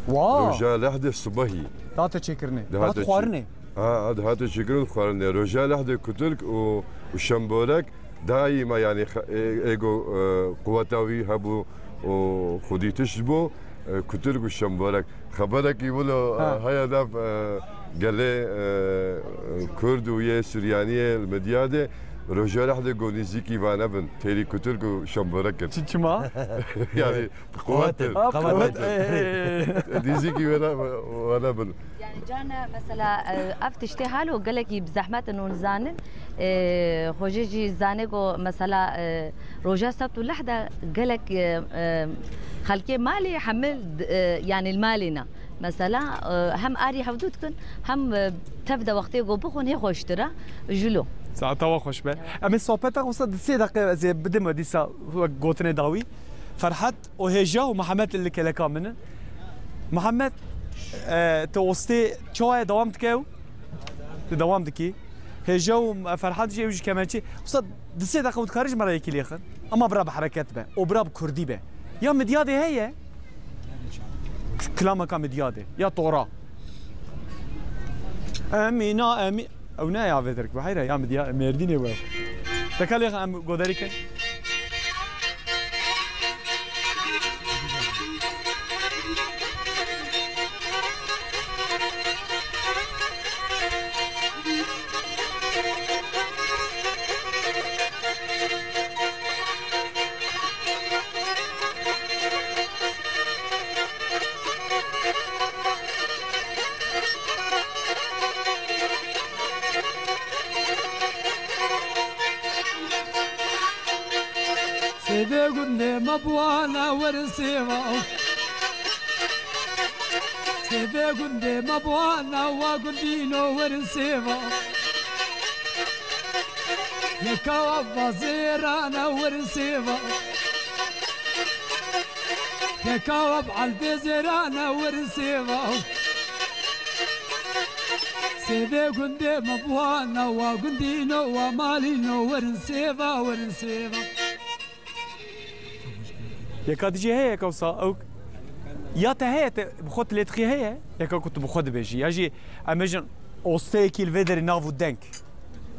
Wow. Roja lehdê sibehî. Dihate çêkirinê. Dihate xwarinê. Ha, dihate çêkirin xwarinê. Roja lehdê kutilk û, û şemborek daîma, yani, xe-, ê-, êgo, e, quweta wî hebû û xwedî tişt bû, e, kutilk û şemborek. Xeberekî wilo, e, heye nav, e, gelê, e, Kurd û yê Suryaniyê li Midyadê, roja lehdê go nîzîkî vane bin, têrî kutilk û şemborek in. Çi, çima? Yani, Qewet in, qewet in. Qewet in. Nîzîkî were, were bin. Yani carna mesela, e, ev tiştê halo gelekî bi zehmet in û nizanin. E, xwecê jî zane ku mesela, e, roja sebt û leh de gelek, e, e, xelkê malê hemil, e, yani li malê ne. Mesela, e, hem arî hevdû dikin, hem, e, tev de wextê ku bixwin hê xweştir e, jilo. Saeta we xweş be. Em ê sohbeta xwe di sê deqe ez ê bidim we dîsa wek gotinê dawî. Ferhat û Hêja û Mihemed li keleka min in. Mihemed, e, tu ostê çawa ye, dewam dike ew? Tu dewam dikî. Hêja û Ferhat jî, ew jî kemençî. Wisa di sê deqa û dikare ji me re yekî lêxin. Ama bira bi hereket be. O bira bi kurdî be. Ya Midyadê heye. Kilameka Midyadê. Ya tora. Emîna, emî-, Ew ne ya vê derk be, heyra ya Midya-, Mêrdînê be. Teka lêxin em goderî kin. Sêvê gundê me bi wana werin sêva. Sêvê gundê me bi wana wa gundîno werin sêva. Yeka wa bi zêrana werin sêva. Yeka wa bi elbê zêrana werin sêva. Sêvê gundê me bi wana wa gundîno wa malîno werin sêva, werin sêva. Yeka dijî heye, yeka wisa ew ya te heye, te bi xwe tu lê dixî heye, yeka ku tu bi xwe dibêjî. Ya jî em bêjin osteyekî li vê derê nav û deng.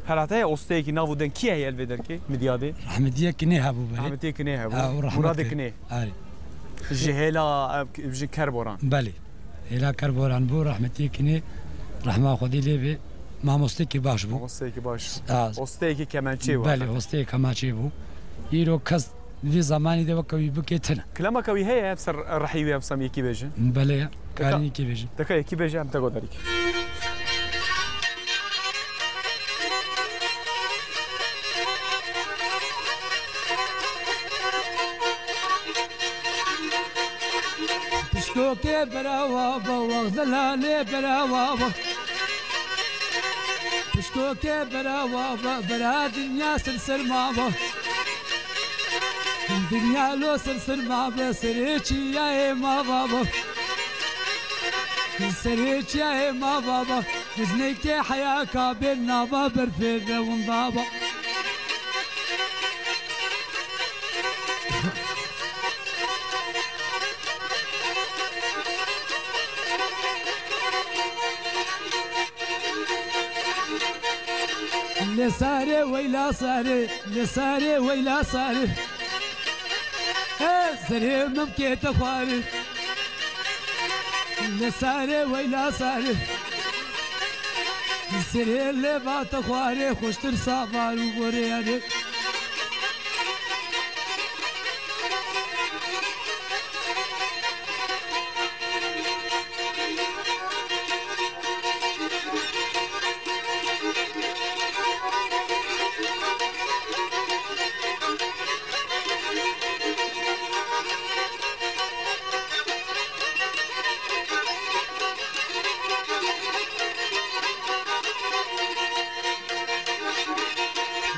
Her hate heye osteyekî nav û deng. Kî heye li vê derkê? Midyadê? Rehmetiyê Kinê hebû belê. Rehmetiyê Kinê hebû. Ha, û rehmet Muradê kir. Kinê. Erê. Ji hêla, ev, ji Kerboran. Belê. Hêla Kerboran bû, rehmetiyê Kinê. Rehma Xwedê lê bê. Mamosteyekî baş bû. Mamosteyekî baş. Ha. Osteyekî kemençê bû. Belê, osteyekî kemençê bû. Îro kes Di vê zemanî de weke wî bike tune. Kilameke wî heye, em ser rihî wî em sem yekî bêjin? Belê, karin yekî bêjin. Dika yekî bêje, em te godarî ke. Pişkokê berewa be, wext delalê berewa be. Pişkokê berewa be, bera dinya ser serma be. Dinya lo ser serma be, serê çiyayê mava be. Serê çiyayê mava be, biznekê heyaka bên nava berfê de winda be. Lê sarê weyla sarê, lê sarê weyla sarê. He, serê mimkê te xwarê. Lê sarê weyla sarê. Serê lêva te xwarê, xweştir savar û borê yanê.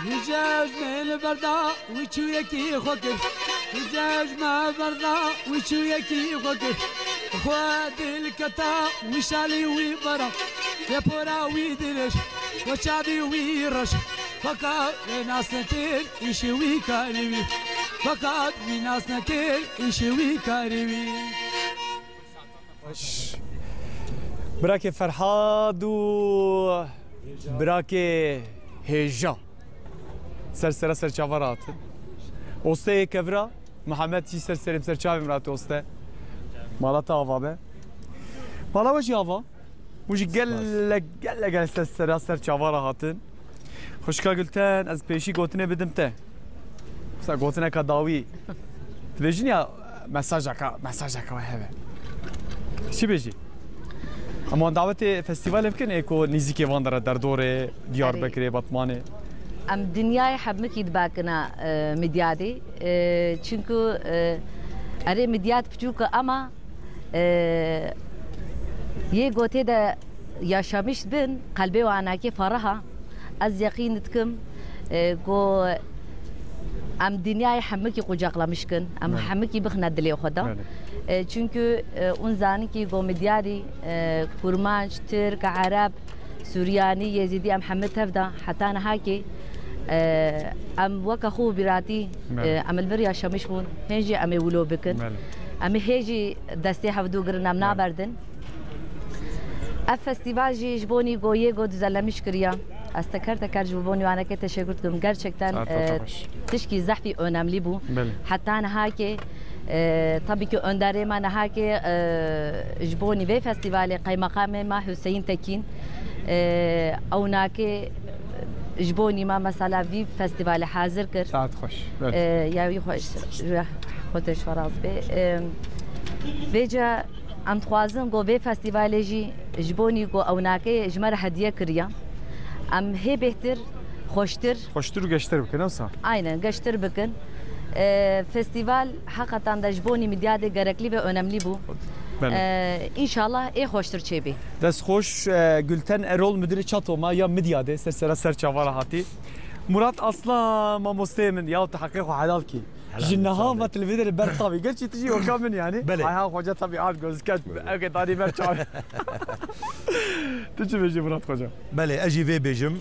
Wî cejmê li berda wî çûyekî xwe kir. Wî cejme berda wî çûyekî xwe kir. Xwe dilketa wî şalî wî vera. Yê pora wî dirêj, we çavî wî reş. Feqat wê nas nekir îşê wî karê wî. Feqat wî nas nekir îşê wî karê wî. Birakê Ferhad û birakê Hêja ser sera ser çava rahatin. Osteyê kevra Mihemed jî ser serê ser çavê min rahat oste. Mala te ava be. Mala we jî ava. Hûn jî gelek, gelek, gelek ser sera ser çava rahatin. Xwişka Gulten, ez pêşî gotinê bidim te. Mesela gotineka dawî. Dibêjin ya mesajaka, mesajaka we hebe. Çi bêjî? Em wan dawetê festîvalê bikin, ê ku nîzîkê van dere derdorê, Diyarbekirê, Batmanê. Em dinyayê hebmikî dibakina, e, Midyadê. E, çunku, e, erê Midyad piçûk e ama, e, yê gotê de yaşamiş bin, qelbê wan anakê ferah a. Ez yeqîn dikim, e, ku em dinyayê hemikî qucaqlamiş kin, em hemikî bixine dilê xwe de. E, çunku, e, hûn zanin kî ku Midyadî, e, Kurmanc, Tirk, Ereb, Suryanî, Yezîdî em hemî tev de heta niha kî, e, em weke xwe û bîratî, e, em li vir yaşamiş bûn, hên jî em ê wilo bikin. Em ê hê jî destê hevdû girin, em naberdin. Ev festîval jî ji bo nî go yê go dizellemîş kiriya. Ez teker teker ji bo nîwanekê teşekur dikim. Gerçekten, e, tişkî zehfî önemlî bû. Heta niha kê, e, tabii ki önderê me niha kê, e, ji bo nî vê festîvalê qeymeqamê me Hüseyin Tekin, e, ew nakê ji bo nî me mesela vî festîvalê hazir kir. Saet xweş. E, ya wî xweş, xwe te ji feraz bê. E, vêca Em dixwazin ku vê festîvalê jî ji bo nî ku ewnakê ji me re hediye kiriye. Em hê bêhtir, xweştir. Xweştir û geştir bikin, wisa? Aynen, geştir bikin. E, festîval heqetan de ji bo nî Midyadê gereklî ve önemlî bû. Belê. E, înşallah ê xweştir çêbî. Dest xweş, e, Gülten Erol, müdürê Çatoma ya Midyadê, ser sera ser çava re hatî. Murat Aslan, mamosteyê min, ya tu heqê xwe helal kî. Helal Ji niha olsun. Ve televîzorê ber tavî. Gerçî tu jî weka min yanî. Belê. Ayhan Xoca tabii art gözüket. Belê. Ew ke danî ber çav. Tu çi bêjî Murat Xoca? Belê, ez jî vê bêjim, e,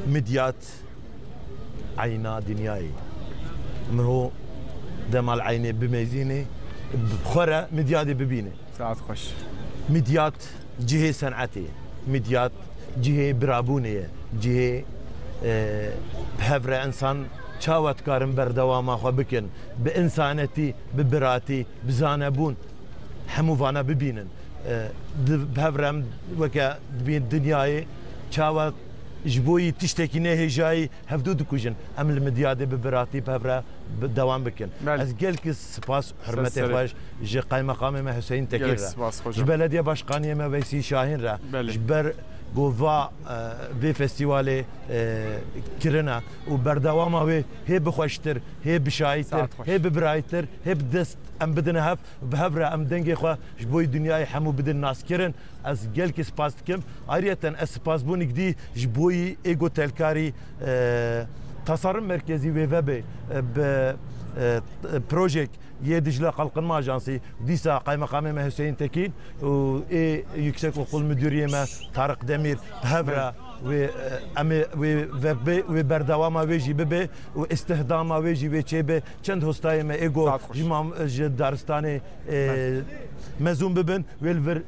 Midyat eyna dinyayê. Miho demal eynê bimezînê, bi xwe re Midyadê bibîne. Saet xweş. Midyat cihê senetê, Midyat cihê birabûnê ye, cihê, e, bi hev re insan çawa dikarin berdewama xwe bikin, bi insanetî, bi biratî, bi zanebûn hemû vana bibînin. E, di, bi hev re em weke dibîn dinyayê çawa Ji bo yî tiştekî nehêjayî hevdu dikujin. Em li Midyadê bi biratî bi hev re bi dewam bikin. Belê. Ez gelkî spas, hurmetê xwe ji qaymeqamê me Hüseyin Tekîn re, ji belediye başkaniyê me Veysî Şahin re, ji ber ku va, e, vê festîvalê, e, kirine û berdewama wê hê bixweştir, hê bişayîtir, hê bibirayîtir, hê bi dest em bidine hev, bi hev re em dengê xwe ji bo yî dinyayê hemû bidin naskirin. Ez gelkî spas dikim. Ayrıyeten ez spasbûnik dî ji bo yî ê gotelkarî, e, Tasarruf Merkezî wê vebe, e, bi, e, projek yê Dicle Kalkınma Ajansı, dîsa Kaymakamê me Hüseyin Tekin û ê Yüksek Okul Müdüriyê me Tarık Demir bi hev re wê, e, em ê wê vebe, wê berdewama wê jî bibe û istihdama wê jî wê çêbe. Çend hostayê me ê go ji mam-, ji daristanê, e, mezûn bibin, wê li vir, e,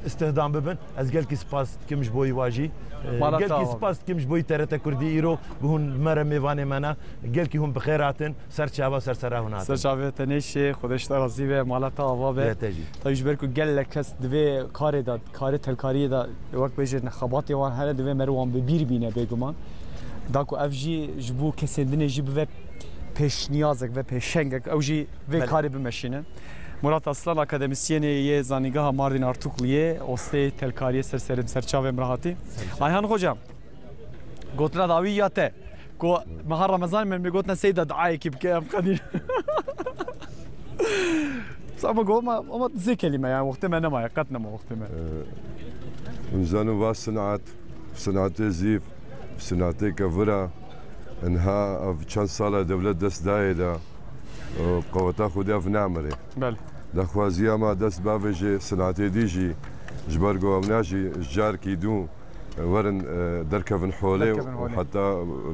istihdam bibin. Ez gelkî spas dikim ji bo wî jî. E, gelkî spas dikim ji bo T R T Kurdî îro ku hûn bi me re mêvanê me ne. Gelkî hûn bi xêr hatin. Ser çava, ser sera hûn hatin. Ser çavê te nêşê, Xwedê ji te razî be, mala te ava be. Te jî. Tabii ji ber ku gelek kes di vê karê de, karê telkariyê de wek bêjin xebatê wan hene, divê meriv wan bi bîr bîne bêguman. Da ku ev jî ji bo kesên din ê jî bibe pêşniyazek ve pêşengek, ew jî vê karê bimeşînin. Murat Aslan, akademîsyenê yê Zanîngeha Mardin Artukluyê, ostê telkariyê ser serê min, ser çavê min re hatî. Ayhan Hocam, gotina dawî ya te, ku meha Remezan min, min gotina seyda duayekî bike, em qedî. Ama go, ama, ama zê kelîme, yani wextê me nemaye, qet nema wextê me. Ee, hûn zanin va sinat, sinatê zîv, sinatê kevira, inha ev çend sala dewlet dest dayê de, e, qeweta xwe de ev namire. Belê. Daxwaziya me dest bavêje sinatê dî jî, ji ber ku ew na jî ji carkî dû, e, werin, e, derkevin holê û heta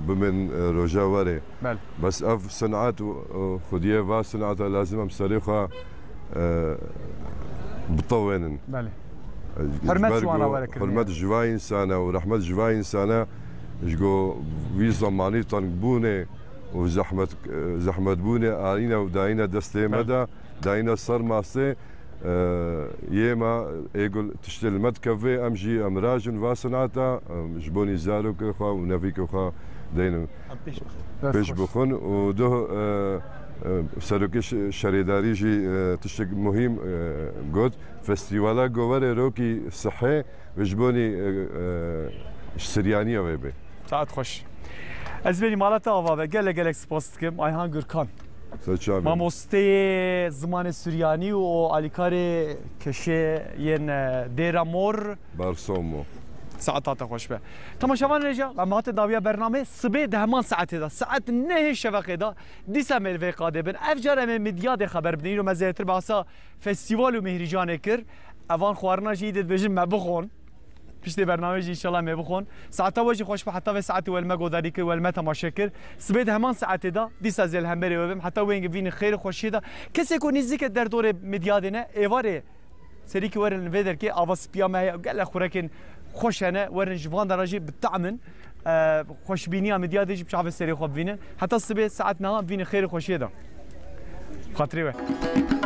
bimên, e, roja werê. Belê. Bes ev sinat û, û xwediyê va sinata lazim em serê xwe, e, bitewênin. Belê. E, hurmet ji wan re were kirine. Hurmet ji va însana û rehmet ji va însana, ji go vî zemanî tengbûnê û zehmet, e, zehmetbûnê arîne û dayîne destê me de, dayîne ser masê, e, yê me ê gul tiştê li me dikeve, em jî em rajin va sinata, em ji bonî zarokê xwe û nevîkê xwe deynin pêş bixin. Pêş bixin û doh, e, e, serokê şe-, şerêdarî jî, e, tiştek muhîm, e, got, festîvala go were rokî sihê, Ve ji bonî, e, e, ji Siryaniya wê bê. Saet xweş. Ez berî mala te ava be. Gelek gelek spas dikim. Ayhan Gürkan. Ser çavê. Mamosteyê zimanê Suryanî û alîkarê keşê yên, e, Dêra Mor. Barsomo. Saeta te xweş be. Temaşevan rêja, em hate dawiya bernameyê. Sibê di heman saetê de, saet nehê şeveqê de, dîsa mêl vê qadê bin. Ev car em ê Midyadê xeber bidin. Îro me zêdetir behsa festîval û mêhrîcanê kir. Evan xwarina jî îdê dibêjin me bixwin. Piştê bernameyê jî înşallah me bixwin. Saeta we jî xweş be, heta vê saetê we li me godarî kir, we li me temaşe kir. Sibê di heman saetê de dîsa zê li hemberê we bim. Heta wê hingê bivînin xêr û xweşiyê de. Kesê ku nîzdîk e derdorê Midyadê ne, êvarê serî ku werin vê derkê ava spiya me heye, gelek xurekên xweş hene, werin ji van dera jî bi tehm in. E, xweşbîniya Midyadê jî bi çavê serê xwe bivînin. Heta sibê saet niha bivînin xêr û xweşiyê de. Xatirê we.